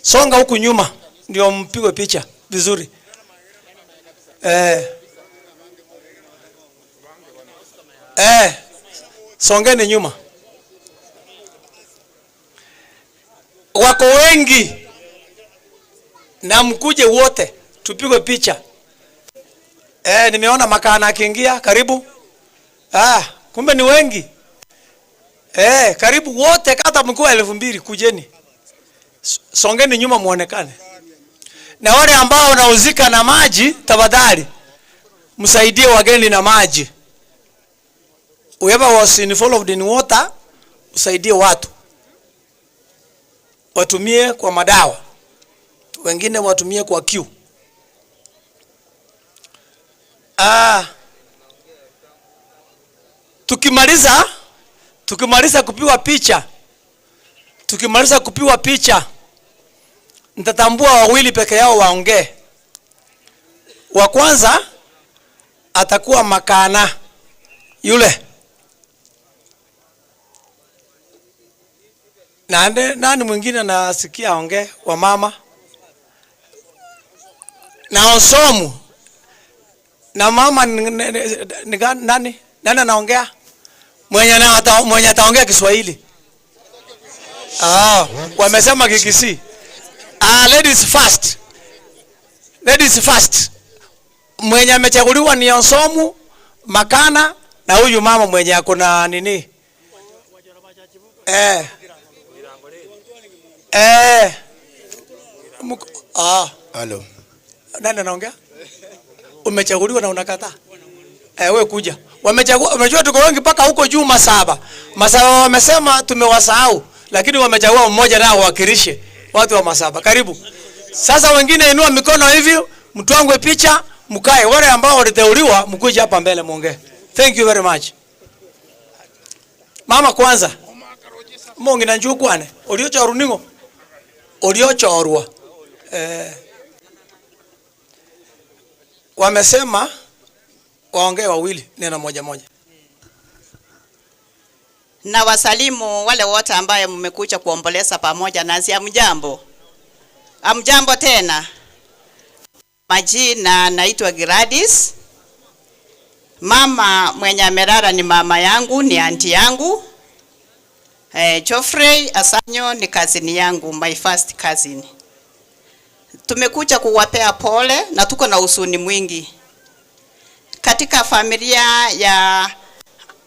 songa huku nyuma ndio mpigwe picha vizuri. Songeni nyuma, wako wengi na mkuje wote tupigwe picha. Nimeona makana akiingia, karibu. Kumbe ni wengi. Karibu wote kata mkuu 2000 kujeni. Songeni nyuma muonekane. Na wale ambao wanauzika na maji, tafadhali msaidie wageni na maji. Whoever was involved in water, usaidie watu. Watumie kwa madawa. Wengine watumie kwa kiu. Tukimaliza kupigwa picha, nitatambua wawili peke yao waongee. Wa kwanza atakuwa Makana yule. Nani mwingine nasikia aongee? Wa mama na Osomu na mama nani anaongea? Mwenye ataongea Kiswahili. Wamesema Kikisii. Ladies first. Ladies first. Mwenye amechaguliwa ni Osomu, Makana na huyu mama mwenye ako na nini? Hello. Nani anaongea? Umechaguliwa na unakataa. Wewe kuja. Wamechagua, wamejua tuko wengi mpaka huko juu Masaba. Masaba wamesema tumewasahau, lakini wamechagua mmoja nao wakilishe watu wa Masaba. Karibu. Sasa wengine inua mikono hivi, mtwangwe picha, mkae. Wale ambao waliteuliwa mkuje hapa mbele muongee. Thank you very much. Mama kwanza. Mungi na njukwane. Uliochorwa ningo? Uliochorwa. Wamesema waongee wawili neno moja moja. Na wasalimu wale wote ambaye mmekuja kuomboleza pamoja nasi. Amjambo? Amjambo tena. Majina naitwa Gladys. Mama mwenye amelala ni mama yangu, ni anti yangu. Geoffrey Asanyo ni cousin yangu, my first cousin. Tumekuja kuwapea pole na tuko na huzuni mwingi. Katika familia ya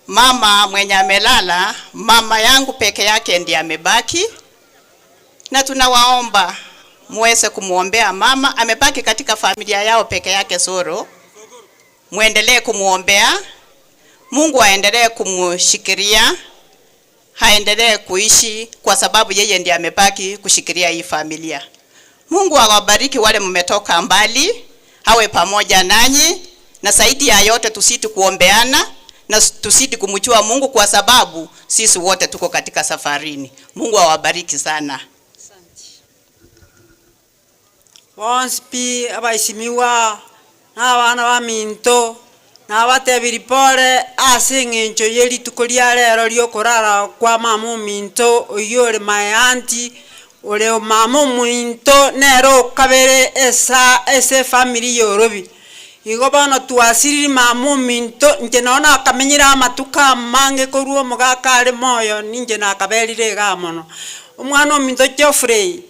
mama mwenye amelala, mama yangu peke yake ndiye amebaki, na tunawaomba muweze kumuombea mama. Amebaki katika familia yao peke yake Soro, muendelee kumuombea. Mungu aendelee kumushikilia, aendelee kuishi, kwa sababu yeye ndiye amebaki kushikilia hii familia. Mungu awabariki wale mmetoka mbali, awe pamoja nanyi, na zaidi ya yote tusiti kuombeana na tusiti kumjua Mungu, kwa sababu sisi wote tuko katika safarini. Mungu awabariki sana. Bonsi pi abaisimiwa n'abana ba minto nabatebiri pole ase eng'encho ye rituko ria rero riokorara kwa mama ominto oywo ore my auntie ore mama ominto nero okabere esa ase family yorobi igo bono twasiriri mama ominto inche nono akamenyire amatuko amange korwa omogaka are moyo ninche nakaberire iga mono omwana ominto Geoffrey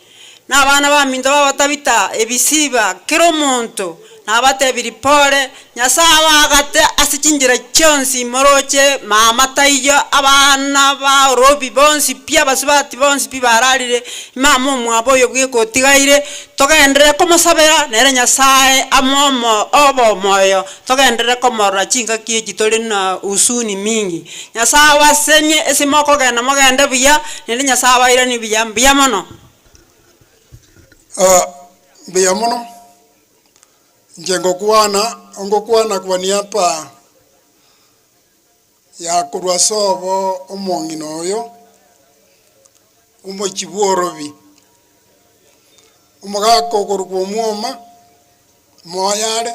na abana ba minto babatabita ebisiba kero omonto nabatebiri pole Nyasaye agate ase chinjira chionsi moroche mama taiyo abana ba orobi bonsi pi abasubati bonsi pi bararire mama omwabo oyo bwikotigaire togenderere komosabera nere Nyasaye amomo obo moyo togenderere komorora chingaki echi tore na usuni mingi Nyasaye wasenye ase mokogenda mogende buya nere Nyasaye abairani buya mbuya mono. Mbuya mono nje ngokwana kwa niapa ya kurwa sobo omong'ina oyo omochi bworobi omogaka okorokwa omwoma moyare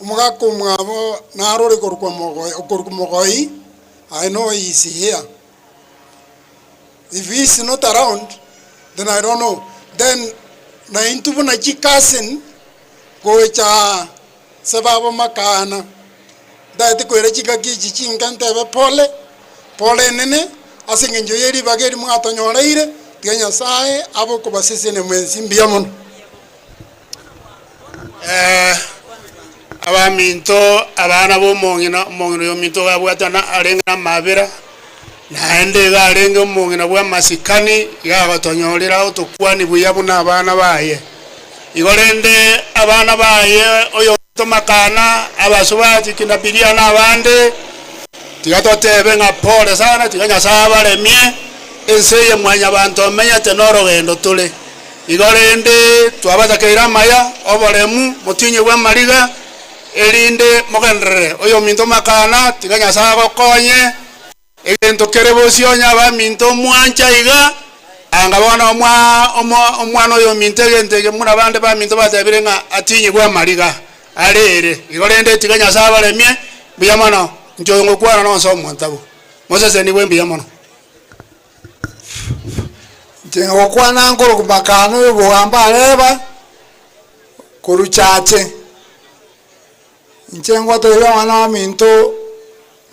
omogaka omwabo narore korokwa okorokwa mogoi. I know he is here. If he is not around, then I don't know. Then na intu buna chikasin gocha sababu makana ndaete kwera chingaki ichi chinga ntebe pole pole nene ase eng'encho ya eribaga eri mwatonyoreire tiga Nyasaye abe okobasesenia mwensi mbuya mono. Abaminto abana bomong'ina omong'ina oyo minto gabwatana arenge na amabera naende iga arenge omong'ina bwa amasikani iga agotonyorera otokwani buya buna abana baye igo rende abana baye oyo tomakana abasubati kinabiria na abande tiga totebe ng'a pole sana tiga Nyasaye abaremie ense eye mwanya banto omenyete na orogendo tore igo rende twabatakeire amaya oboremu motinye bwa amariga erinde mogenderere oyo minto makana tiga Nyasaye agokonye egento kere bosionya abaminto mwancha iga anga bono omwana oyo minto egento ege muna abande baminto batebire ng'a atinye bwa amariga arere igo rende tiga Nyasaye abaremie mbuya mono inche oyo ngokwana nonse omontabo moseseniwe mbuya mono. Inche ngokwana nkoro makana oyo bogamba areba koruchache inche ngwatebia abana baminto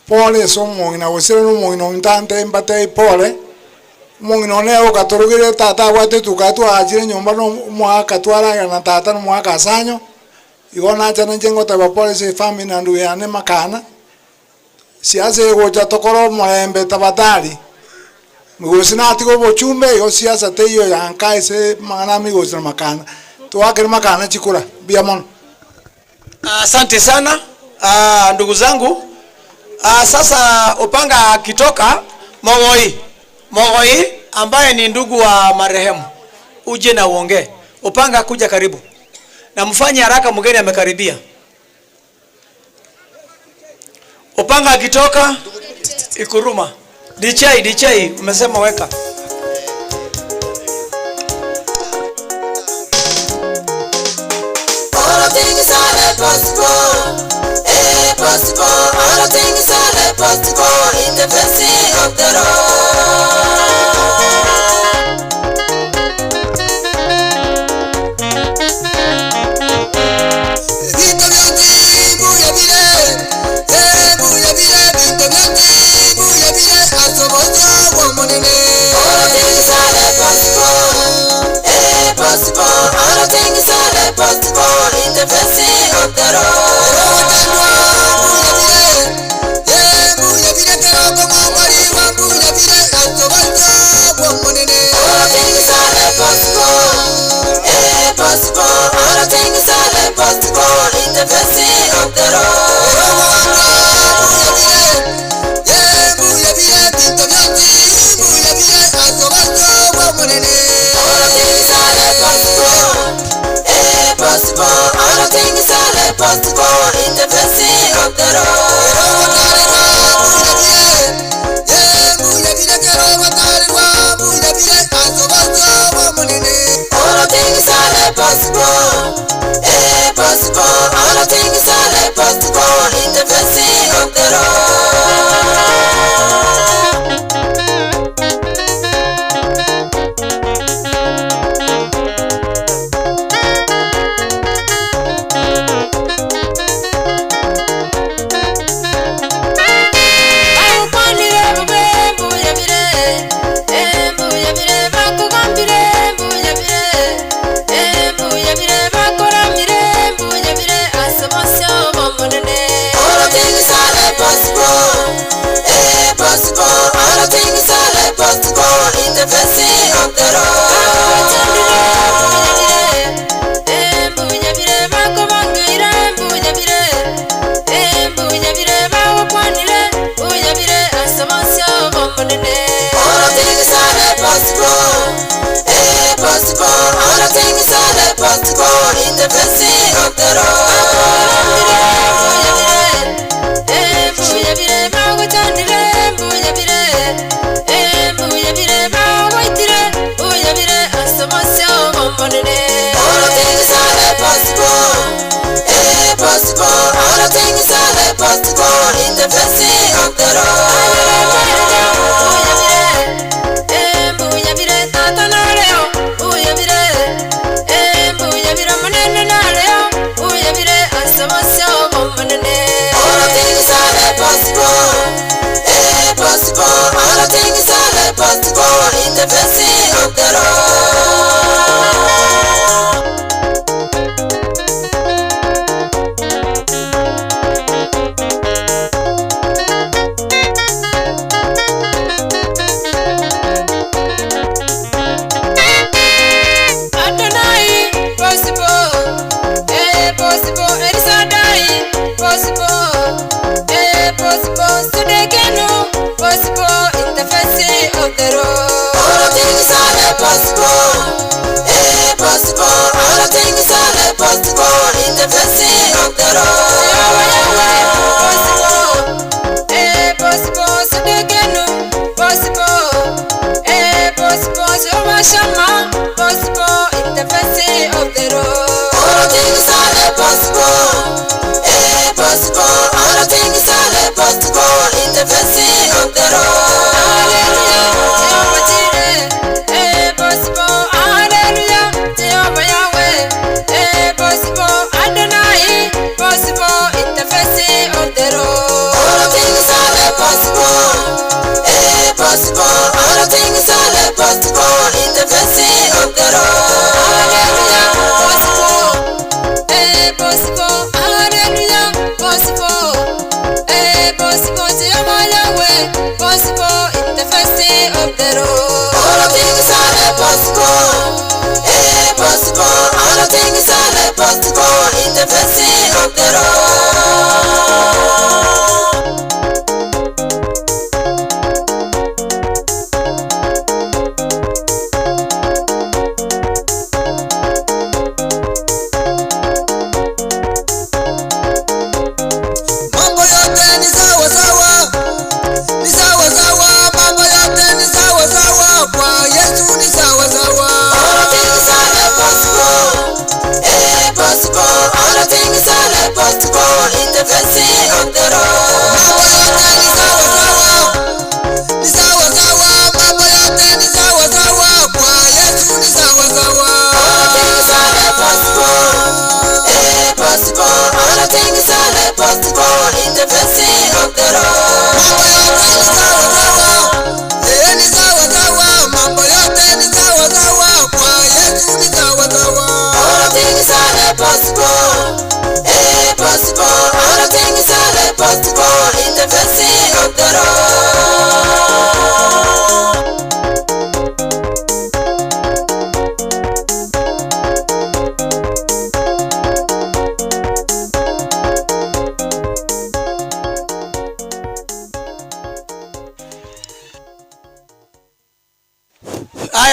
pole ase omong'ina gosire na omong'ina ominto ante mbatebie pole omong'ina one okatorogere tata abwate etuka twachire nyomba na omwaka twaragera na tata na omwaka asanyo igo nacha ninche ngoteba pole ase efamily na ndugu yane makana siasa egocha tokore omorembe tabatari migosi natiga obochumbe igo siasa teiyo yanka ase amang'ana amigosi na makana twakere makana chikura mbuya mono. Asante sana ndugu zangu. Sasa upanga akitoka Mogoi ambaye ni ndugu wa marehemu uje na uongee. Upanga kuja karibu na mfanye haraka, mgeni amekaribia. Upanga akitoka Ikuruma. Dichai umesema weka. All things are possible. Possible. All things are possible in the face of the Lord. All things are possible. Possible. All things are possible in the face of the Lord. All things are possible. Possible. All things are possible in the face of the Lord. All things are possible. Possible. All things are possible in the face of the Lord. All things are possible. Possible. All things are possible in the face of the Lord. All things are possible. Possible. All things are possible in the face of the Lord. All things are possible. Possible. All things are possible in the face of the Lord. All things are possible. Possible. All things are possible in the face of the Lord. All things are possible. Possible. All things are possible in the face of the Lord. Adonai, possible, possible, Elisadai, possible, possible, Sudekenu, possible in the face of the Lord. All things are possible. Possible. All things are possible in the face of the Lord. Possible, possible, Sudekenu, possible, possible, Jehovah Shammah, possible in the face of the Lord. All things are possible. Possible. All things are possible in the face of the Lord. Hallelujah, Jehovah Jireh, possible. Hallelujah, Jehovah Yahweh, possible. Adonai, possible in the face of the Lord. All things are possible. Possible. All things are possible in the face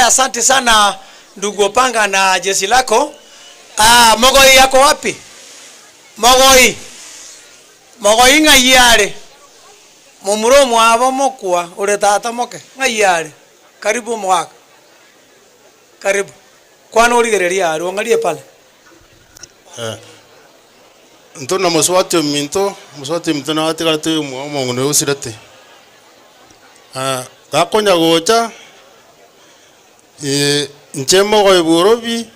Haya, asante sana ndugu Opanga na jeshi lako. Mogoi yako wapi? Mogoi. Mogoi ng'aiyare. Mumuro mwabo mokwa ure tata moke ng'aiyare. Karibu mwaka. Karibu. Kwani uligereria ari uangalie pale. Ntona muswati minto, muswati minto na atigarete omongo usirete. Gakonya gocha nche mogoi borobi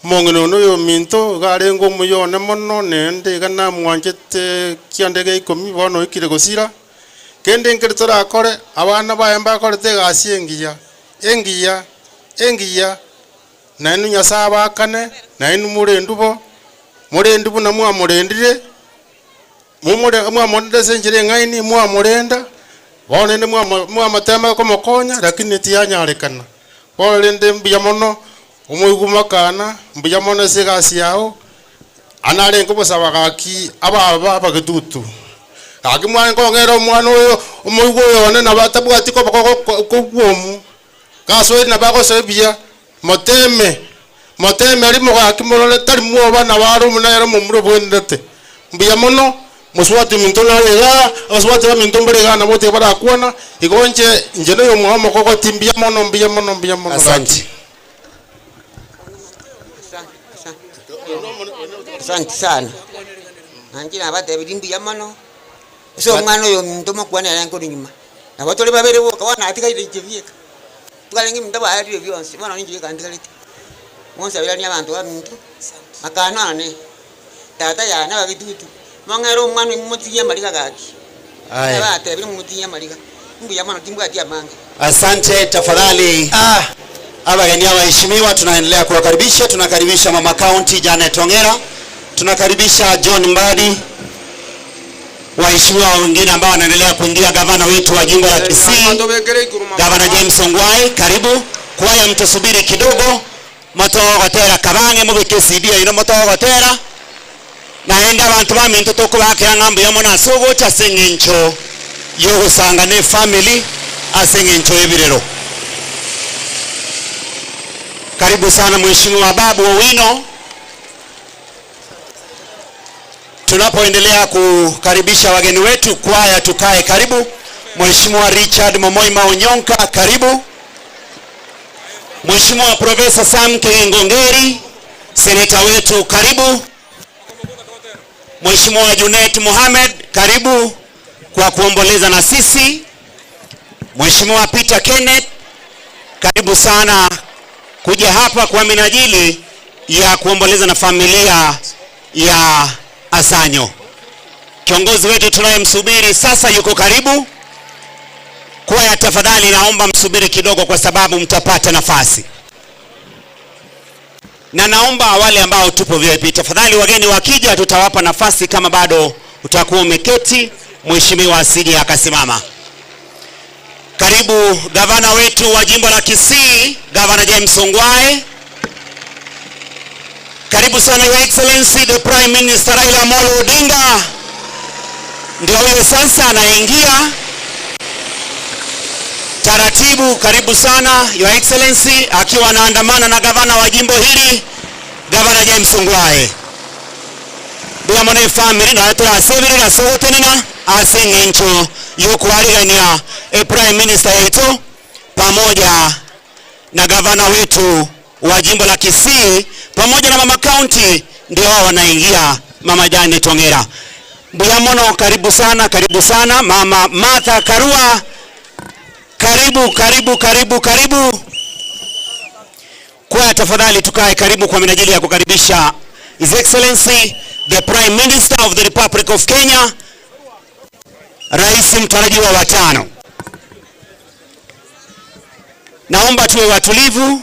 mong'ino noyo minto garengo muyone mono nende gana mwanchete kiandege ikomi bono ikire gosira kende nkere torakore abana baye mbakorete gasi engiya engiya engiya nainu Nyasaye abakane nainu murendu bo na mwamurendire mumure mwamurende senjire ng'aini mwamurenda bono nende mwamatema komokonya lakini tiyanyarekana bono rende mbuya mono omoiguma kana mbuya mono ase egasi yao anare nkobosaba gaki ababa abagetutu gaki mwana nkong'era omwana oyo omoigwa oyo one nabatabwati koboko gasoeri nabagosoe buya moteme moteme ari mogaki morore tari mwoba nabare omonere momuro bwendete mbuya mono muswati minto narega abaswati ba minto mbarega nabo te barakwana igo nche nje noyo mwa mokogoti mbuya mono mbuya mono mbuya mono. Asante. Asante sana. Nanjina abatebiri mbuya mono. So omwana oyo minto mokwana era nkori nyuma. Nabo tore babere boka wana atigaire chibieka. Tukalengi minto barire byonsi bono ninje kandigarete. Monsabira ni abantu ba minto. Makanane. Tata yana bagitutu. Mangero omwana mmotinya malika gaki. Abatebiri mmotinya malika. Mbuya mono timbwati amanga. Asante tafadhali. Abageni waheshimiwa, tunaendelea kuwakaribisha. Tunakaribisha Mama County Janet Ongera, tunakaribisha John Mbadi, waheshimiwa wengine ambao wanaendelea kuingia, gavana wetu wa jimbo la Kisii Gavana James Ongwae, karibu. Kwaya mtasubiri kidogo, motogotera kabange mubike CD ino motogotera naenda abantu baminto tokubakira ngambo yomo nasogocha seng'encho yogosanga ne family aseng'encho ebirero. Karibu sana Mheshimiwa Babu Owino. Tunapoendelea kukaribisha wageni wetu, kwaya tukae karibu. Mheshimiwa Richard Momoima Onyonka, karibu. Mheshimiwa Profesa Sam Kengongeri, seneta wetu, karibu. Mheshimiwa Junet Mohamed, karibu kwa kuomboleza na sisi. Mheshimiwa Peter Kenneth, karibu sana kuja hapa kwa minajili ya kuomboleza na familia ya Asanyo. Kiongozi wetu tunayemsubiri sasa yuko karibu. Kwaya tafadhali naomba msubiri kidogo kwa sababu mtapata nafasi. Na naomba wale ambao tupo VIP tafadhali, wageni wakija tutawapa nafasi kama bado utakuwa umeketi, mheshimiwa asije akasimama. Karibu gavana wetu wa jimbo la Kisii, Gavana James Ongwae. Karibu sana Your Excellency the Prime Minister Raila Amolo Odinga. Ndio huyo sasa anaingia taratibu. Karibu sana Your Excellency, akiwa anaandamana na gavana wa jimbo hili Gavana James Ongwae. Bila mone family na turasebirira sogotenena aseng'encho yokuarigania e Prime Minister yetu pamoja na gavana wetu wa jimbo la Kisii pamoja na Mama County, ndio wao wanaingia, Mama Janet Ongera. Mbuya mono, karibu sana, karibu sana Mama Martha Karua. Karibu, karibu, karibu, karibu. Kwa tafadhali tukae karibu kwa minajili ya kukaribisha His Excellency the Prime Minister of the Republic of Kenya, Rais mtarajiwa wa 5. Naomba tuwe watulivu.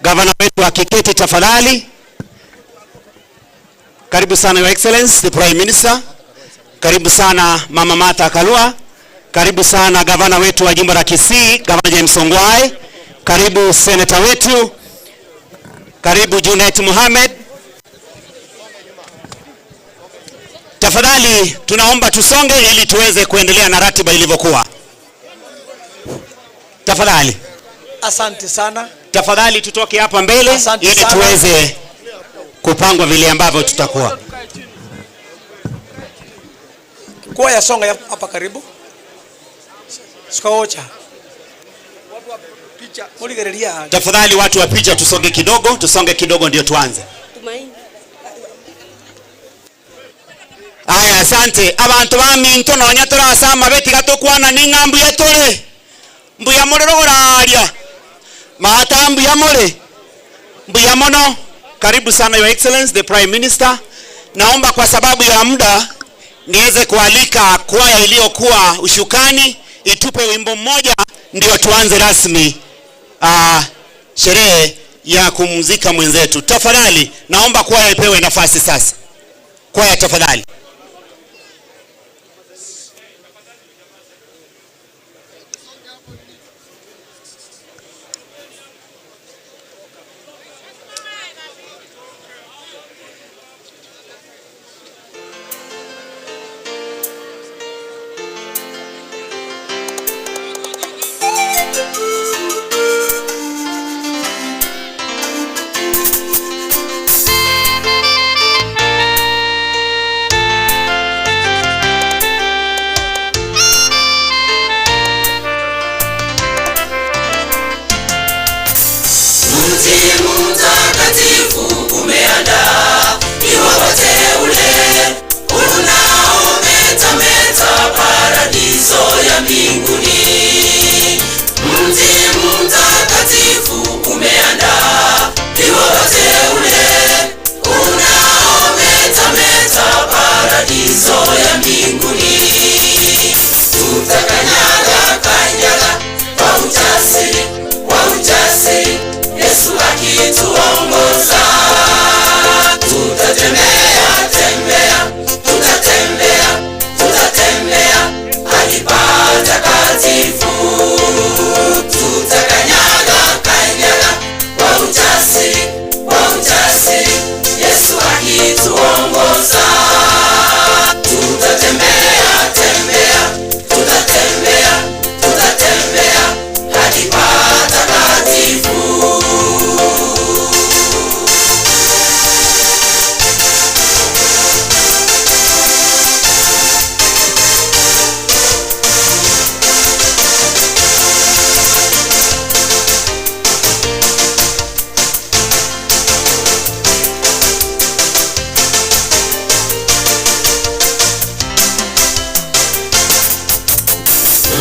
Gavana wetu akiketi tafadhali. Karibu sana Your Excellency the Prime Minister. Karibu sana Mama Martha Karua. Karibu sana gavana wetu wa jimbo la Kisii, Gavana James Ongwae. Karibu senator wetu. Karibu Junet Mohamed. Tafadhali tunaomba tusonge ili tuweze kuendelea na ratiba ilivyokuwa. Tafadhali. Asante sana. Tafadhali tutoke hapa mbele Asante ili sana. tuweze kupangwa vile ambavyo tutakuwa. Kuwa ya songa hapa karibu. Sikaocha. Muligereria. Tafadhali watu wa picha tusonge kidogo, tusonge kidogo ndio tuanze. Aya, asante. Abantu ba minto nonya turasama betiga tukwana ni mbuya tuli. Mbuya muri ruguraria. Mata mbuya muri. Mbuya mono. Karibu sana Your Excellency the Prime Minister. Naomba kwa sababu ya muda niweze kualika kwaya iliyokuwa ushukani itupe wimbo mmoja ndio tuanze rasmi sherehe ya kumzika mwenzetu. Tafadhali naomba kwaya ipewe nafasi sasa. Kwaya tafadhali. Mji mtakatifu umeandaa iwa wateule unaometameta paradiso ya mbinguni. Mji mtakatifu umeandaa iwa wateule unaometameta paradiso ya mbinguni. Tutakanyaga kanyaga kwa ujasiri, kwa ujasiri Yesu akituongoza. Tutatembea tembea, tutatembea, tutatembea hadi patakatifu. Tutakanyaga kanyaga kwa ujasiri, kwa ujasiri Yesu akituongoza. Tutatembea tembea, tutatembea, tutatembea hadi patakatifu.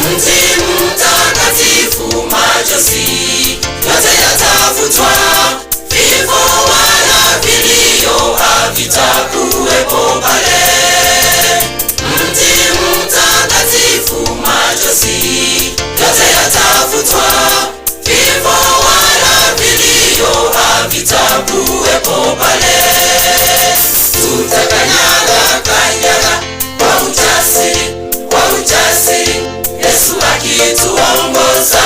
Mji mtakatifu, machozi yote yatafutwa, vifo wala vilio havitakuwepo pale. Mji mtakatifu, machozi yote yatafutwa, vifo wala vilio havitakuwepo pale. Tutakanyaga kanyaga kwa ujasiri, kwa ujasiri Yesu akituongoza.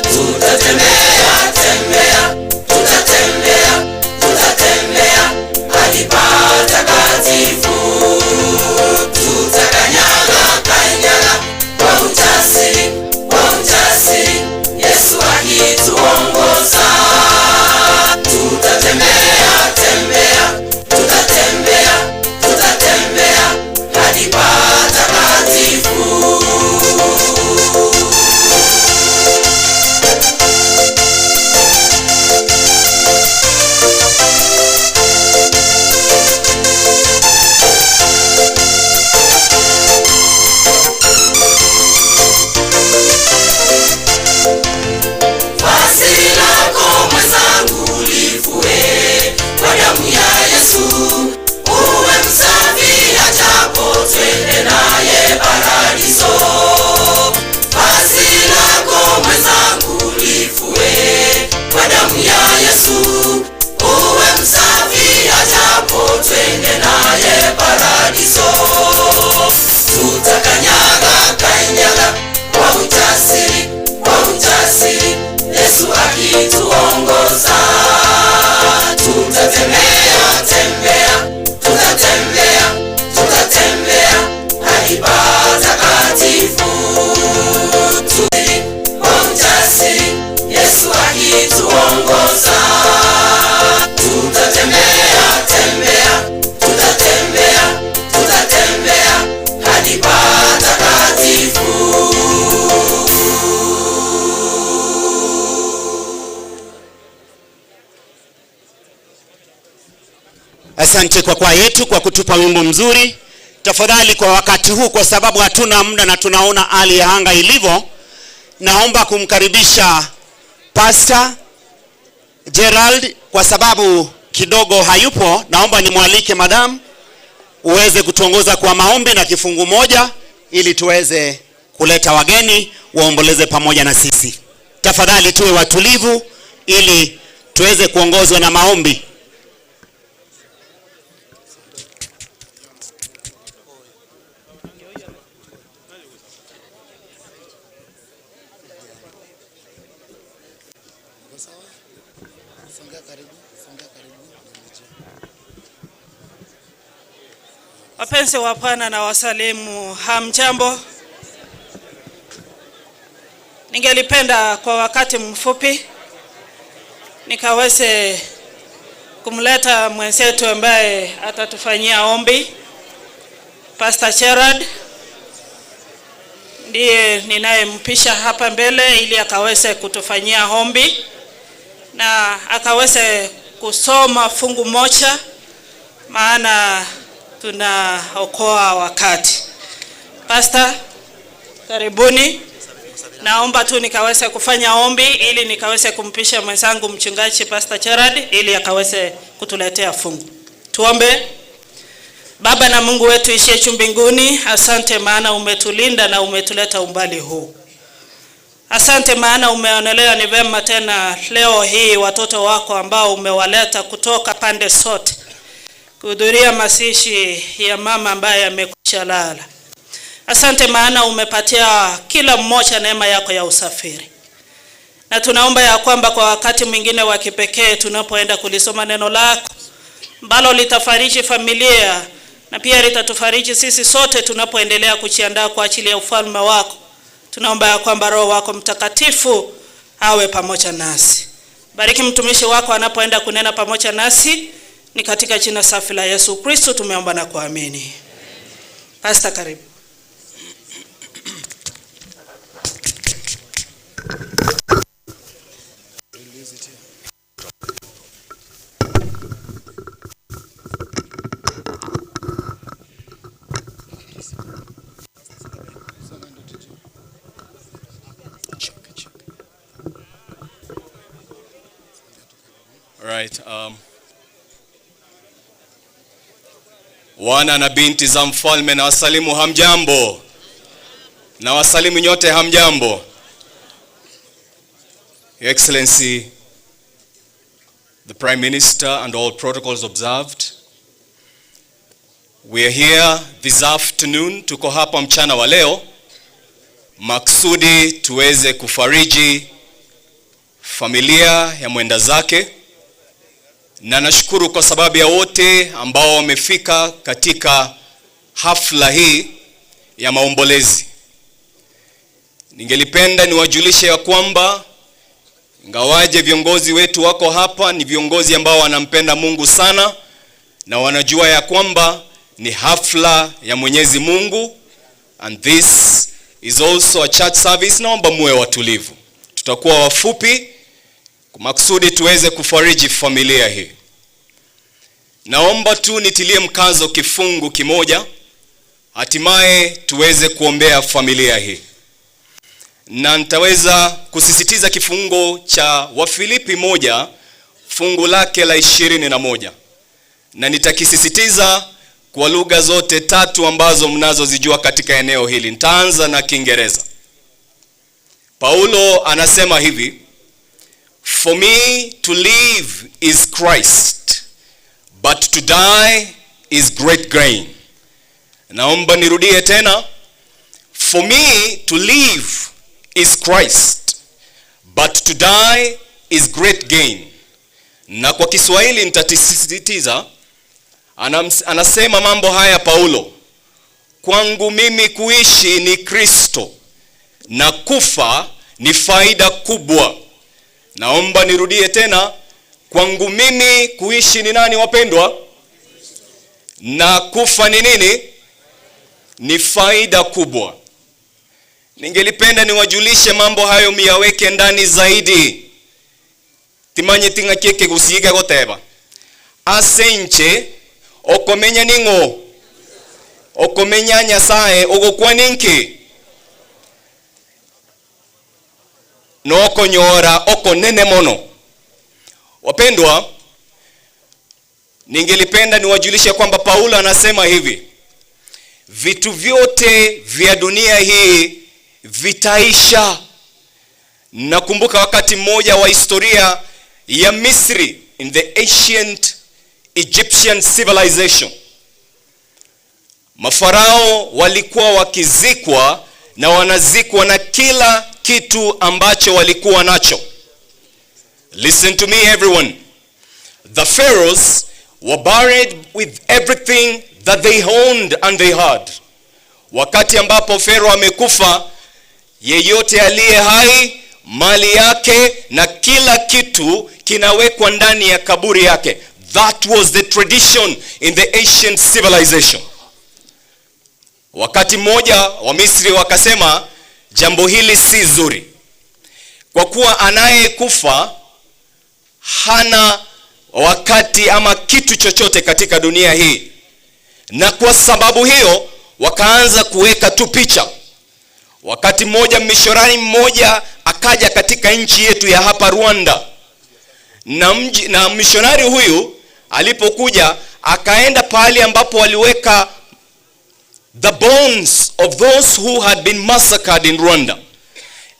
Tutatembea tembea, tutatembea, tutatembea hadi patakatifu. Tutakanyaga kanyaga kwa ujasiri, kwa ujasiri Yesu akituongoza. Tutatembea tembea, tutatembea, tutatembea hadi patakatifu. Asante kwa kwaya yetu kwa kutupa wimbo mzuri. Tafadhali kwa wakati huu, kwa sababu hatuna muda na tunaona hali ya anga ilivyo, naomba kumkaribisha Pastor Gerald kwa sababu kidogo hayupo. Naomba nimwalike madam uweze kutuongoza kwa maombi na kifungu moja ili tuweze kuleta wageni waomboleze pamoja na sisi. Tafadhali tuwe watulivu ili tuweze kuongozwa na maombi. Wapenzi wa Bwana na wasalimu, hamjambo. Ningelipenda kwa wakati mfupi nikaweze kumleta mwenzetu ambaye atatufanyia ombi. Pastor Gerard ndiye ninayempisha hapa mbele ili akaweze kutufanyia ombi na akaweze kusoma fungu moja, maana tunaokoa wakati. Pastor, karibuni. Naomba tu nikaweze kufanya ombi ili nikaweze kumpisha mwenzangu mchungaji Pastor Gerard ili akaweze kutuletea fungu. Tuombe. Baba na Mungu wetu ishiye juu mbinguni, asante maana umetulinda na umetuleta umbali huu. Asante maana umeonelea ni vema tena leo hii watoto wako ambao umewaleta kutoka pande zote kuhudhuria mazishi ya mama ambaye amekwisha lala. Asante maana umepatia kila mmoja neema yako ya usafiri. Na tunaomba ya kwamba kwa wakati mwingine wa kipekee tunapoenda kulisoma neno lako ambalo litafariji familia na pia litatufariji sisi sote tunapoendelea kujiandaa kwa ajili ya ufalme wako. Tunaomba ya kwamba Roho wako Mtakatifu awe pamoja nasi. Bariki mtumishi wako anapoenda kunena pamoja nasi. Ni katika jina safi la Yesu Kristo tumeomba na kuamini. Pastor, karibu. All right, wana na binti za mfalme na wasalimu hamjambo. Na wasalimu nyote hamjambo. Your Excellency, the Prime Minister and all protocols observed. We are here this afternoon, tuko hapa mchana wa leo maksudi tuweze kufariji familia ya mwenda zake. Na nashukuru kwa sababu ya wote ambao wamefika katika hafla hii ya maombolezi. Ningelipenda niwajulishe ya kwamba ingawaje viongozi wetu wako hapa, ni viongozi ambao wanampenda Mungu sana na wanajua ya kwamba ni hafla ya Mwenyezi Mungu, and this is also a church service. Naomba muwe watulivu, tutakuwa wafupi maksudi tuweze kufariji familia hii. Naomba tu nitilie mkazo kifungu kimoja, hatimaye tuweze kuombea familia hii. Na nitaweza kusisitiza kifungo cha Wafilipi 1 fungu lake la 21. Na nitakisisitiza kwa lugha zote tatu ambazo mnazozijua katika eneo hili. Nitaanza na Kiingereza. Paulo anasema hivi: For me to live is Christ, but to die is great gain. Naomba nirudie tena. For me to live is Christ, but to die is great gain. Na kwa Kiswahili nitasisitiza, anasema mambo haya Paulo: kwangu mimi kuishi ni Kristo na kufa ni faida kubwa. Naomba nirudie tena, kwangu mimi kuishi ni nani wapendwa? Na kufa ni nini? Ni faida kubwa. Ningelipenda niwajulishe mambo hayo miyaweke ndani zaidi. Timanye tinga keke gusige goteba. Asenche Okomenya ning'o? Okomenya Nyasaye ogokwa ninki? Nokonyora okonene mono. Wapendwa, ningelipenda niwajulishe kwamba Paulo anasema hivi: vitu vyote vya dunia hii vitaisha. Nakumbuka wakati mmoja wa historia ya Misri, in the ancient Egyptian civilization, mafarao walikuwa wakizikwa na wanazikwa na kila kitu ambacho walikuwa nacho. Listen to me, everyone. The pharaohs were buried with everything that they owned and they had. Wakati ambapo Pharaoh amekufa, yeyote aliye hai, mali yake na kila kitu kinawekwa ndani ya kaburi yake. That was the tradition in the ancient civilization. Wakati mmoja wa Misri wakasema jambo hili si zuri, kwa kuwa anayekufa hana wakati ama kitu chochote katika dunia hii. Na kwa sababu hiyo wakaanza kuweka tu picha. Wakati mmoja mishonari mmoja akaja katika nchi yetu ya hapa Rwanda, na mishonari huyu alipokuja akaenda pahali ambapo waliweka the bones of those who had been massacred in Rwanda,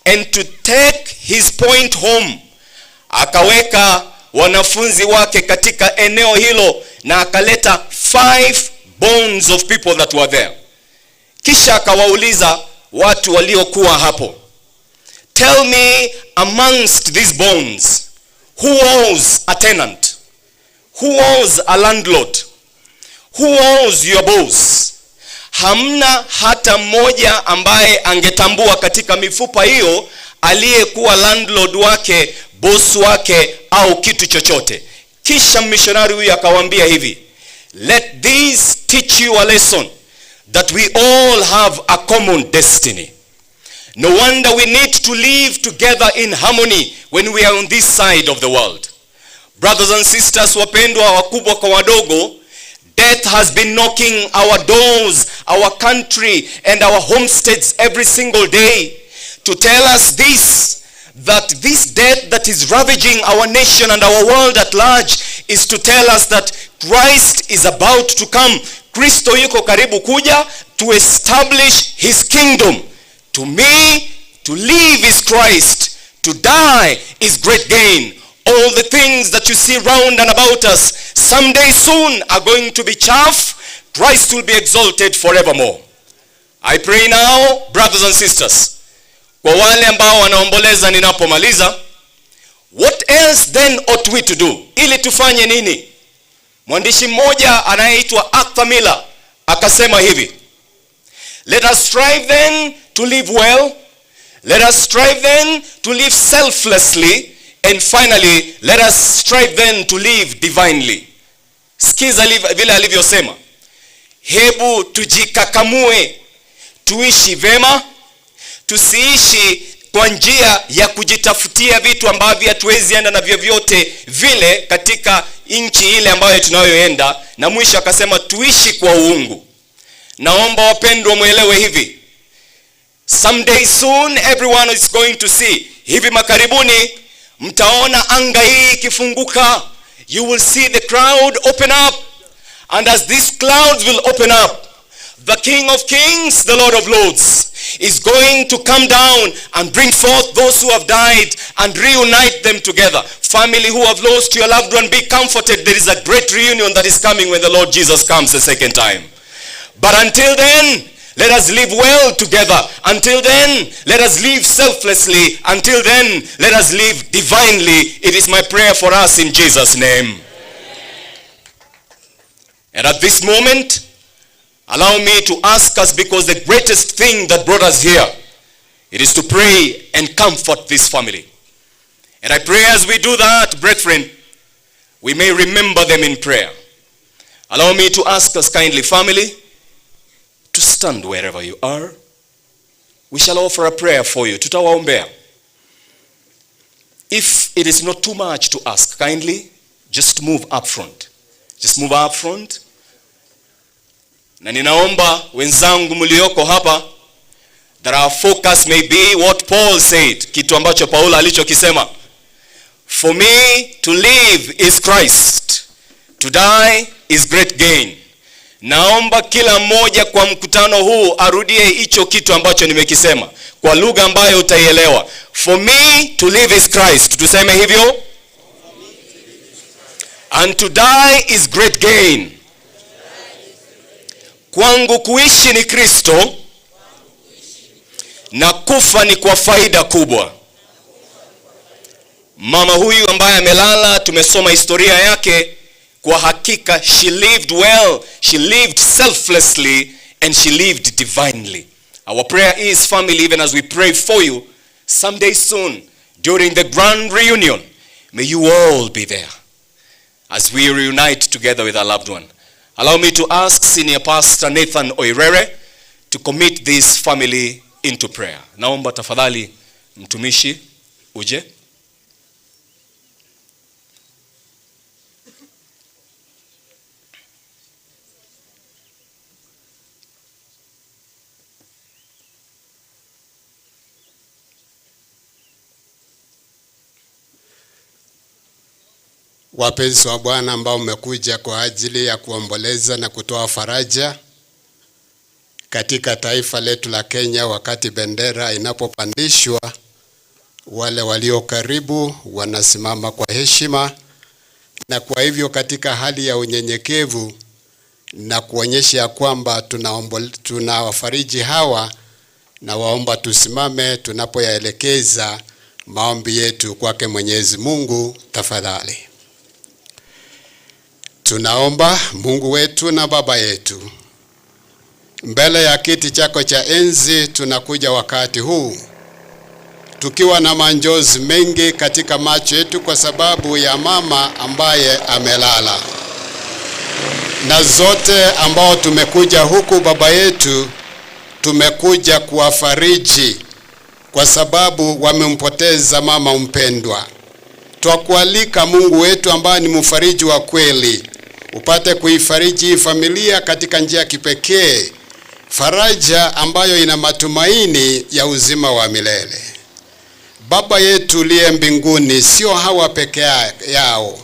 and to take his point home, akaweka wanafunzi wake katika eneo hilo na akaleta 5 bones of people that were there. Kisha akawauliza watu waliokuwa hapo, tell me amongst these bones, who was a tenant? Who was a landlord? Who was your boss? Hamna hata mmoja ambaye angetambua katika mifupa hiyo aliyekuwa landlord wake, boss wake au kitu chochote. Kisha mishonari huyu akawaambia hivi, let this teach you a lesson that we all have a common destiny. No wonder we need to live together in harmony when we are on this side of the world. Brothers and sisters, wapendwa, wakubwa kwa wadogo, death has been knocking our doors, our country and our homesteads every single day to tell us this, that this death that is ravaging our nation and our world at large is to tell us that Christ is about to come. Kristo yuko karibu kuja to establish his kingdom. To me, to live is Christ, to die is great gain. All the things that you see round and about us someday soon are going to be chaff. Christ will be exalted forevermore. I pray now, brothers and sisters, kwa wale ambao wanaomboleza ninapomaliza, what else then ought we to do? Ili tufanye nini? Mwandishi mmoja anayeitwa Arthur Miller akasema hivi, let us strive then to live well, let us strive then to live selflessly, and finally let us strive then to live divinely. Sikiza vile alivyosema, hebu tujikakamue tuishi vema, tusiishi kwa njia ya kujitafutia vitu ambavyo hatuwezi enda na vyovyote vile katika nchi ile ambayo tunayoenda. Na mwisho akasema tuishi kwa uungu. Naomba wapendwa muelewe hivi, someday soon everyone is going to see, hivi makaribuni mtaona anga hii ikifunguka. You will see the crowd open up, and as these clouds will open up, the King of Kings, the Lord of Lords, is going to come down and bring forth those who have died and reunite them together. Family who have lost your loved one, be comforted. There is a great reunion that is coming when the Lord Jesus comes the second time. But until then, let us live well together. Until then, let us live selflessly. Until then, let us live divinely. It is my prayer for us in Jesus' name. And at this moment, allow me to ask us, because the greatest thing that brought us here, it is to pray and comfort this family. And I pray as we do that, brethren, we may remember them in prayer. Allow me to ask us kindly, family, to stand wherever you are. We shall offer a prayer for you. Tutawaombea. If it is not too much to ask, kindly just move up front. Just move up front. Na ninaomba wenzangu mlioko hapa, that our focus may be what Paul said, kitu ambacho Paulo alichokisema. For me to live is Christ, to die is great gain. Naomba kila mmoja kwa mkutano huu arudie hicho kitu ambacho nimekisema kwa lugha ambayo utaielewa. For me to live is Christ. Tuseme hivyo. And to die is great gain. Kwangu kuishi ni Kristo na kufa ni kwa faida kubwa. Mama huyu ambaye amelala, tumesoma historia yake. Kwa hakika she lived well, she lived selflessly and she lived divinely. Our prayer is, family, even as we pray for you, someday soon, during the grand reunion, may you all be there as we reunite together with our loved one. Allow me to ask Senior Pastor Nathan Oirere to commit this family into prayer. Naomba tafadhali mtumishi uje. Wapenzi wa Bwana ambao mmekuja kwa ajili ya kuomboleza na kutoa faraja katika taifa letu la Kenya, wakati bendera inapopandishwa, wale walio karibu wanasimama kwa heshima, na kwa hivyo katika hali ya unyenyekevu na kuonyesha ya kwamba tunawafariji hawa, na waomba tusimame tunapoyaelekeza maombi yetu kwake Mwenyezi Mungu. Tafadhali. Tunaomba Mungu wetu na Baba yetu, mbele ya kiti chako cha enzi tunakuja wakati huu tukiwa na majonzi mengi katika macho yetu kwa sababu ya mama ambaye amelala, na zote ambao tumekuja huku Baba yetu, tumekuja kuwafariji kwa sababu wamempoteza mama mpendwa. Twakualika Mungu wetu ambaye ni mfariji wa kweli, upate kuifariji familia katika njia ya kipekee, faraja ambayo ina matumaini ya uzima wa milele. Baba yetu uliye mbinguni, sio hawa peke yao,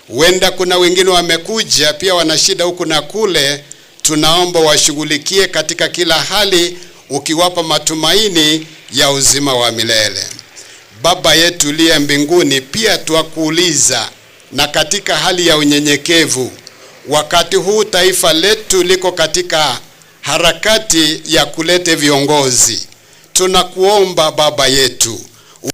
huenda kuna wengine wamekuja pia wana shida huku na kule. Tunaomba washughulikie katika kila hali, ukiwapa matumaini ya uzima wa milele. Baba yetu uliye mbinguni, pia twakuuliza na katika hali ya unyenyekevu, wakati huu taifa letu liko katika harakati ya kulete viongozi. Tunakuomba Baba yetu,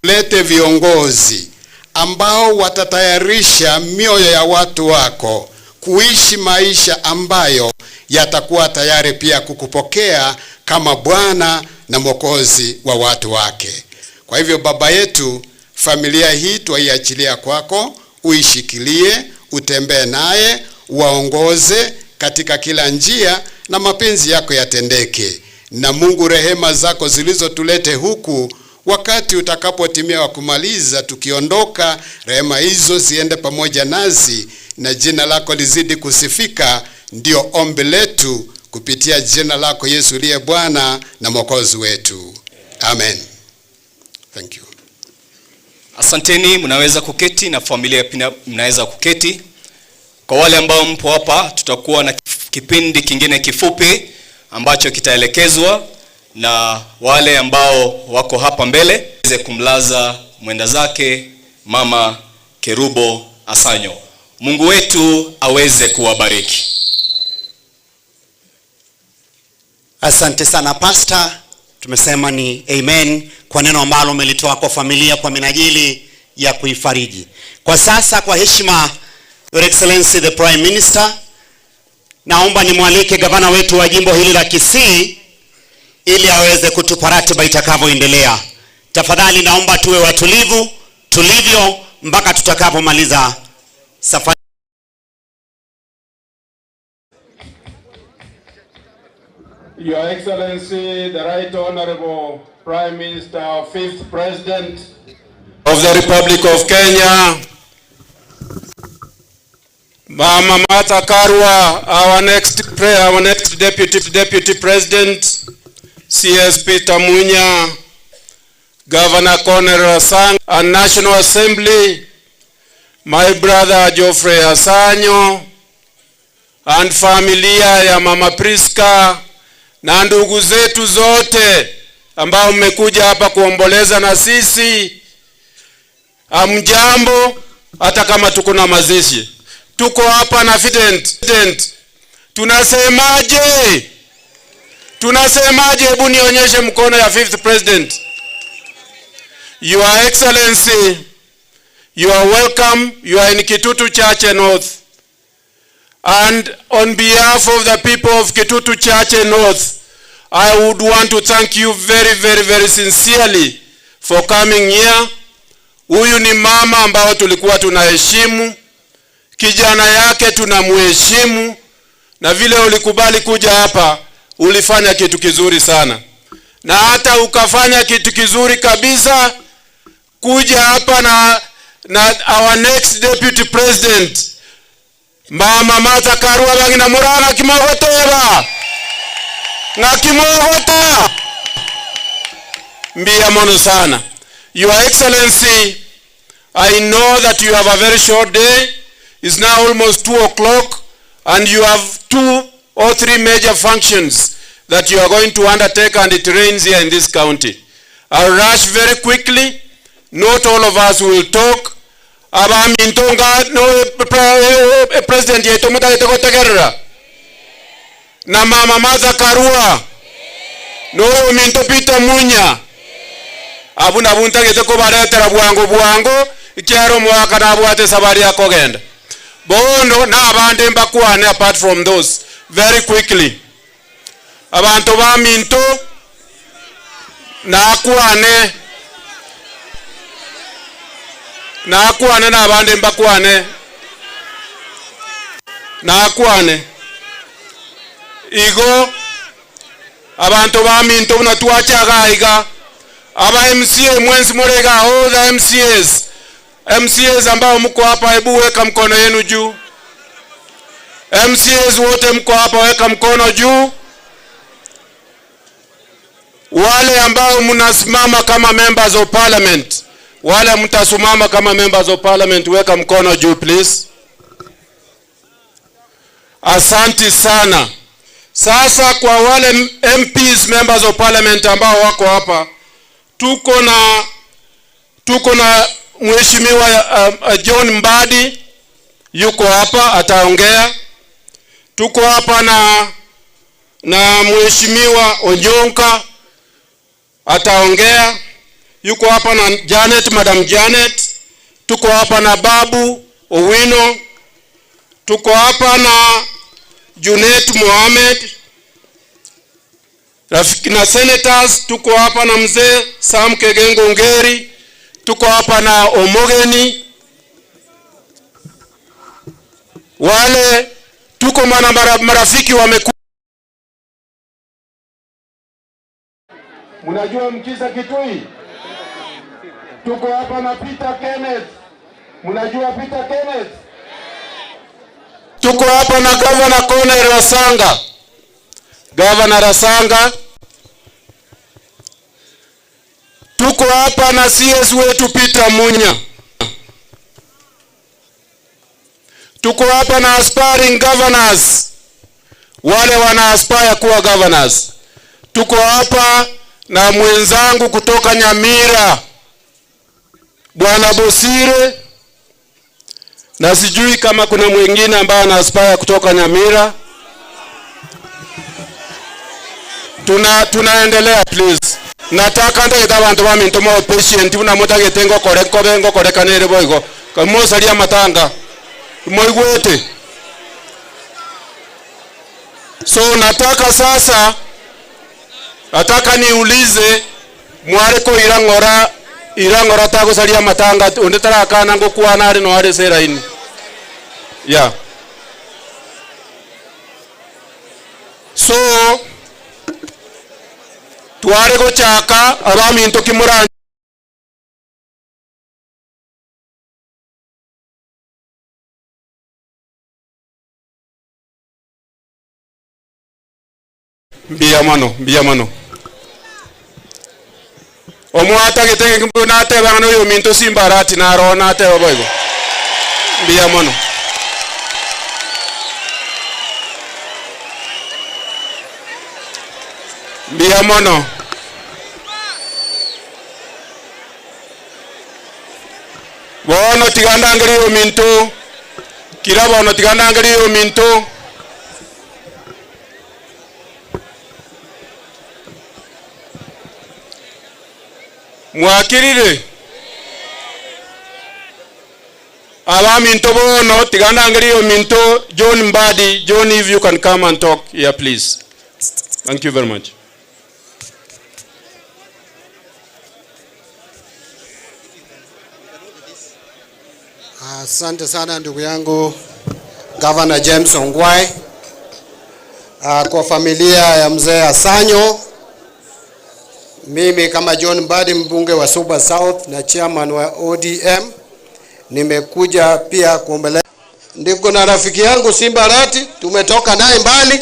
ulete viongozi ambao watatayarisha mioyo ya watu wako kuishi maisha ambayo yatakuwa tayari pia kukupokea kama Bwana na Mwokozi wa watu wake. Kwa hivyo Baba yetu, familia hii twaiachilia kwako, uishikilie, utembee naye, uwaongoze katika kila njia na mapenzi yako yatendeke. Na Mungu, rehema zako zilizotulete huku, wakati utakapotimia wa kumaliza tukiondoka, rehema hizo ziende pamoja nasi na jina lako lizidi kusifika. Ndio ombi letu kupitia jina lako Yesu uliye Bwana na Mwokozi wetu. Amen. Thank you. Asanteni, mnaweza kuketi na familia pia mnaweza kuketi. Kwa wale ambao mpo hapa, tutakuwa na kipindi kingine kifupi ambacho kitaelekezwa na wale ambao wako hapa mbele waweze kumlaza mwenda zake Mama Kerubo Asanyo. Mungu wetu aweze kuwabariki. Asante sana Pastor. Tumesema ni amen kwa neno ambalo umelitoa kwa familia kwa minajili ya kuifariji. Kwa sasa, kwa heshima, Your Excellency the Prime Minister, naomba nimwalike gavana wetu wa jimbo hili la Kisii ili aweze kutupa ratiba itakavyoendelea. Tafadhali naomba tuwe watulivu tulivyo mpaka tutakapomaliza safari. Your Excellency, the Right Honorable Prime Minister, Fifth President of the Republic of Kenya, Mama Martha Karua, our next deputy president, CS Peter Munya, Governor Cornel Rasanga, and National Assembly, my brother Geoffrey Asanyo, and familia ya Mama Priska na ndugu zetu zote ambao mmekuja hapa kuomboleza na sisi. Amjambo, hata kama tuko na mazishi. Tuko hapa na Fident. Tunasemaje? Tunasemaje? Hebu nionyeshe mkono ya fifth president. Your Excellency, you are welcome. You are in Kitutu Chache North. And on behalf of the people of Kitutu Chache North, I would want to thank you very, very, very sincerely for coming here. Huyu ni mama ambao tulikuwa tunaheshimu, kijana yake tunamheshimu, na vile ulikubali kuja hapa ulifanya kitu kizuri sana, na hata ukafanya kitu kizuri kabisa kuja hapa na our next deputy president Mama Martha Karua bangina murana kimogoteba ngakimogota mbia mono sana. Your Excellency, I know that you have a very short day. It's now almost 2 o'clock and you have 2 or 3 major functions that you are going to undertake, and it rains here in this county. I'll rush very quickly. Not all of us will talk. Abamintonga no president yetu mutagete gotegerera na Mama Martha Karua no minto Peter Munya abu nabuntagete kobaretera bwango bwango ikiaro mwaka nabwate sabari yakogenda bondo na abande mbakwane. Apart from those, very quickly, abantu ba minto nakwane nakwane na abande mbakwane nakwane igo abantu ba minto na twachaga iga aba MCA mwenzi murega, all the MCAs ambao mko hapa, hebu weka mkono yenu juu. MCAs wote mko hapa, weka mkono juu. Wale ambao mnasimama kama members of parliament, wale mtasimama kama members of parliament, weka mkono juu please. Asanti sana. Sasa kwa wale MPs, members of parliament ambao wako hapa, tuko na Mheshimiwa John Mbadi yuko hapa ataongea. Tuko hapa na Mheshimiwa Onyonka ataongea. Yuko hapa na Janet, Madam Janet. Tuko hapa na Babu Owino. Tuko hapa na Junet Mohamed. Rafiki na senators, tuko hapa na mzee Sam Kegengo Ngeri. Tuko hapa na Omogeni. Wale tuko marafiki wamekuwa. Mnajua Mkisa Kitui? Tuko hapa na Peter Kenneth. Mnajua Peter Kenneth? Tuko hapa na Governor Cornel Rasanga. Governor Rasanga. Tuko hapa na CS wetu Peter Munya. Tuko hapa na aspiring governors, wale wana aspire kuwa governors. Tuko hapa na mwenzangu kutoka Nyamira, Bwana Bosire, na sijui kama kuna mwingine ambaye ana aspire kutoka Nyamira. Tunaendelea please. Nataka ndagita abantu ba minto mo patient una mutagete ngokore nkobe ngokore kanere boigo kamosaria matanga moigwete. So nataka sasa, nataka niulize mwareko irangora tagosaria matanga onde tarakana ngokwana ari no ari seraini. Yeah. So tware gochaka abaminto kimura. Mbiya mono, mbiya mono. Omwata getenge nateba ngano yo minto simbarati naro nateba boigo. Mbiya mono. Mbiya mono. Bono tiganda ngeri yo minto. Kira bono tiganda ngeri yo minto. Mwakirire. Aba minto bono tiganda ngeri yo minto. John Mbadi, John, if you can come and talk here, please. Thank you very much. Asante sana ndugu yangu Governor James Ongwae, kwa familia ya mzee Asanyo. Mimi kama John Mbadi, mbunge wa Suba South na chairman wa ODM, nimekuja pia kuombeleza. Ndiko na rafiki yangu Simba Rati, tumetoka naye mbali,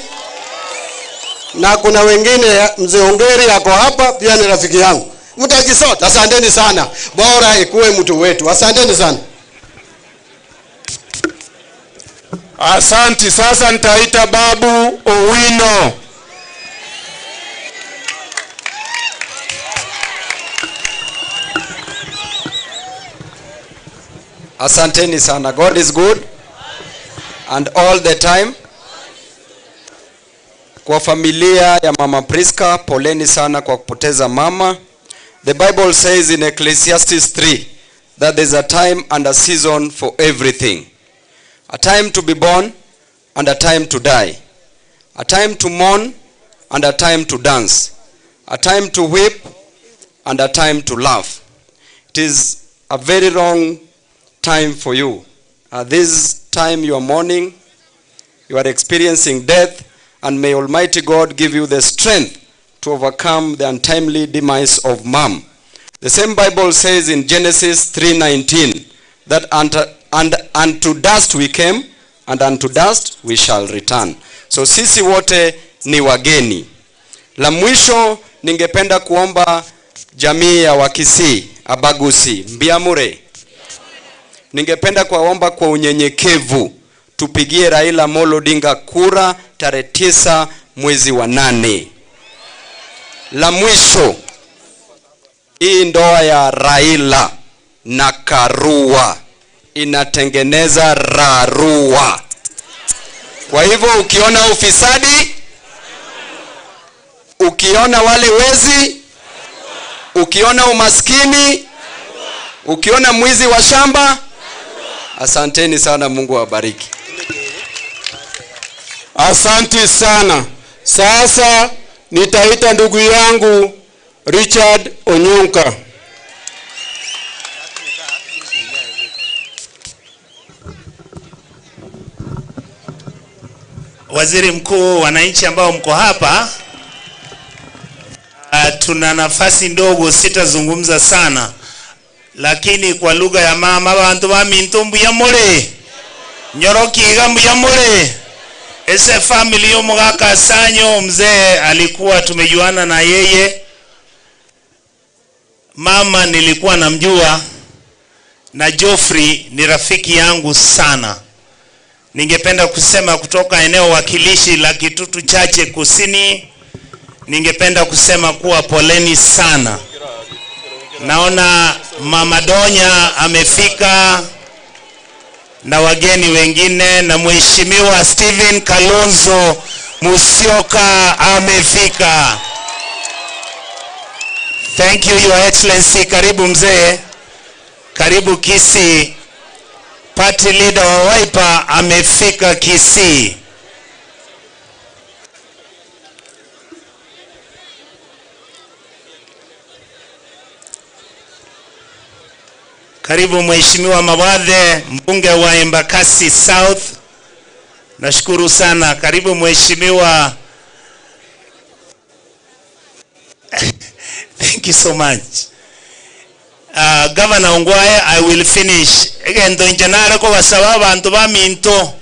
na kuna wengine, mzee Ongeri ako hapa pia ni rafiki yangu. Mtajisota, asanteni sana. Bora ikuwe mtu wetu. Asanteni sana. Asanti. Sasa nitaita Babu Owino. Asanteni sana. God is good and all the time. Kwa familia ya Mama Priska, poleni sana kwa kupoteza mama. The Bible says in Ecclesiastes 3 that there's a time and a season for everything. A time to be born and a time to die. A time to mourn and a time to dance. A time to weep and a time to laugh. It is a very wrong time for you. At this time you are mourning, you are experiencing death, and may Almighty God give you the strength to overcome the untimely demise of mom. The same Bible says in Genesis 3:19 that and unto dust we came, and unto dust we shall return. So sisi wote ni wageni. La mwisho ningependa kuomba jamii ya Wakisii, Abagusi, Mbiamure. Ningependa kuwaomba kwa unyenyekevu tupigie Raila Amolo Odinga kura tarehe 9 mwezi wa 8. La mwisho, hii ndoa ya Raila na Karua inatengeneza rarua. Kwa hivyo ukiona ufisadi, ukiona wale wezi, ukiona umaskini, ukiona mwizi wa shamba, asanteni sana, Mungu awabariki. Asante sana. Sasa nitaita ndugu yangu Richard Onyonka. Waziri Mkuu, wananchi ambao mko hapa, tuna nafasi ndogo, sitazungumza sana, lakini kwa lugha ya mama, bantu ba minto mbuya mure nyorokiga mbuya mure. Ese family yo Mugaka Asanyo, mzee alikuwa tumejuana na yeye, mama nilikuwa namjua, na Geoffrey ni rafiki yangu sana. Ningependa kusema kutoka eneo wakilishi la Kitutu Chache Kusini, ningependa kusema kuwa poleni sana. Naona Mama Donya amefika na wageni wengine, na Mheshimiwa Stephen Kalonzo Musyoka amefika. Thank you, Your Excellency. Karibu mzee, karibu Kisii. Party leader wa Wiper amefika Kisii. Karibu Mheshimiwa Mawathe, mbunge wa Embakasi South. Nashukuru sana. Karibu Mheshimiwa. Thank you so much. Governor Ongwae, I will finish. Egento inchanare ko basaba abantu ba minto.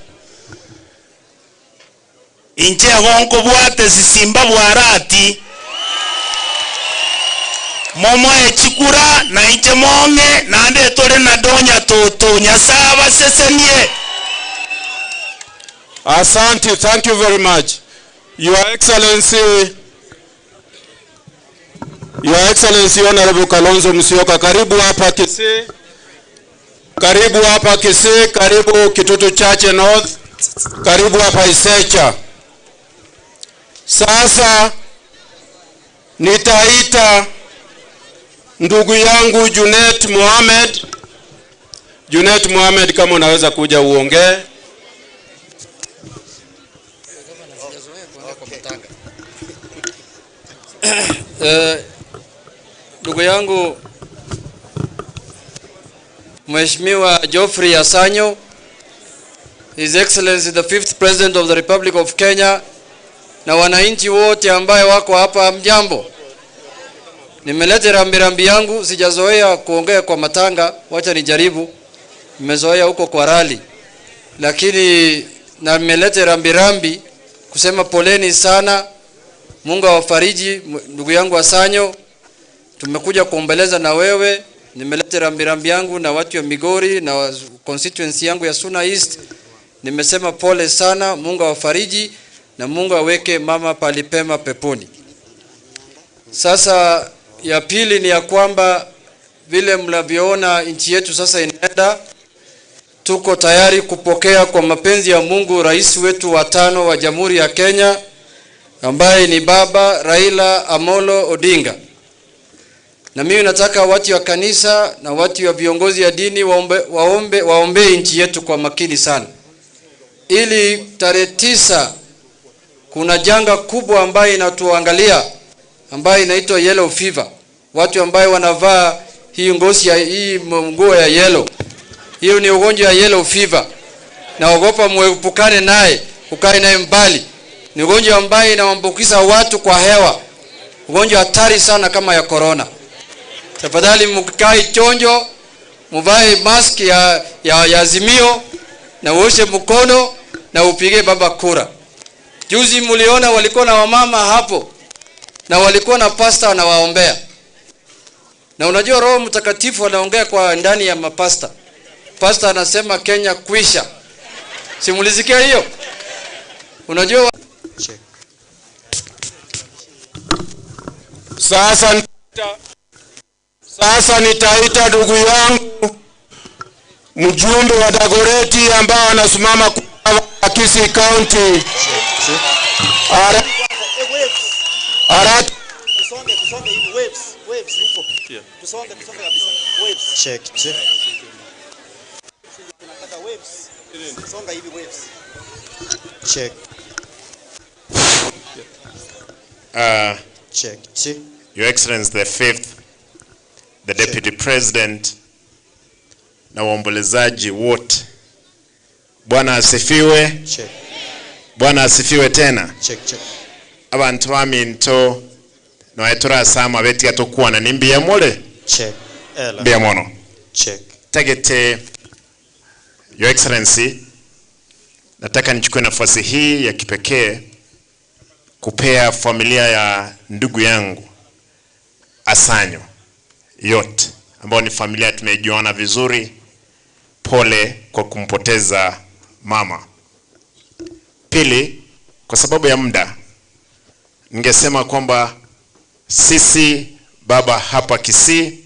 Inche gonko bwate sisimba bwarati. Momo echikura na inche monge na ande tore na donya toto nyasaba sesenie. Asante, thank you very much. Your Excellency, Your Excellency Honorable Kalonzo Musyoka, karibu hapa Kisii. Karibu hapa Kisii, karibu Kitutu Chache North, karibu hapa Isecha. Sasa nitaita ndugu yangu Junet Mohamed. Junet Mohamed, kama unaweza kuja uongee. Ndugu yangu Mheshimiwa Geoffrey Asanyo, His Excellency the 5th President of the Republic of Kenya, na wananchi wote ambaye wako hapa, mjambo. Nimeleta rambirambi yangu, sijazoea kuongea kwa matanga, wacha nijaribu. Nimezoea huko kwa rally. Lakini na nimeleta rambirambi kusema poleni sana. Mungu awafariji ndugu yangu Asanyo. Tumekuja kuombeleza na wewe. Nimeleta rambirambi yangu na watu wa Migori na constituency yangu ya Suna East. Nimesema pole sana, Mungu awafariji na Mungu aweke mama palipema peponi. Sasa ya pili ni ya kwamba vile mnavyoona nchi yetu sasa inaenda, tuko tayari kupokea kwa mapenzi ya Mungu rais wetu wa 5 wa Jamhuri ya Kenya ambaye ni Baba Raila Amolo Odinga. Na mimi nataka watu wa kanisa na watu wa viongozi ya dini waombe nchi yetu kwa makini sana. Ili tarehe 9 kuna janga kubwa ambayo inatuangalia ambayo inaitwa yellow fever. Watu ambao wanavaa hii ngozi ya hii nguo ya yellow. Hiyo ni ugonjwa ya yellow fever. Naogopa muepukane naye, ukae naye mbali. Ni ugonjwa ambaye inaambukiza watu kwa hewa. Ugonjwa hatari sana kama ya corona. Tafadhali mkae chonjo, mvae mask ya Azimio na uoshe mkono na upige baba kura. Juzi mliona walikuwa na wamama hapo na walikuwa na pastor anawaombea. Na unajua Roho Mtakatifu anaongea kwa ndani ya mapasta. Pastor anasema Kenya kwisha. Simulisikia hiyo? Unajua Sasa nitaita ndugu yangu mjumbe wa Dagoretti ambao anasimama kwa Kisii County. Tusonge hivi waves huko. Tusonge kabisa. Waves. Check check. Tunataka waves. Songa hivi waves. Check. Check check. Your Excellency the 5th, the Deputy President na waombolezaji wote. Bwana asifiwe. Check. Bwana asifiwe tena. Check check. Abantu baminto noetura sama betia tokuana nimbiya mole. Check. Ela. Mbiya mono. Check. Tagete, Your Excellency, nataka nichukue nafasi hii ya kipekee kupea familia ya ndugu yangu Asanyo yote, ambao ni familia tumejuana vizuri, pole kwa kumpoteza mama. Pili, kwa sababu ya muda, ningesema kwamba sisi baba hapa Kisii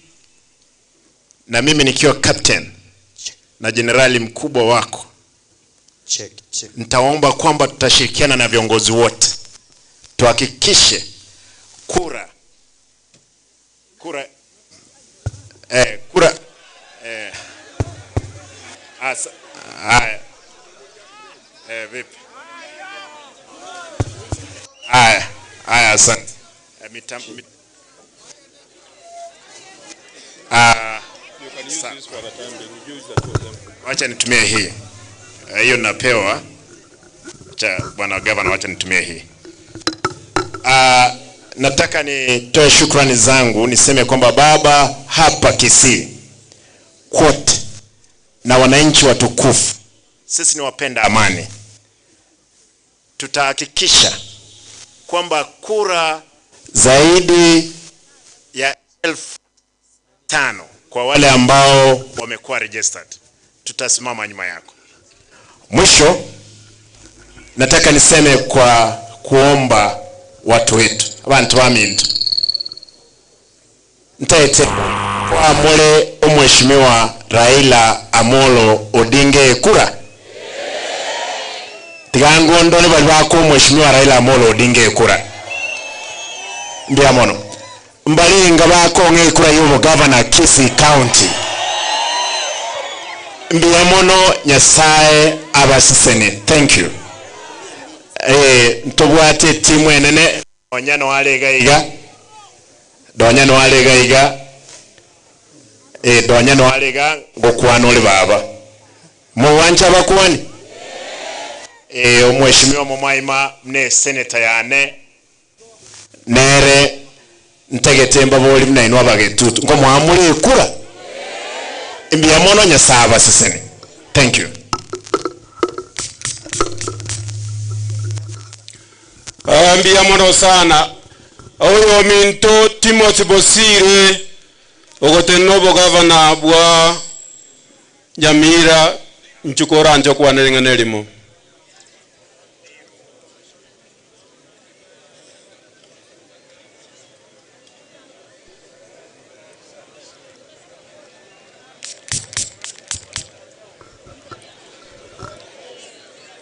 na mimi nikiwa captain na jenerali mkubwa wako, check, check. Nitaomba kwamba tutashirikiana na viongozi wote tuhakikishe kura asa haya vipi haya asante. Wacha nitumie hii. Hiyo napewa. Acha bwana governor, wacha nitumie hii. Nataka nitoe shukrani zangu, niseme kwamba baba hapa Kisii kote na wananchi watukufu, sisi ni wapenda amani. Tutahakikisha kwamba kura zaidi ya 5,000 kwa wale ambao wamekuwa registered, tutasimama nyuma yako. Mwisho, nataka niseme kwa kuomba watu wetu, abantu bamindu ntaete kwa mole omheshimiwa Raila Amolo Odinga kura tigango ndole bali bako mheshimiwa Raila Amolo Odinga kura mbya mono mbalinga bako ng'ekura y'obo governor Kisii County mbya mono Nyasaye abasisene. Thank you. Ntobwate timu enene onyano walega iga donyano walega iga donyano walega ngokwana oli baba muwancha bakwani omheshimiwa Mumaima mne senator yane nere ntegete mbaboli mnainwa bagetutu ngo mwamule kura mbya mono Nyasaye abasisene. Thank you. Mbya mono sana oyo minto Timothy Bosire ogotenobo governor bwa Nyamira nchukora njokwa nelimo.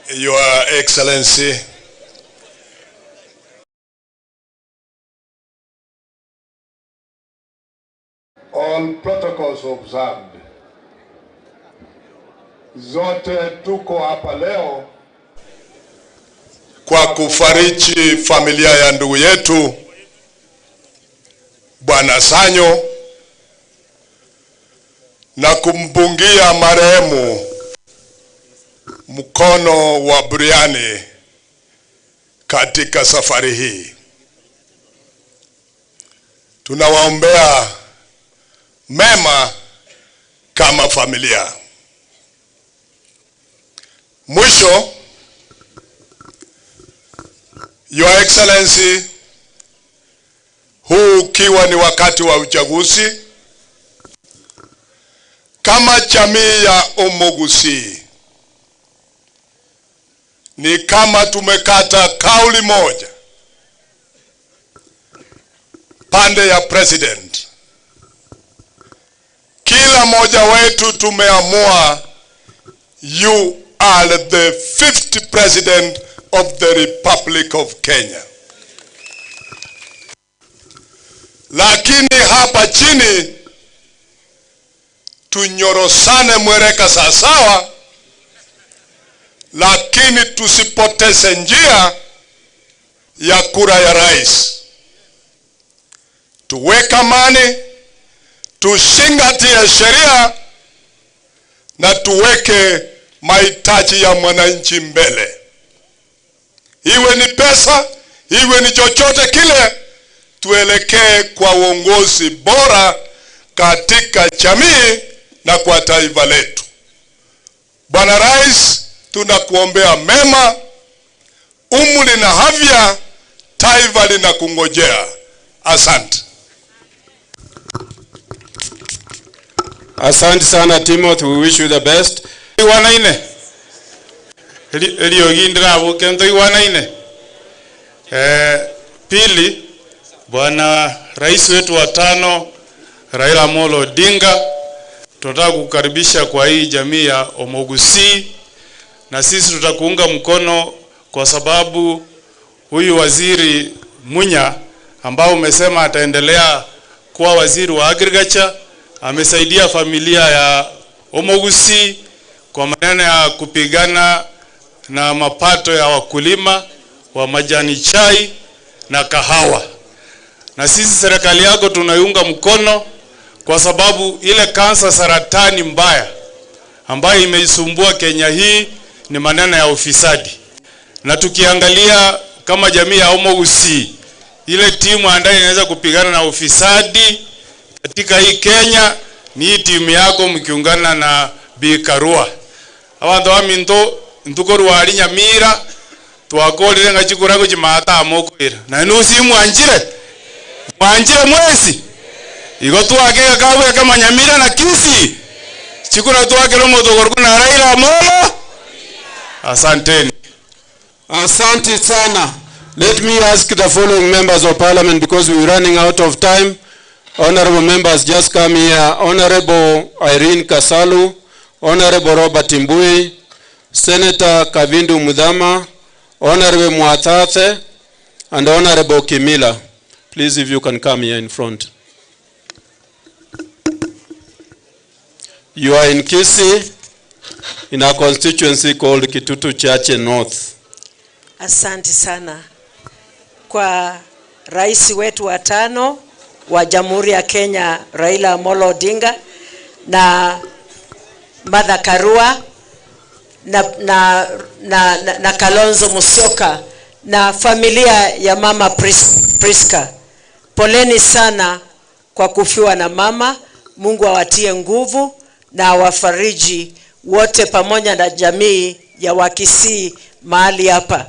Your Excellency, all protocols observed. Zote tuko hapa leo kwa kufariji familia ya ndugu yetu Bwana Sanyo na kumpungia marehemu mkono wa buriani katika safari hii. Tunawaombea mema kama familia. Mwisho, Your Excellency, huu ukiwa ni wakati wa uchaguzi, kama jamii ya Omogusi ni kama tumekata kauli moja pande ya president. Kila moja wetu tumeamua you are the 5th president of the Republic of Kenya. Lakini hapa chini tunyorosane mwereka sawasawa, lakini tusipoteze njia ya kura ya rais. Tuweke amani, tushingatie sheria na tuweke mahitaji ya mwananchi mbele. Iwe ni pesa, iwe ni chochote kile, tuelekee kwa uongozi bora katika jamii na kwa taifa letu. Bwana Rais, tunakuombea mema, umri na afya, taifa linakungojea. Asante. Asante sana Timothy, we wish you the best. Iwanaine. Eliyogindira abukento iwanaine. Pili, Bwana Rais wetu wa tano Raila Amolo Odinga, tunataka kukaribisha kwa hii jamii ya Omogusi, na sisi tutakuunga mkono kwa sababu huyu waziri Munya ambao umesema ataendelea kuwa waziri wa agriculture amesaidia familia ya Omogusi kwa maneno ya kupigana na mapato ya wakulima wa majani chai na kahawa. Na sisi serikali yako tunaiunga mkono kwa sababu ile kansa saratani mbaya ambayo imeisumbua Kenya hii ni maneno ya ufisadi. Na tukiangalia kama jamii ya Omogusi, ile timu ambayo inaweza kupigana na ufisadi katika hii Kenya ni hii timu yako mkiungana na Bi Karua. Abantu baminto ntuko rwari Nyamira Twakorire ngachikura kuchimata mokwira. Na nusi mwanjire. Mwanjire mwezi. Igo twake kabwe kama Nyamira na Kisii. Chikura twake romo na Raila Amolo. Asanteni. Asante sana. Let me ask the following members of parliament, because we're running out of time. Honorable members, just come here. Honorable Irene Kasalu, Honorable Robert Mbui, Senator Kavindu Mudhama, Honorable Mwatate, and Honorable Kimila. Please, if you can come here in front. You are in Kisii, in a constituency called Kitutu Chache North. Asante sana kwa rais wetu wa tano wa Jamhuri ya Kenya, Raila Amolo Odinga, na Martha Karua na Kalonzo Musyoka na familia ya mama Priska. Poleni sana kwa kufiwa na mama. Mungu awatie nguvu na awafariji wote pamoja na jamii ya Wakisii mahali hapa.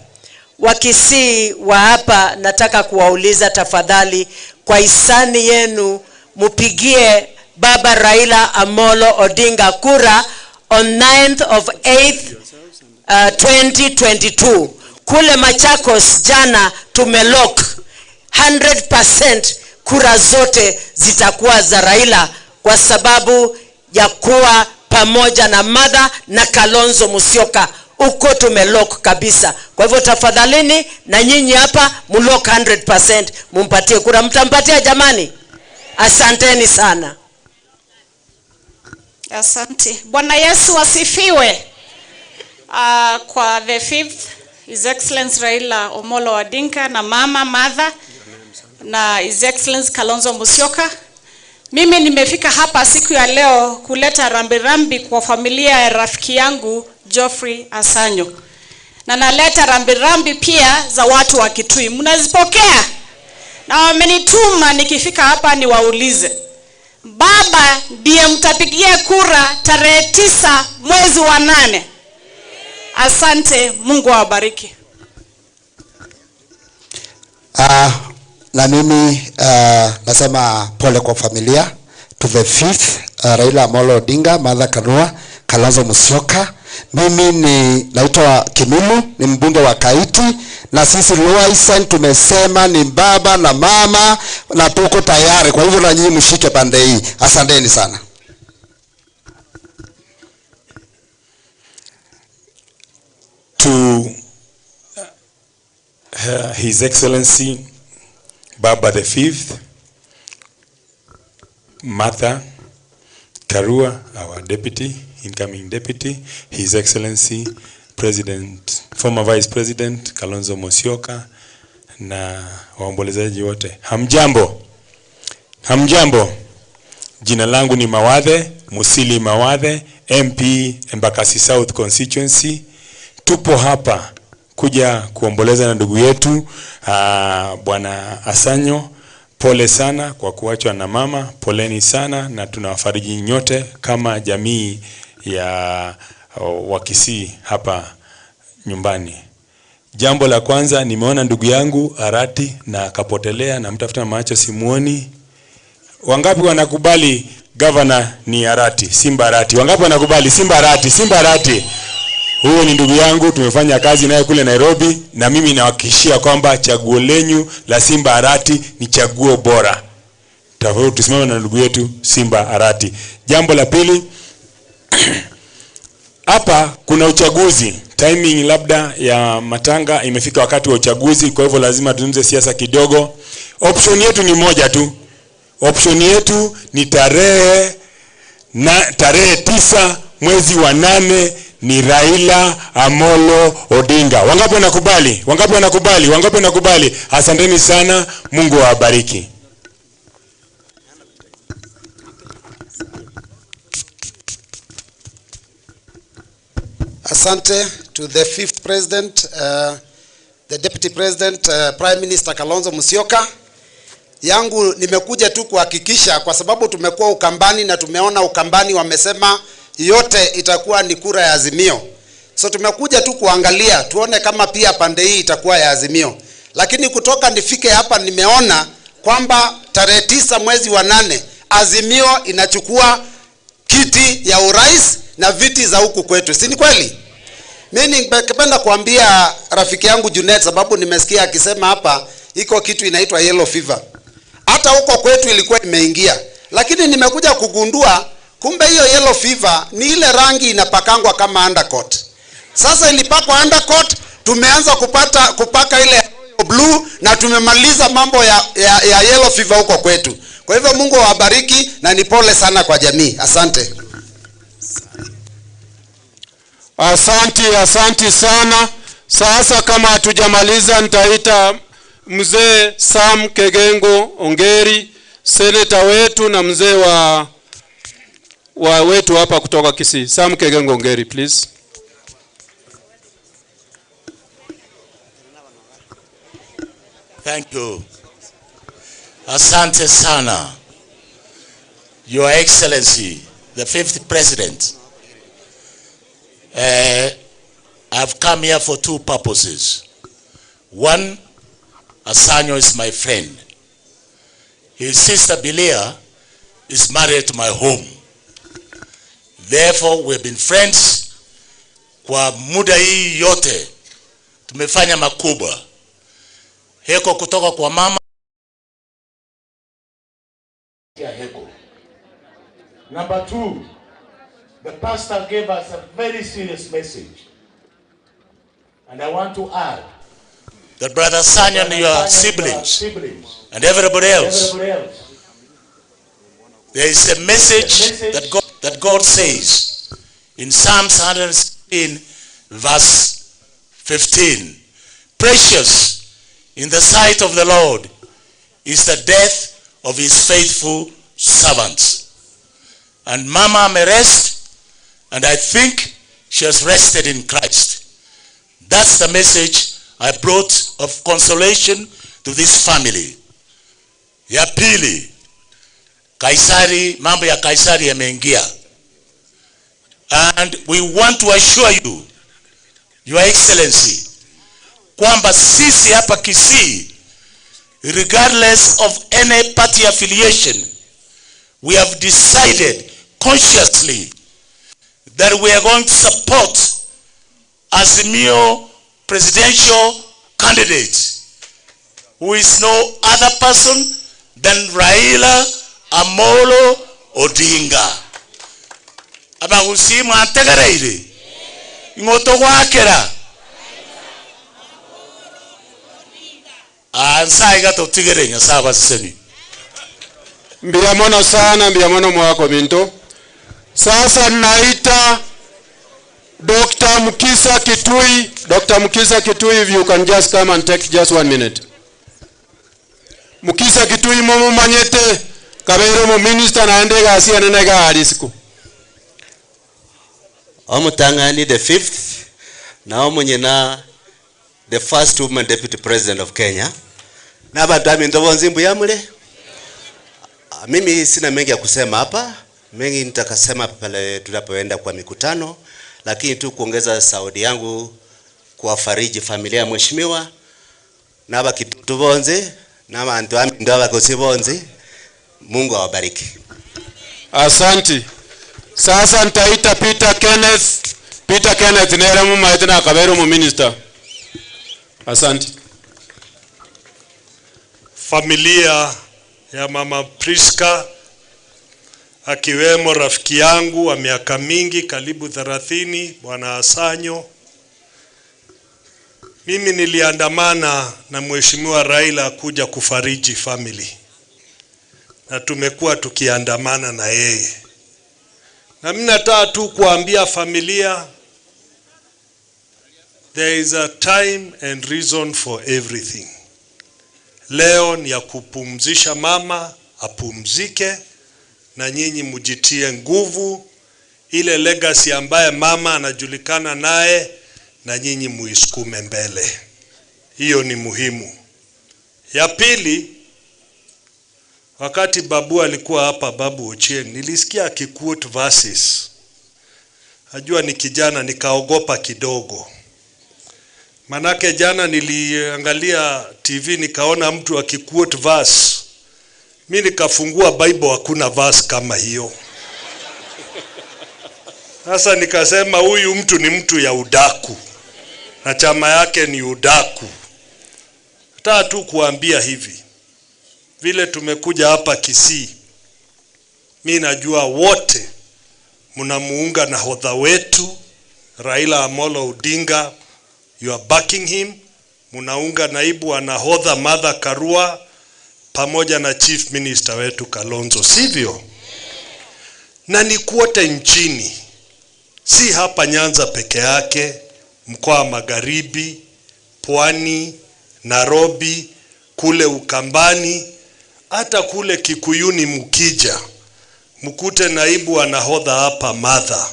Wakisii wa hapa, nataka kuwauliza tafadhali, kwa hisani yenu mupigie Baba Raila Amolo Odinga kura on 9th of 8th 2022. Kule Machakos jana tumelock 100% kura zote zitakuwa za Raila kwa sababu ya kuwa pamoja na Martha na Kalonzo Musyoka. Uko tumelock kabisa. Kwa hivyo tafadhalini na nyinyi hapa mulock 100%, mumpatie kura. Mtampatia jamani? Asanteni sana. Asante. Bwana Yesu asifiwe. Kwa the fifth, His Excellency Raila Amolo Odinga na mama Martha na His Excellency Kalonzo Musyoka. Mimi nimefika hapa siku ya leo kuleta rambirambi kwa familia ya rafiki yangu Geoffrey Asanyo. Na naleta rambirambi pia za watu wa Kitui. Mnazipokea? Na wamenituma nikifika hapa niwaulize. Baba ndiye mtapigia kura tarehe 9 mwezi wa 8. Asante, Mungu awabariki. Na mimi nasema pole kwa familia. To the fifth, Raila Amolo Odinga, Martha Karua, Kalonzo Musyoka. Mimi ni naitwa Kimilu, ni mbunge wa Kaiti, na sisi Lower Eastern tumesema ni baba na mama na tuko tayari. Kwa hivyo na nyinyi mshike pande hii. Asanteni sana. To His Excellency Baba the Fifth, Martha Karua, our deputy, incoming deputy, His Excellency President, former Vice President Kalonzo Musyoka na waombolezaji wote. Hamjambo. Hamjambo. Jina langu ni Mawathe, Musili Mawathe, MP Embakasi South Constituency. Tupo hapa kuja kuomboleza na ndugu yetu Bwana Asanyo. Pole sana kwa kuachwa na mama, poleni sana, na tunawafariji nyote kama jamii ya Wakisii hapa nyumbani. Jambo la kwanza, nimeona ndugu yangu Arati na akapotelea, na mtafuta macho simuoni. Wangapi wanakubali governor ni Arati, Simba Arati? Wangapi wanakubali Simba Arati, Simba Arati? Huyo ni ndugu yangu, tumefanya kazi naye kule Nairobi, na mimi nawahakikishia kwamba chaguo lenyu la Simba Arati ni chaguo bora. Tafadhali tusimame na ndugu yetu Simba Arati. Jambo la pili, hapa kuna uchaguzi. Timing labda ya matanga imefika wakati wa uchaguzi, kwa hivyo lazima tuzungumze siasa kidogo. Option yetu ni moja tu. Option yetu ni tarehe 9 mwezi wa 8 ni Raila Amolo Odinga. Wangapi wanakubali? Wangapi wanakubali? Wangapi wanakubali? Asanteni sana, Mungu awabariki. Asante to the fifth president, the deputy president, Prime Minister Kalonzo Musyoka. Yangu nimekuja tu kuhakikisha, kwa sababu tumekuwa Ukambani na tumeona Ukambani wamesema yote itakuwa ni kura ya Azimio. So tumekuja tu kuangalia tuone kama pia pande hii itakuwa ya Azimio. Lakini kutoka nifike hapa nimeona kwamba tarehe 9 mwezi wa 8 Azimio inachukua kiti ya urais na viti za huku kwetu. Si ni kweli? Mimi ningependa kuambia rafiki yangu Junet, sababu nimesikia akisema hapa iko kitu inaitwa yellow fever. Hata huko kwetu ilikuwa imeingia. Lakini nimekuja kugundua kumbe hiyo yellow fever ni ile rangi inapakangwa kama undercoat. Sasa ilipakwa undercoat, tumeanza kupaka ile blue na tumemaliza mambo ya yellow fever huko kwetu. Kwa hivyo Mungu awabariki na ni pole sana kwa jamii. Asante. Asante, asante sana. Sasa kama hatujamaliza nitaita Mzee Sam Kegengo Ongeri, seneta wetu na mzee wa wetu hapa kutoka Kisii. Sam Kegengo Ongeri, please. Thank you. Asante sana. Your Excellency, the fifth president. I've come here for two purposes. One, Asanyo is my friend. His sister Bilia is married to my home. Therefore, we've been friends kwa muda hii yote. Tumefanya makubwa. Heko kutoka kwa mama. Heko. Number two, the pastor gave us a very serious message. And I want to add that Brother Sanya and your siblings and everybody else, there is a message that God says in Psalms 116 verse 15. Precious in the sight of the Lord is the death of his faithful servants. And Mama may rest, and I think she has rested in Christ. That's the message I brought of consolation to this family. Ya pili, Kaisari, mambo ya Kaisari yameingia. And we want to assure you, Your Excellency, kwamba sisi hapa Kisii, regardless of any party affiliation, we have decided consciously that we are going to support Azimio presidential candidate, who is no other person than Raila Amolo Odinga. Abagusi mwantegereire ing'oto gwakera ansaiga totigere Nyasaye baseseni. Mbiamono sana, mbiamono mwako minto. Sasa naita Dr. Mukisa Kitui. Dr. Mukisa Kitui, if you can just come and take just 1 minute. Mukisa Kitui mumu manyete kabero mu minister na endega asiya nenega alisiku. Omutangani the fifth na omunyina the first woman deputy president of Kenya. Na badami ndobonzi mbuyamule. Mimi sina mengi ya kusema hapa, mengi nitakasema pale tunapoenda kwa mikutano, lakini tu kuongeza saudi yangu kuwafariji familia ya mheshimiwa na abakitutu bonze na abantu ndo abakosi bonze. Mungu awabariki. Asante. Sasa nitaita Peter Kenneth. Peter Kenneth nera mu maitena kabero mu minister. Asante. Familia ya Mama Priska, akiwemo rafiki yangu wa miaka mingi karibu 30, Bwana Asanyo. Mimi niliandamana na Mheshimiwa Raila kuja kufariji family, na tumekuwa tukiandamana na yeye. Na mimi nataka tu kuambia familia, there is a time and reason for everything. Leo ni ya kupumzisha mama, apumzike, na nyinyi mjitie nguvu. Ile legacy ambaye mama anajulikana naye, na nyinyi muisukume mbele. Hiyo ni muhimu. Ya pili, wakati babu alikuwa hapa, Babu Ochieng, nilisikia akiquote verses. Najua ni kijana, nikaogopa kidogo. Manake jana niliangalia TV nikaona mtu akiquote verse. Mimi nikafungua Bible, hakuna verse kama hiyo. Sasa nikasema huyu mtu ni mtu ya udaku na chama yake ni udaku. Nataka tu kuambia hivi, vile tumekuja hapa Kisii, mi najua wote mnamuunga nahodha wetu Raila Amolo Odinga, you are backing him. Mnaunga naibu wa nahodha Martha Karua pamoja na chief minister wetu Kalonzo, sivyo? Na ni kote nchini, si hapa Nyanza peke yake, mkoa wa Magharibi, Pwani, Nairobi, kule Ukambani, hata kule Kikuyuni mukija, mkute naibu wa nahodha hapa Martha,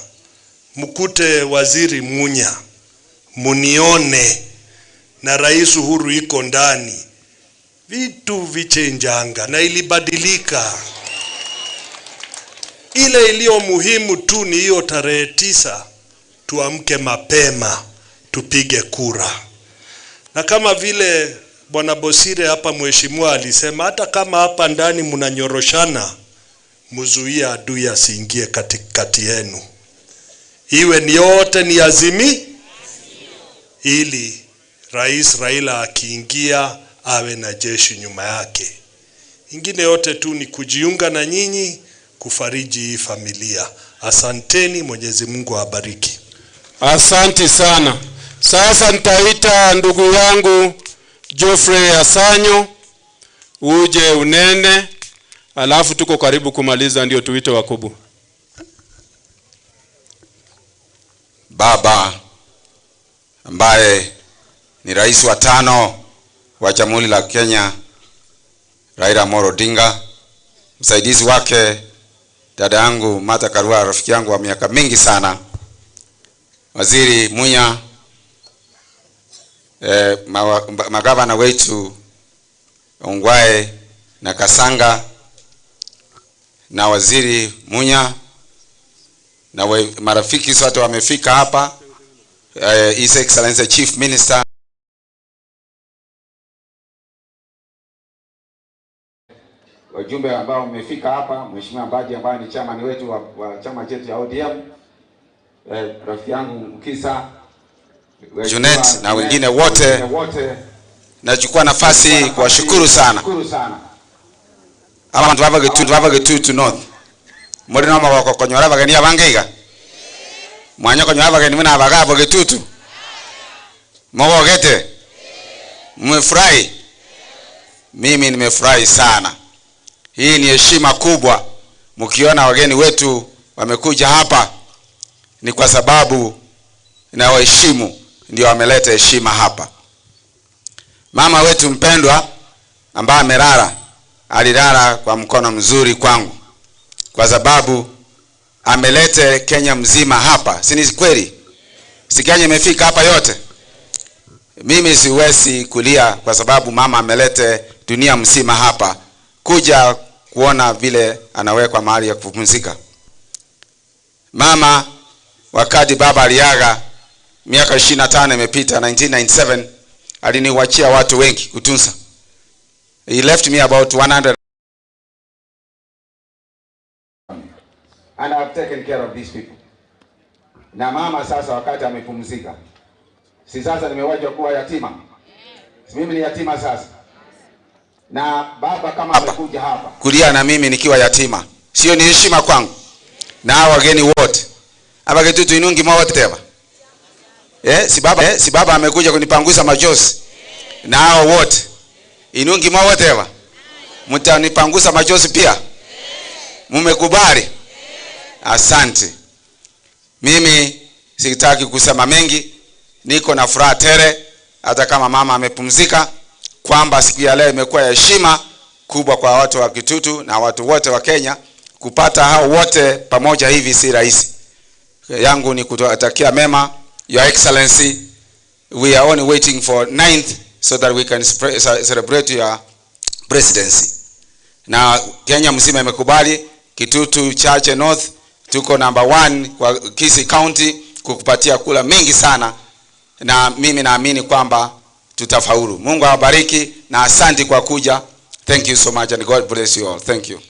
mkute waziri Munya, munione na Rais Uhuru iko ndani. Vitu vichenjanga na ilibadilika. Ile iliyo muhimu tu ni hiyo tarehe 9 tuamke mapema tupige kura. Na kama vile Bwana Bosire hapa mheshimiwa alisema, hata kama hapa ndani mnanyoroshana, mzuie adui asiingie katikati yenu. Iwe ni yote ni azimi, ili Rais Raila akiingia awe na jeshi nyuma yake. Ingine yote tu ni kujiunga na nyinyi kufariji hii familia. Asanteni, Mwenyezi Mungu awabariki. Asante sana. Sasa nitaita ndugu yangu Geoffrey Asanyo uje unene, alafu tuko karibu kumaliza ndio tuite wakubwa. Baba ambaye ni rais wa 5 wa Jamhuri la Kenya, Raila Amolo Odinga, msaidizi wake dada yangu Martha Karua, rafiki yangu wa miaka mingi sana, Waziri Munya, magavana wetu Ongwae na Kasanga, na Waziri Munya na marafiki sote wamefika hapa, His Excellency Chief Minister, wajumbe ambao wamefika hapa, Mheshimiwa Mbaji ambaye ni chairman wetu wa chama chetu cha ODM, rafiki yangu Mkisa, Junet na wengine wote, nachukua nafasi kuwashukuru sana. Abantu bava Gitutu North. Muri no maboko konyora bageni abangeiga. Mwanya konyora bageni muna abagabo Gitutu. Mwogete. Mmefurahi? Mimi nimefurahi sana. Hii ni heshima kubwa. Mkiona wageni wetu wamekuja hapa ni kwa sababu na waheshimu, ndio wameleta heshima hapa. Mama wetu mpendwa ambaye amelala, alilala kwa mkono mzuri kwangu, kwa sababu amelete Kenya mzima hapa. Si ni kweli? Si Kenya imefika hapa yote? Mimi siwezi kulia kwa sababu mama amelete dunia mzima hapa kuja kuona vile anawekwa mahali ya kupumzika. Mama, wakati baba aliaga miaka 25 imepita, 1997, aliniwachia watu wengi kutunza. He left me about 100 and I've taken care of these people. Na mama sasa wakati amepumzika, si sasa nimewajwa kuwa yatima? Si mimi ni yatima sasa? Na baba kama amekuja hapa kulia na mimi nikiwa yatima, sio ni heshima kwangu? Na hawa wageni wote hapa Kitutu inungi mwa wote. Si baba amekuja kunipangusa machozi, na hao wote inungi mwa wote mtanipangusa machozi pia? Mumekubali? Asante. Mimi sitaki kusema mengi, niko na furaha tele hata kama mama amepumzika, kwamba siku ya leo imekuwa ya heshima kubwa kwa watu wa Kitutu na watu wote wa Kenya. Kupata hao wote pamoja hivi si rahisi. Yangu ni kutakia mema. Your Excellency, we are only waiting for 9th so that we can celebrate your presidency. Na Kenya mzima imekubali, Kitutu Chache North Tuko number 1 kwa Kisii County kukupatia kula mingi sana, na mimi naamini kwamba tutafaulu. Mungu awabariki na asante kwa kuja. Thank you so much and God bless you all. Thank you.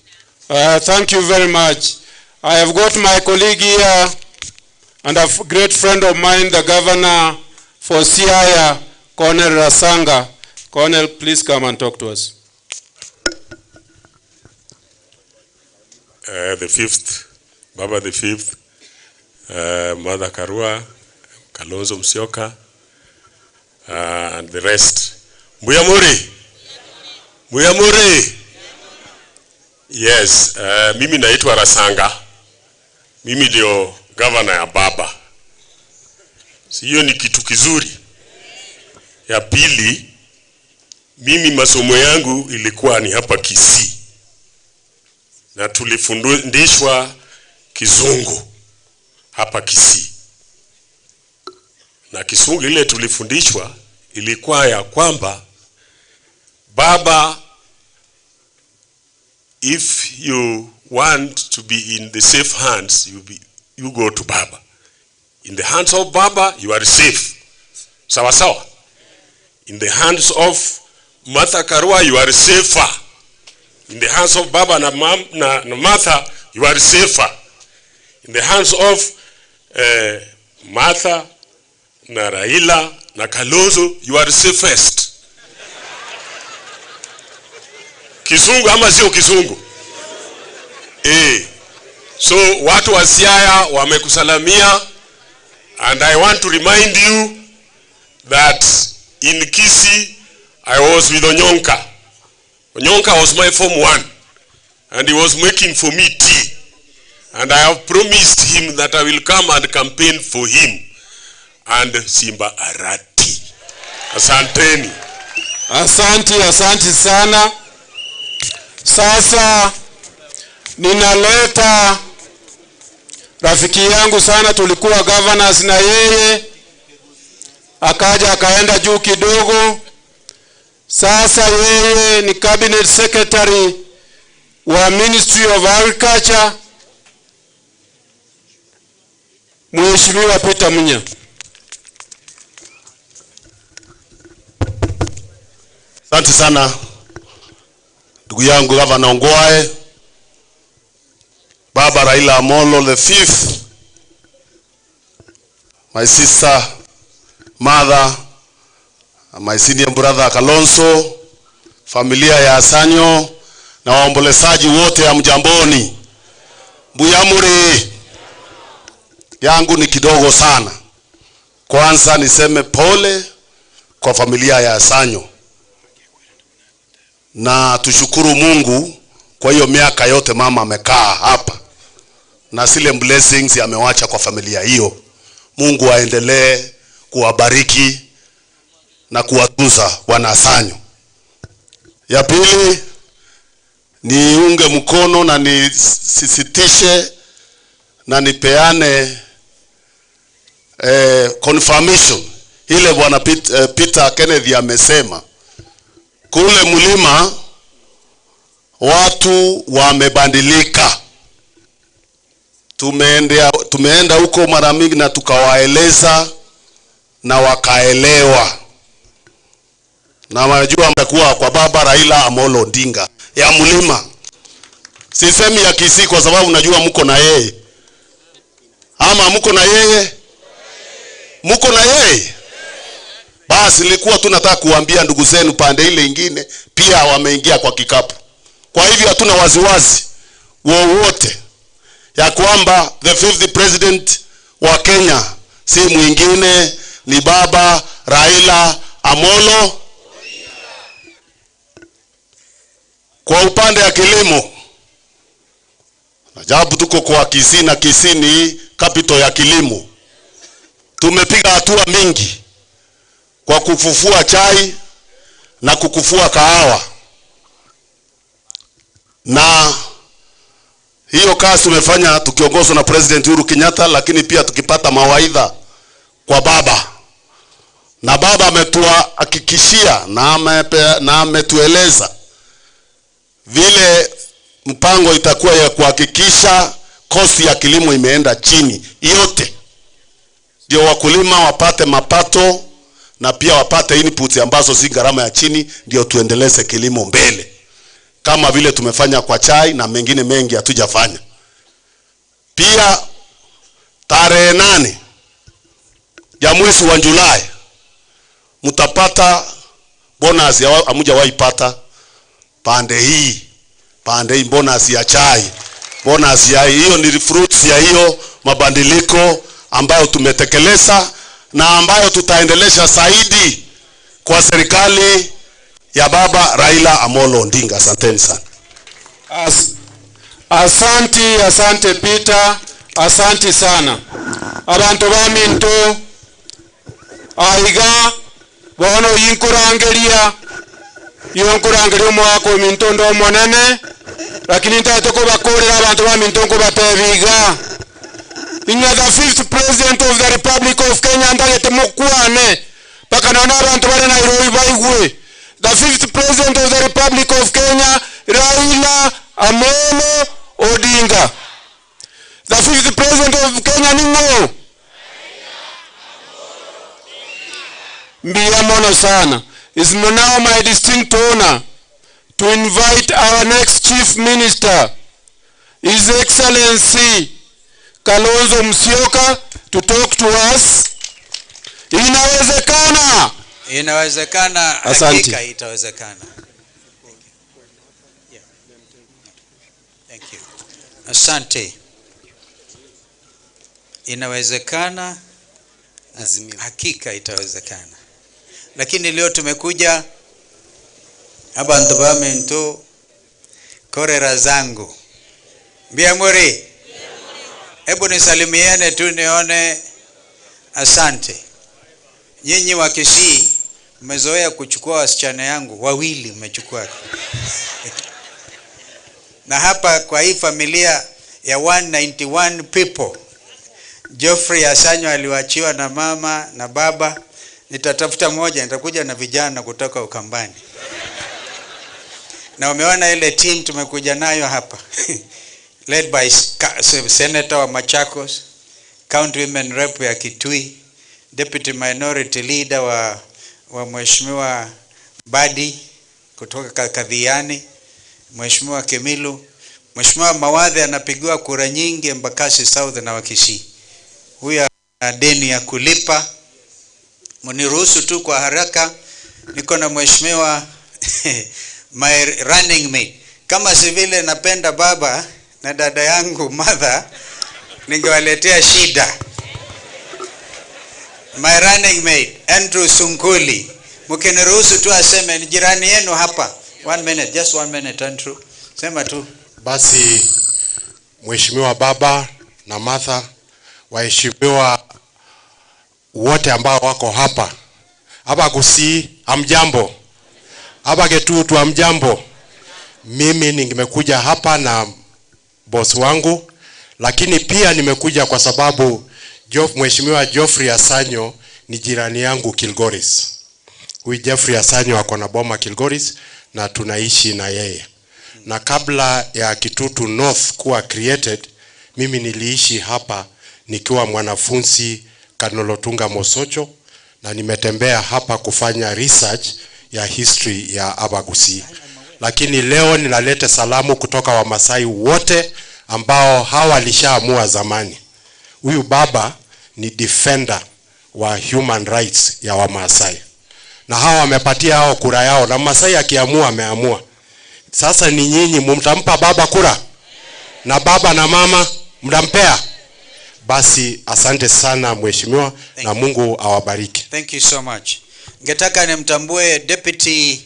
Thank you very much. I have got my colleague here and a great friend of mine, the governor for Siaya, Colonel Rasanga. Colonel, please come and talk to us. The fifth, Baba the fifth, Mother Karua, Kalonzo Musyoka, and the rest. Muyamuri! Muyamuri! Yes, mimi naitwa Rasanga. Mimi ndio governor ya Baba. Hiyo ni kitu kizuri. Ya pili, mimi masomo yangu ilikuwa ni hapa Kisii. Na tulifundishwa Kizungu hapa Kisii. Na Kizungu ile tulifundishwa ilikuwa ya kwamba Baba, if you want to be in the safe hands, you go to Baba. In the hands of Baba, you are safe. Sawa sawa. In the hands of Martha Karua, you are safer. In the hands of Baba na Martha, you are safer. In the hands of Martha, na Raila, na Kalonzo, you are safest. Kizungu ama sio kizungu? So watu wa Siaya wamekusalamia, and I want to remind you that in Kisii I was with Onyonka. Onyonka was my form 1 and he was making for me tea, and I have promised him that I will come and campaign for him and Simba Arati. Asanteni. Asante, asante sana. Sasa ninaleta rafiki yangu sana, tulikuwa governors na yeye, akaja akaenda juu kidogo. Sasa yeye ni cabinet secretary wa Ministry of Agriculture, Mheshimiwa Peter Munya. Asante sana ndugu yangu Gavana Ongwae, Baba Raila Amolo the fifth, my sister, mother, my senior brother Kalonzo, familia ya Asanyo na waombolezaji wote ya mjamboni. Buyamuri yangu ni kidogo sana. Kwanza niseme pole kwa familia ya Asanyo, na tushukuru Mungu kwa hiyo miaka yote mama amekaa hapa na zile blessings amewacha kwa familia hiyo. Mungu aendelee kuwabariki na kuwatunza wana Asanyo. Ya pili, niunge mkono na nisisitishe na nipeane confirmation ile bwana Peter Kenneth amesema. Kule mlima watu wamebadilika. Tumeenda huko mara mingi na tukawaeleza na wakaelewa. Na wanajua mtakuwa kwa Baba Raila Amolo Odinga ya mlima. Sisemi ya Kisii kwa sababu najua mko na yeye. Ama mko na yeye? Mko na yeye? Basi nilikuwa tu nataka kuambia ndugu zenu pande ile ingine pia wameingia kwa kikapu. Kwa hivyo hatuna waziwazi wowote ya kwamba the fifth president wa Kenya si mwingine ni Baba Raila Amolo. Kwa upande ya kilimo, ajabu tuko kwa Kisii na Kisii ni capital ya kilimo. Tumepiga hatua mingi kwa kufufua chai na kukufua kahawa. Na hiyo kazi tumefanya tukiongozwa na President Uhuru Kenyatta, lakini pia tukipata mawaidha kwa baba. Na baba ametuhakikishia na ametueleza vile mpango itakuwa ya kuhakikisha Cost ya kilimo imeenda chini yote, ndio wakulima wapate mapato na pia wapate inputs ambazo si gharama ya chini, ndio tuendeleze kilimo mbele, kama vile tumefanya kwa chai na mengine mengi hatujafanya. Pia tarehe 8 ya mwezi wa Julai mtapata bonus ya hamjawahi pata pande hii bonus ya chai, bonus ya hiyo ni fruits ya hiyo mabadiliko ambayo tumetekeleza na ambayo tutaendelesha zaidi kwa serikali ya baba Raila Amolo Odinga. Asanteni sana. Asante, asante Peter, asante sana. Abantu baminto aiga bono yinkurangeria yonkurangeria omwaka ominto ndo omonene, lakini ntate kubakurira abantu baminto nkubatebiga inga the fifth president of the Republic of Kenya ndagete mukwane paka naona abantu bari Nairobi baigwe. The fifth president of the Republic of Kenya, Raila Amolo Odinga. The fifth president of Kenya ni ngo mbia mono sana. It's now my distinct honor to invite our next chief minister, His Excellency Kalonzo Musyoka, to talk to us. Inawezekana. Inawezekana, hakika itawezekana. Thank you. Asante. Inawezekana, hakika itawezekana. Lakini leo tumekuja abantu baminto korera zangu. Mbiamuri. Hebu nisalimiane tu nione. Asante. Nyinyi wa Kisii mmezoea kuchukua wasichana yangu wawili, mmechukua. Na hapa kwa hii familia ya 191 people, Geoffrey Asanyo aliwachiwa na mama na baba. Nitatafuta moja, nitakuja na vijana kutoka Ukambani. Na umeona ile team tumekuja nayo hapa led by Senator wa Machakos, County Women Rep ya Kitui, Deputy Minority Leader wa Mheshimiwa Badi kutoka Kadhiani, Mheshimiwa Kemilu, Mheshimiwa Mawadhe anapigiwa kura nyingi Embakasi South na Wakisii. Huyu ana deni ya kulipa. Mniruhusu tu kwa haraka, niko na Mheshimiwa my running mate. Kama si vile napenda baba na dada yangu mother, ningewaletea shida. My running mate Andrew Sunkuli, mkiniruhusu tu aseme, ni jirani yenu hapa. 1 minute, just 1 minute Andrew. Sema tu. Basi Mheshimiwa baba na Martha, waheshimiwa wote ambao wako hapa. Hapa Kisii hamjambo. Hapa Getutu hamjambo. Mimi nimekuja hapa na boss wangu, lakini pia nimekuja kwa sababu Mheshimiwa Geoffrey Asanyo ni jirani yangu Kilgoris. Huyu Geoffrey Asanyo ako na boma Kilgoris na tunaishi na yeye. Na kabla ya Kitutu North kuwa created, mimi niliishi hapa nikiwa mwanafunzi Kanolotunga Mosocho, na nimetembea hapa kufanya research ya history ya Abagusi. Lakini leo ninaleta salamu kutoka Wamasai wote ambao hawalishaamua zamani. Huyu baba ni defender wa human rights ya Wamasai. Na hawa wamepatia hao kura yao, na Masai akiamua ameamua. Sasa ni nyinyi mtampa baba kura? Na baba na mama mtampea? Basi asante sana mheshimiwa, na Mungu awabariki. Thank you so much. Ningetaka nimtambue Deputy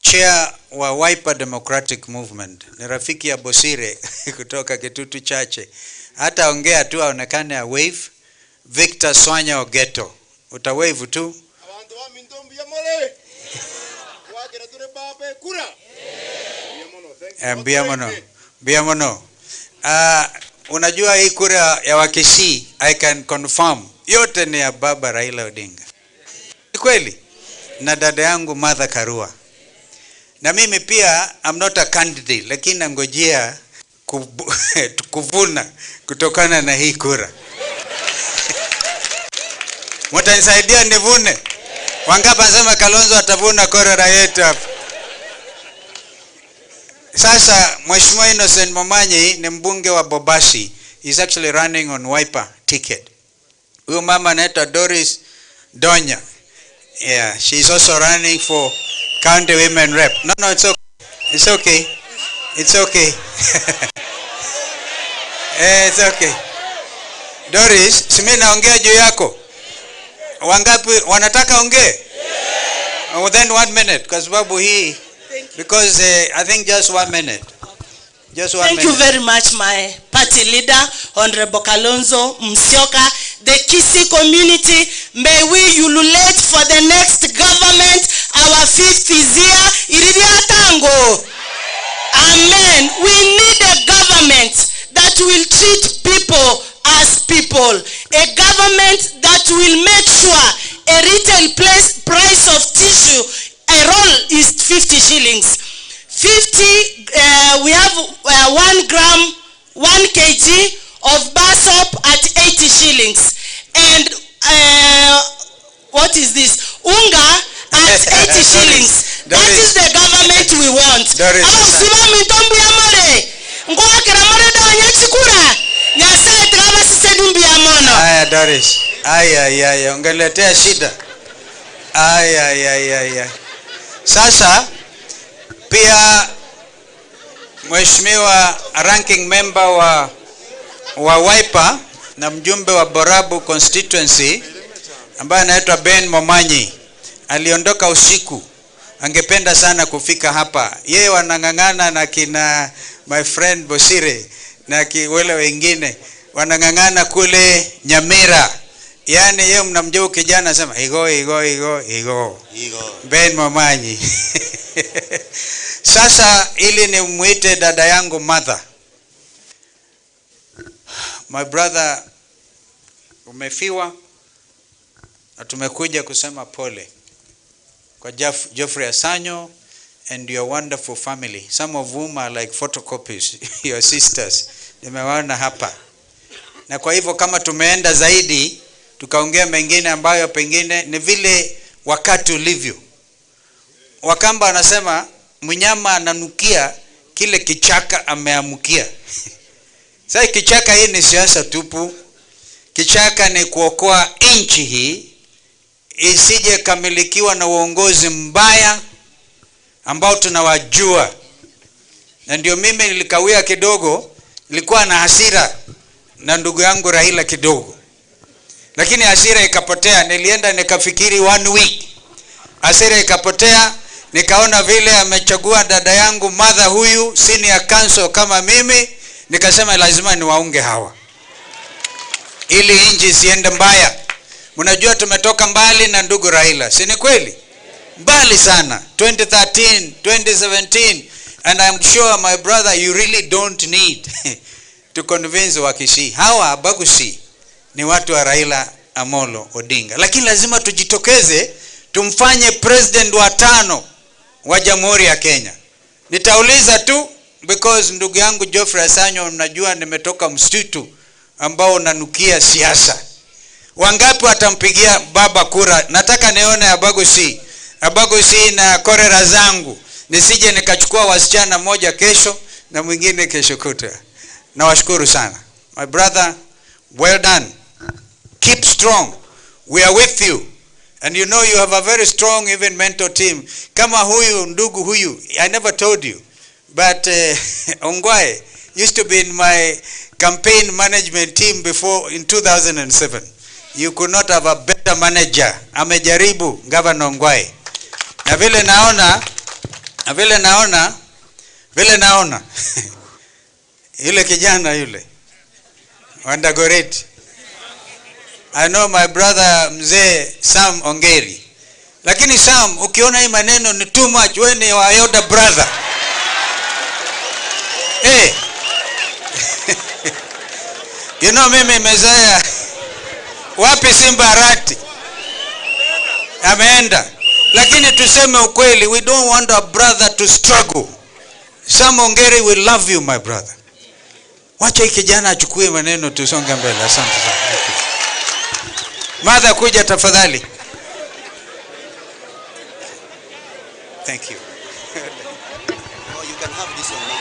Chair wa Wiper Democratic Movement. Ni rafiki ya Bosire kutoka Kitutu Chache. Hata ongea tu aonekane a wave. Victor Swanya Ogeto. Uta wave tu. Mbiamono. Mbiamono. Unajua hii kura ya Wakisii, I can confirm, yote ni ya baba Raila Odinga. Ni kweli? Na dada yangu Martha Karua. Na mimi pia I'm not a candidate, lakini nangojea kuvuna kutokana na hii kura. Mtanisaidia nivune? Wangapi wanasema Kalonzo atavuna kura yetu hapa? Sasa Mheshimiwa Innocent Momanyi ni mbunge wa Bobasi. He's actually running on Wiper ticket. Huyo mama anaitwa Doris Donya. Yeah, she's also running for county women rep. No, it's okay. It's okay. It's okay. It's okay. Doris, si mimi naongea juu yako. Wangapi wanataka ongee? Yeah. Oh, then 1 minute kwa sababu hii, because I think just 1 minute. Just 1 Thank minute. you very much, my party leader, Honorable Kalonzo Musyoka. The Kisii community, may we ululate for the next government. Our fifth is here. Iridia tango. Amen. We need a government that will treat people as people. A government that will make sure a retail price of tissue, a roll is 50 shillings. 50, we have 1 gram, 1 kg of bar soap at 80 shillings. And what is this? Unga at 80 shillings. That is the government we want. Aya, Doris. Aya, aya, ungeletea shida. Aya, aya, aya. Sasa pia Mheshimiwa ranking member wa Wiper na mjumbe wa Borabu constituency ambaye anaitwa Ben Momanyi aliondoka usiku. Angependa sana kufika hapa. Yeye wanang'ang'ana na kina my friend Bosire na wale wengine wanang'ang'ana kule Nyamira. Yaani yeye mnamjua kijana anasema igo igo igo igo. Ben Momanyi. Sasa ili nimuite dada yangu Martha. My brother, umefiwa na tumekuja kusema pole kwa Geoffrey Asanyo and your wonderful family, some of whom are like photocopies, your sisters. Nimewaona hapa. Na kwa hivyo kama tumeenda zaidi tukaongea mengine ambayo pengine ni vile wakati ulivyo. Wakamba anasema mnyama ananukia kile kichaka ameamkia. Sasa kichaka hii ni siasa tupu. Kichaka ni kuokoa nchi hii isije kamilikiwa na uongozi mbaya ambao tunawajua. Na ndio mimi nilikawia kidogo, nilikuwa na hasira na ndugu yangu Raila kidogo. Lakini hasira ikapotea, nilienda nikafikiri 1 week. Hasira ikapotea, nikaona vile amechagua dada yangu Martha huyu senior counsel kama mimi, nikasema lazima niwaunge hawa ili nchi isiende mbaya. Mnajua tumetoka mbali na ndugu Raila, si ni kweli? Mbali sana, 2013, 2017, and I'm sure my brother you really don't need to convince Wakisii. Hawa Abagusi ni watu wa Raila Amolo Odinga. Lakini lazima tujitokeze tumfanye president wa 5 wa Jamhuri ya Kenya. Nitauliza tu because ndugu yangu Geoffrey Asanyo, mnajua nimetoka msitu ambao unanukia siasa. Wangapi watampigia baba kura? Nataka nione Abagusi. Abagusi na korera zangu. Nisije nikachukua wasichana moja kesho na mwingine kesho kutwa. Nawashukuru sana. My brother, well done. Keep strong. We are with you. And you know you have a very strong even mental team. Kama huyu ndugu huyu, I never told you, but Ongwae used to be in my campaign management team before in 2007. You could not have a better manager. Amejaribu Governor Ongwae. Na vile naona yule kijana yule Wandagoreti. I know my brother mzee Sam Ongeri. Lakini Sam, ukiona hii maneno ni too much, wewe ni wa elder brother. Hey. You know mimi mezaya wapi Simba Arati ameenda. Lakini tuseme ukweli, we don't want our brother to struggle. Sam Ongeri, we love you my brother. Wacha hii kijana achukue maneno tusonge mbele. Asante sana. Martha, kuja tafadhali. Thank you. Oh, you can have this one now.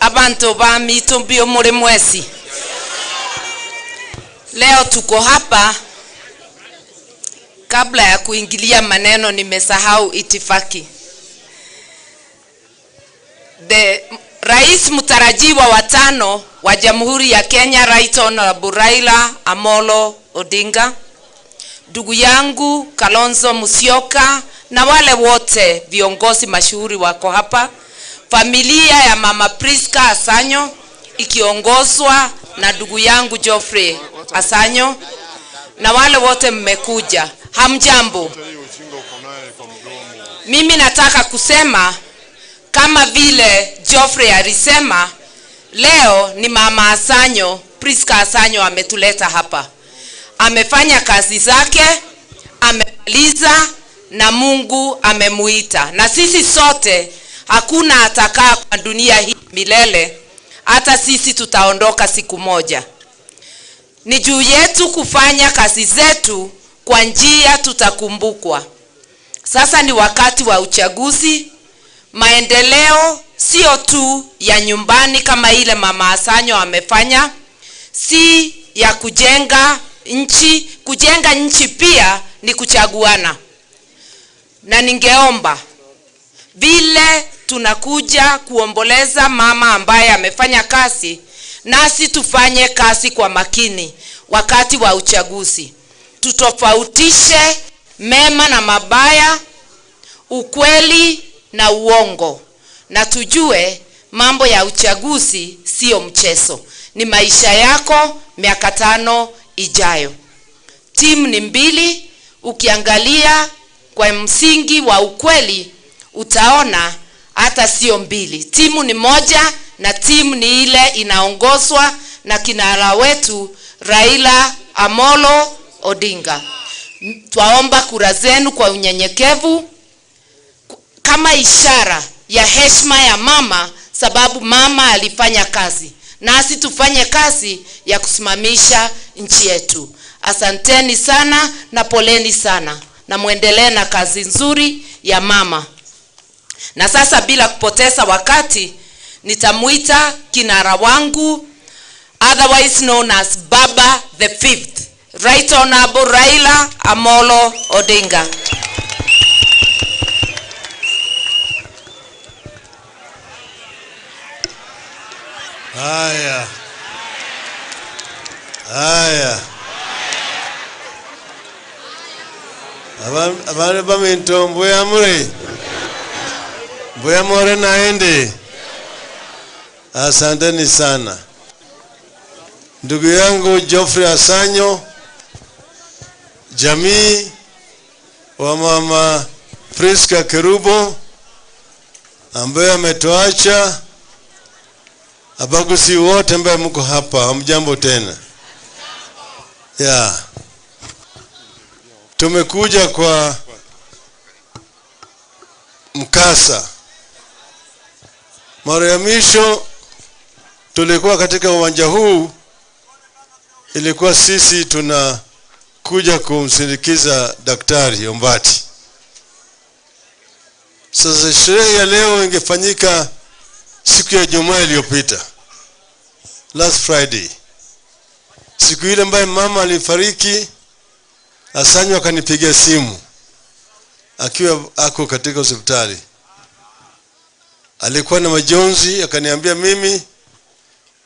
Abantu ba mitumbio muri mwesi. Leo tuko hapa. Kabla ya kuingilia maneno nimesahau itifaki. The Rais mtarajiwa wa tano wa Jamhuri ya Kenya, Right Honorable Raila Amolo Odinga, ndugu yangu Kalonzo Musyoka na wale wote viongozi mashuhuri wako hapa, familia ya Mama Priska Asanyo ikiongozwa na ndugu yangu Geoffrey Asanyo na wale wote mmekuja, hamjambo. Mimi nataka kusema kama vile Geoffrey alisema, leo ni Mama Asanyo, Priska Asanyo ametuleta hapa. Amefanya kazi zake, amemaliza na Mungu amemuita. Na sisi sote hakuna atakaa kwa dunia hii milele, hata sisi tutaondoka siku moja. Ni juu yetu kufanya kazi zetu kwa njia tutakumbukwa. Sasa ni wakati wa uchaguzi. Maendeleo sio tu ya nyumbani kama ile Mama Asanyo amefanya, si ya kujenga nchi. Kujenga nchi pia ni kuchaguana. Na ningeomba vile tunakuja kuomboleza mama ambaye amefanya kazi, nasi tufanye kazi kwa makini wakati wa uchaguzi. Tutofautishe mema na mabaya, ukweli na uongo, na tujue mambo ya uchaguzi sio mchezo. Ni maisha yako miaka 5 ijayo. Timu ni mbili, ukiangalia kwa msingi wa ukweli utaona hata sio mbili. Timu ni moja, na timu ni ile inaongozwa na kinara wetu Raila Amolo Odinga. Twaomba kura zenu kwa unyenyekevu kama ishara ya heshima ya mama, sababu mama alifanya kazi. Nasi tufanye kazi ya kusimamisha nchi yetu. Asanteni sana na poleni sana, na muendelee na kazi nzuri ya mama. Na sasa bila kupoteza wakati, nitamuita kinara wangu, otherwise known as Baba the Fifth, Right Honorable Raila Amolo Odinga. Haya. Haya. Abana baminto mbuya muri. Mbuya more naende. Asanteni sana. Ndugu yangu Geoffrey Asanyo, jamii wa Mama Priska Kerubo ambaye ametuacha, abagusi wote ambaye mko hapa, hamjambo tena. Yeah. Tumekuja kwa mkasa. Mara ya mwisho tulikuwa katika uwanja huu, ilikuwa sisi tunakuja kumsindikiza Daktari Ombati. Sasa sherehe ya leo ingefanyika siku ya Ijumaa iliyopita, last Friday. Siku ile ambayo mama alifariki, Asanyo akanipigia simu akiwa ako katika hospitali. Alikuwa na majonzi, akaniambia mimi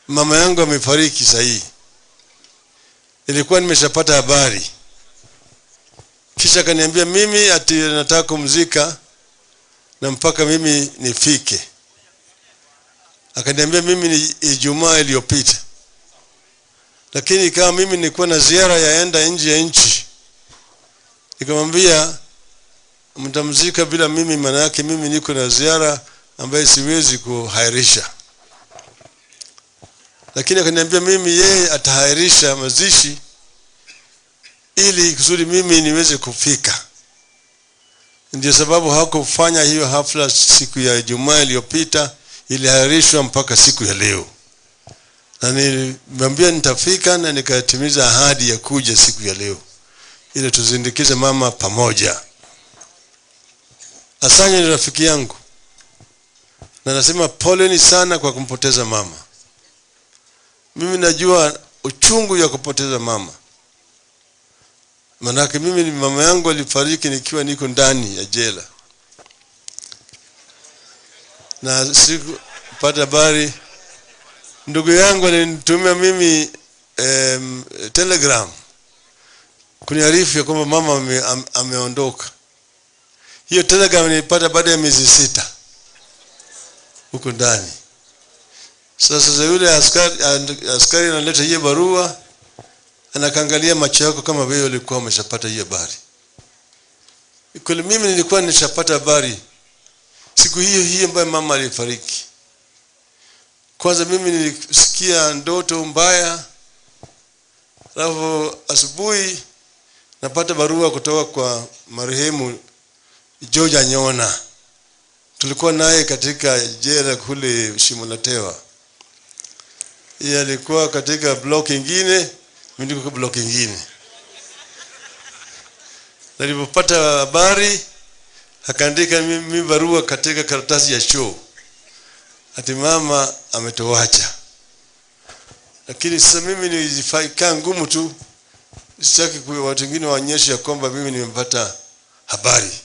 mama yangu amefariki sasa hii. Nilikuwa nimeshapata habari. Kisha akaniambia mimi ati nataka kumzika na mpaka mimi nifike. Akaniambia mimi ni Ijumaa iliyopita. Lakini kama mimi nilikuwa na ziara yaenda nje ya nchi, nikamwambia mtamzika bila mimi, maana yake mimi niko na ziara ambayo siwezi kuhairisha. Lakini akaniambia mimi yeye atahairisha mazishi ili kusudi mimi niweze kufika. Ndio sababu hakufanya hiyo hafla siku ya Ijumaa iliyopita, iliahirishwa mpaka siku ya leo. Na nilimwambia nitafika na nikatimiza ahadi ya kuja siku ya leo ili tuzindikize mama pamoja. Asanya ni rafiki yangu, na nasema poleni sana kwa kumpoteza mama. Mimi najua uchungu ya kupoteza mama. Manake mimi ni mama yangu alifariki nikiwa niko ndani ya jela. Na sikupata habari. Ndugu yangu alinitumia mimi telegram kuniarifu ya kwamba mama ameondoka. Hiyo telegram nilipata baada ya miezi 6 huko ndani. Sasa yule askari analeta hiyo barua, anakangalia macho yako kama wewe ulikuwa umeshapata hiyo habari. Kweli mimi nilikuwa nishapata habari siku hiyo hiyo ambayo mama alifariki. Kwanza mimi nilisikia ndoto mbaya. Alafu asubuhi napata barua kutoka kwa marehemu George Anyona. Tulikuwa naye katika jela kule Shimo la Tewa. Yeye alikuwa katika block nyingine, mimi niko block nyingine. Nilipopata habari akaandika mimi barua katika karatasi ya choo, ati mama ametuacha. Lakini sasa mimi nilijifaika ngumu tu, sitaki kwa watu wengine waonyeshe ya kwamba mimi nimepata habari.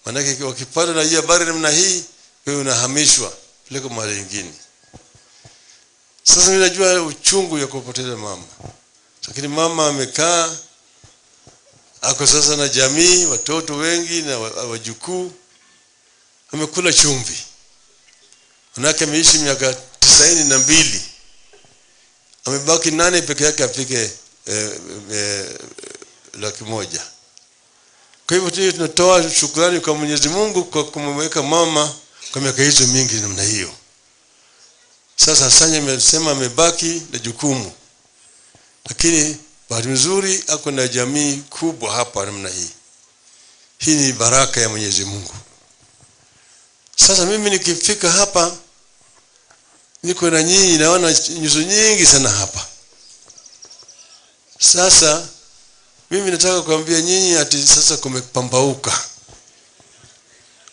Maana wakipata na hii habari namna hii, wewe unahamishwa peleka mahali nyingine. Sasa mimi najua uchungu ya kupoteza mama. Lakini mama amekaa, ako sasa na jamii, watoto wengi na wajukuu. Amekula chumvi. Manake ameishi miaka 92. Amebaki 8 peke yake afike 100,000. Kwa hivyo tunatoa shukrani kwa Mwenyezi Mungu kwa kumweka mama kwa miaka hizo mingi namna hiyo. Sasa Asanya amesema amebaki na jukumu. Lakini bahati nzuri ako na jamii kubwa hapa namna hii. Hii ni baraka ya Mwenyezi Mungu. Sasa mimi nikifika hapa niko na nyinyi, naona nyuso nyingi sana hapa. Sasa mimi nataka kuambia nyinyi ati sasa kumepambauka.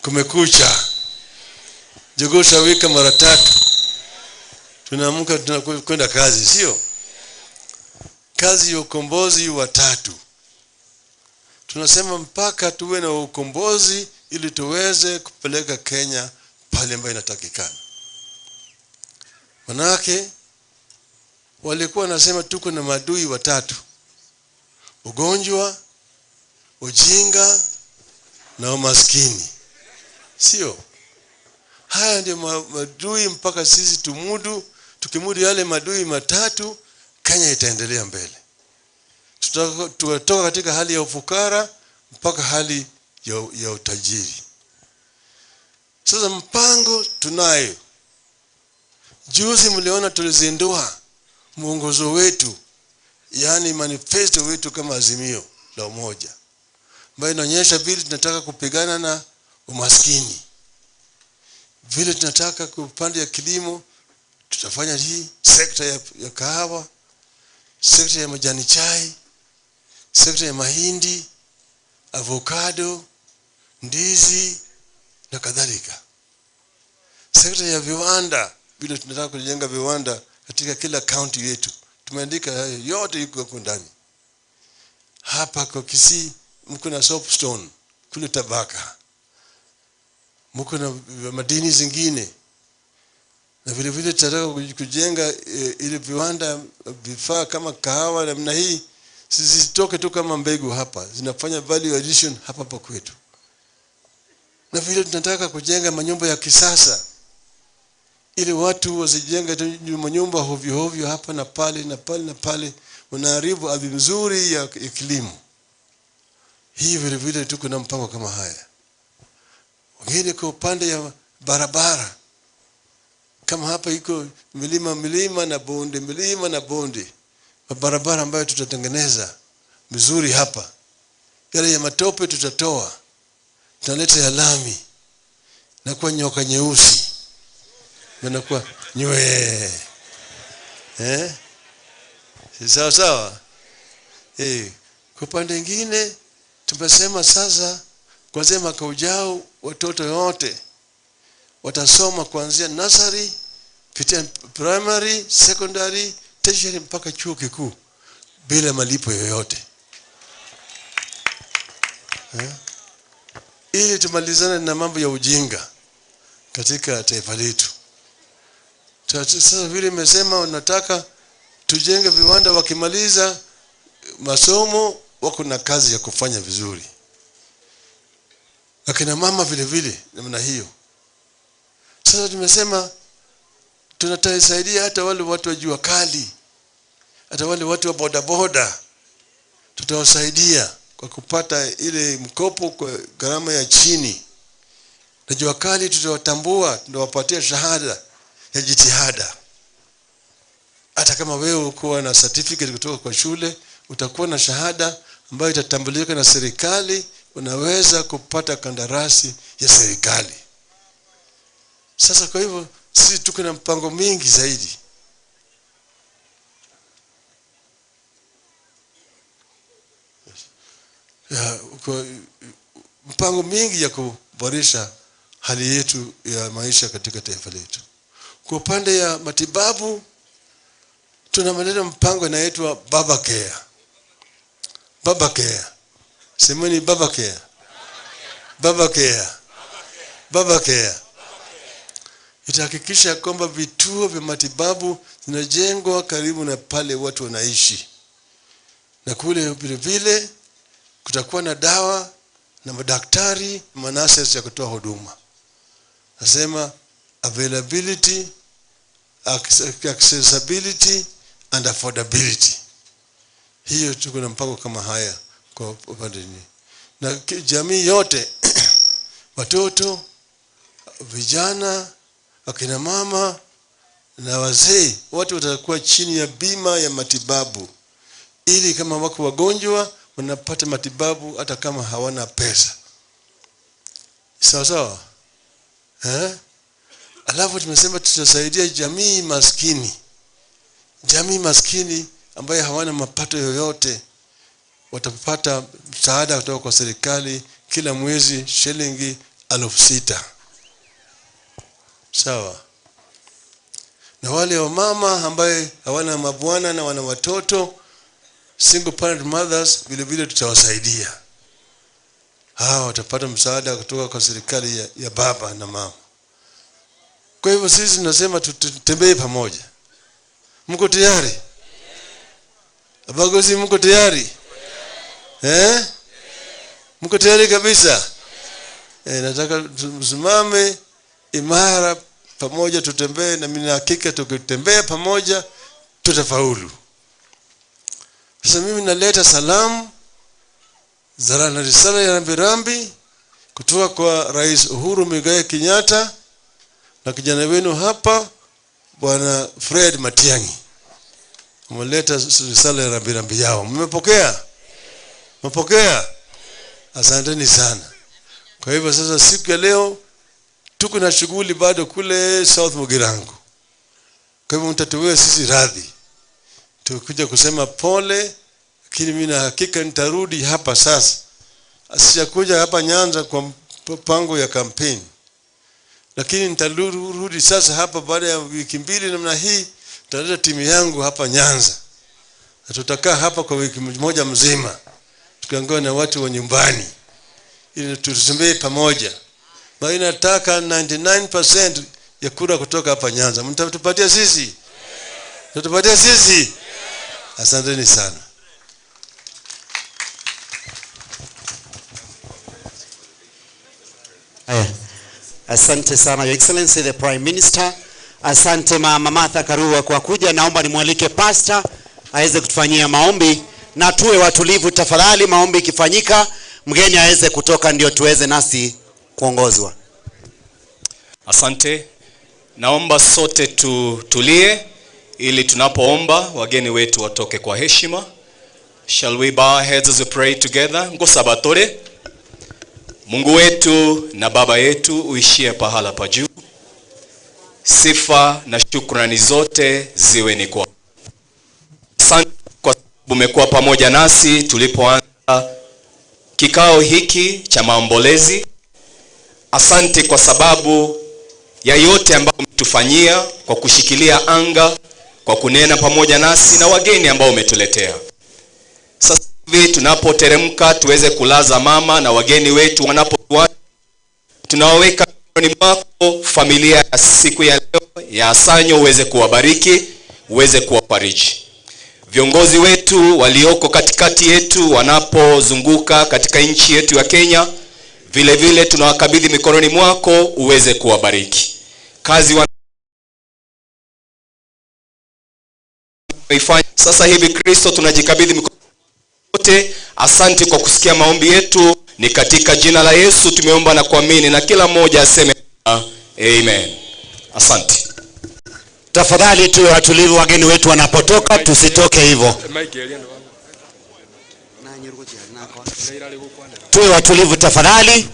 Kumekucha. Jogoo shawika mara 3. Tunaamka tunakwenda kazi, sio? Kazi ya ukombozi wa 3. Tunasema mpaka tuwe na ukombozi ili tuweze kupeleka Kenya pale ambapo inatakikana. Manake walikuwa wanasema tuko na maadui watatu: ugonjwa, ujinga na umaskini. Sio? Haya ndio maadui mpaka sisi tumudu. Tukimudu yale maadui matatu, Kenya itaendelea mbele. Tutatoka katika hali ya ufukara mpaka hali ya utajiri. Sasa mpango tunayo. Juzi mliona tulizindua mwongozo wetu, yani manifesto wetu kama Azimio la Umoja, ambayo inaonyesha vile tunataka kupigana na umaskini, vile tunataka kwa upande ya kilimo tutafanya hii sekta ya kahawa, sekta ya majani chai, sekta ya mahindi, avocado, ndizi na kadhalika. Sekta ya viwanda, vile tunataka kujenga viwanda katika kila county yetu. Tumeandika hayo yote yuko huko ndani. Hapa kwa Kisii mko na soapstone kule Tabaka, mko na madini zingine, na vile vile tunataka kujenga ile viwanda vifaa kama kahawa namna hii, zisitoke tu kama mbegu hapa, zinafanya value addition hapa hapa kwetu. Na vile tunataka kujenga manyumba ya kisasa ili watu wasijenge manyumba hovyo hovyo hapa na pale na pale na pale, wanaharibu ardhi nzuri ya kilimo. Hii vile vile tuko na mpango kama haya. Wengine kwa upande ya barabara, Kama hapa iko milima milima na bonde, milima na bonde, barabara ambayo tutatengeneza mizuri hapa, yale ya matope tutatoa, tutaleta ya lami na kwa nyoka nyeusi na kwa nywe. Sawa sawa. Kwa upande mwingine tumesema sasa kuanzia mwaka ujao watoto wote watasoma kuanzia nursery, pitia primary, secondary, tertiary mpaka chuo kikuu bila malipo yoyote. Ili tumalizane na mambo ya ujinga katika taifa letu. Sasa vile nimesema unataka tujenge viwanda, wakimaliza masomo wako na kazi ya kufanya vizuri. Akina mama vile vile namna hiyo. Sasa tumesema tunatasaidia hata wale watu wa jua kali, hata wale watu wa bodaboda, tutawasaidia kwa kupata ile mkopo kwa gharama ya chini. Na jua kali tutawatambua, tutawapatia shahada ya jitihada. Hata kama wewe uko na certificate kutoka kwa shule, utakuwa na shahada ambayo itatambulika na serikali, unaweza kupata kandarasi ya serikali. Sasa kwa hivyo sisi tuko na mpango mingi zaidi. Mpango mingi ya kuboresha hali yetu ya maisha katika taifa letu. Kwa upande ya matibabu tuna maneno mpango inaitwa Baba Care. Baba Care. Semeni Baba Care. Baba Care. Baba Care. Itahakikisha kwamba vituo vya matibabu zinajengwa karibu na pale watu wanaishi. Na kule vile vile kutakuwa na dawa na madaktari, manurses ya kutoa huduma. Nasema availability, accessibility and affordability. Hiyo tuko na mpango kama haya kwa upande ni. Na jamii yote watoto, vijana, akina mama na wazee, wote watakuwa chini ya bima ya matibabu, ili kama wako wagonjwa wanapata matibabu hata kama hawana pesa. Sawa sawa? Alafu tumesema tutasaidia jamii maskini. Jamii maskini ambaye hawana mapato yoyote watapata msaada kutoka kwa serikali kila mwezi shilingi 6,000. Sawa. Na wale wamama ambaye hawana mabwana na wana watoto, single parent mothers, vile vile tutawasaidia. Hawa watapata msaada kutoka kwa serikali ya baba na mama. Kwa hivyo sisi tunasema tutembee pamoja. Mko tayari? Abagozi, mko tayari? Mko tayari kabisa? Nataka tusimame imara pamoja, tutembee, na mimi hakika tukitembea pamoja tutafaulu. Sasa mimi naleta salamu za na risala ya rambirambi kutoka kwa Rais Uhuru Muigai Kenyatta na kijana wenu hapa Bwana Fred Matiang'i. Ameleta risala ya rambirambi yao. Mmepokea? Mmepokea? Asanteni sana. Kwa hivyo sasa siku ya leo tuko na shughuli bado kule South Mugirango. Kwa hivyo mtatuwe sisi radhi. Tukuja kusema pole, lakini mimi na hakika nitarudi hapa sasa. Sijakuja hapa Nyanza kwa mpango ya kampeni. Lakini nitarudi sasa hapa baada ya wiki mbili namna hii, nitaleta timu yangu hapa Nyanza. Na tutakaa hapa kwa wiki moja mzima. Tukiongea na watu wa nyumbani ili tutembee pamoja. Maana nataka 99% ya kura kutoka hapa Nyanza. Mtatupatia sisi? Mtatupatia sisi? Asanteni sana. Asante sana Your Excellency the Prime Minister. Asante Mama Martha Karua kwa kuja. Naomba nimwalike pastor aweze kutufanyia maombi, na tuwe watulivu tafadhali. Maombi ikifanyika mgeni aweze kutoka ndio tuweze nasi kuongozwa. Asante. Naomba sote tutulie ili tunapoomba wageni wetu watoke kwa heshima. Shall we bow our heads as we pray together? Ngosabatore. Mungu wetu na Baba yetu uishie pahala pa juu. Sifa na shukrani zote ziwe ni kwako. Asante kwa sababu umekuwa pamoja nasi tulipoanza kikao hiki cha maombolezi. Asante kwa sababu ya yote ambayo umetufanyia kwa kushikilia anga, kwa kunena pamoja nasi na wageni ambao umetuletea. Sasa hivi tunapoteremka tuweze kulaza mama na wageni wetu wanapotuacha, tunawaweka mikononi mwako familia ya siku ya leo ya Asanyo, uweze kuwabariki, uweze kuwafariji. Viongozi wetu walioko katikati yetu wanapozunguka katika nchi yetu ya Kenya, vile vile tunawakabidhi mikononi mwako uweze kuwabariki. Kazi wanaoifanya sasa hivi, Kristo, tunajikabidhi mikononi wote. Asante kwa kusikia maombi yetu, ni katika jina la Yesu tumeomba na kuamini, na kila mmoja aseme amen. Asante. Tafadhali tuwe watulivu wageni wetu wanapotoka, tusitoke hivyo. Tuwe watulivu tafadhali,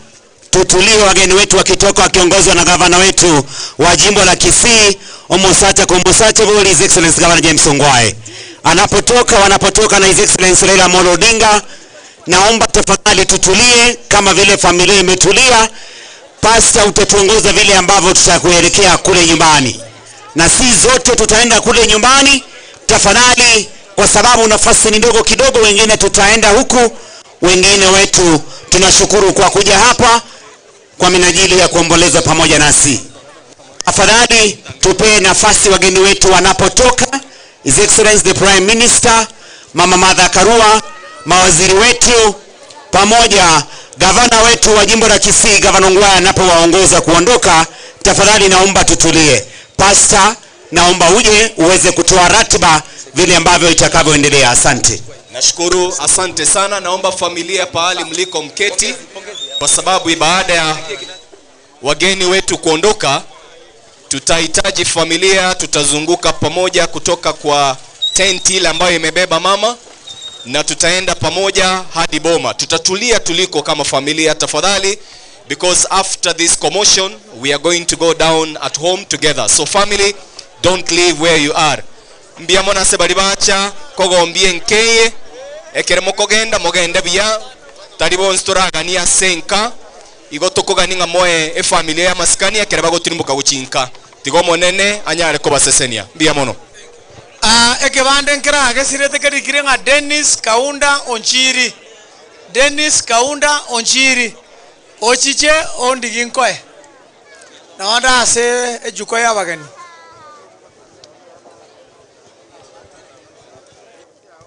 tutulie wageni wetu wakitoka, wakiongozwa na gavana wetu wa jimbo la Kisii, Omosacha Komosacha, His Excellency Governor James Ongwae. Anapotoka, wanapotoka na His Excellency Raila Amolo Odinga, naomba tafadhali tutulie kama vile familia imetulia. Pastor, utatuongoza vile ambavyo tutakuelekea kule nyumbani, na si zote tutaenda kule nyumbani tafadhali, kwa sababu nafasi ni ndogo kidogo. Wengine tutaenda huku, wengine wetu tunashukuru kwa kuja hapa kwa minajili ya kuomboleza pamoja nasi. Tafadhali tupee nafasi wageni wetu wanapotoka. His Excellency the Prime Minister, Mama Martha Karua, mawaziri wetu pamoja gavana wetu wa jimbo la Kisii, Gavana Ongwae anapowaongoza kuondoka, tafadhali naomba tutulie. Pastor, naomba uje uweze kutoa ratiba vile ambavyo itakavyoendelea. Asante. Nashukuru, asante sana. Naomba familia pahali mliko mketi, kwa sababu baada ya wageni wetu kuondoka tutahitaji familia, tutazunguka pamoja kutoka kwa tenti ile ambayo imebeba mama, na tutaenda pamoja hadi boma. Tutatulia tuliko kama familia tafadhali, because after this commotion we are going to go down at home together. So family, don't leave where you are. Mbia mona se baribacha kogombie nkeye ekere mokogenda mogende bia taribo nstoragania senka igo tokoganinga moe e familia ya maskani ekere bagotirimbuka guchinka tigo monene anyare kobasesenia. Mbia mono. Ekebande nkira gesirete kerikire nga Dennis Kaunda Onchiri. Dennis Kaunda Onchiri. Ochiche ondiginkoe. Naonda ase ejuko ya bageni.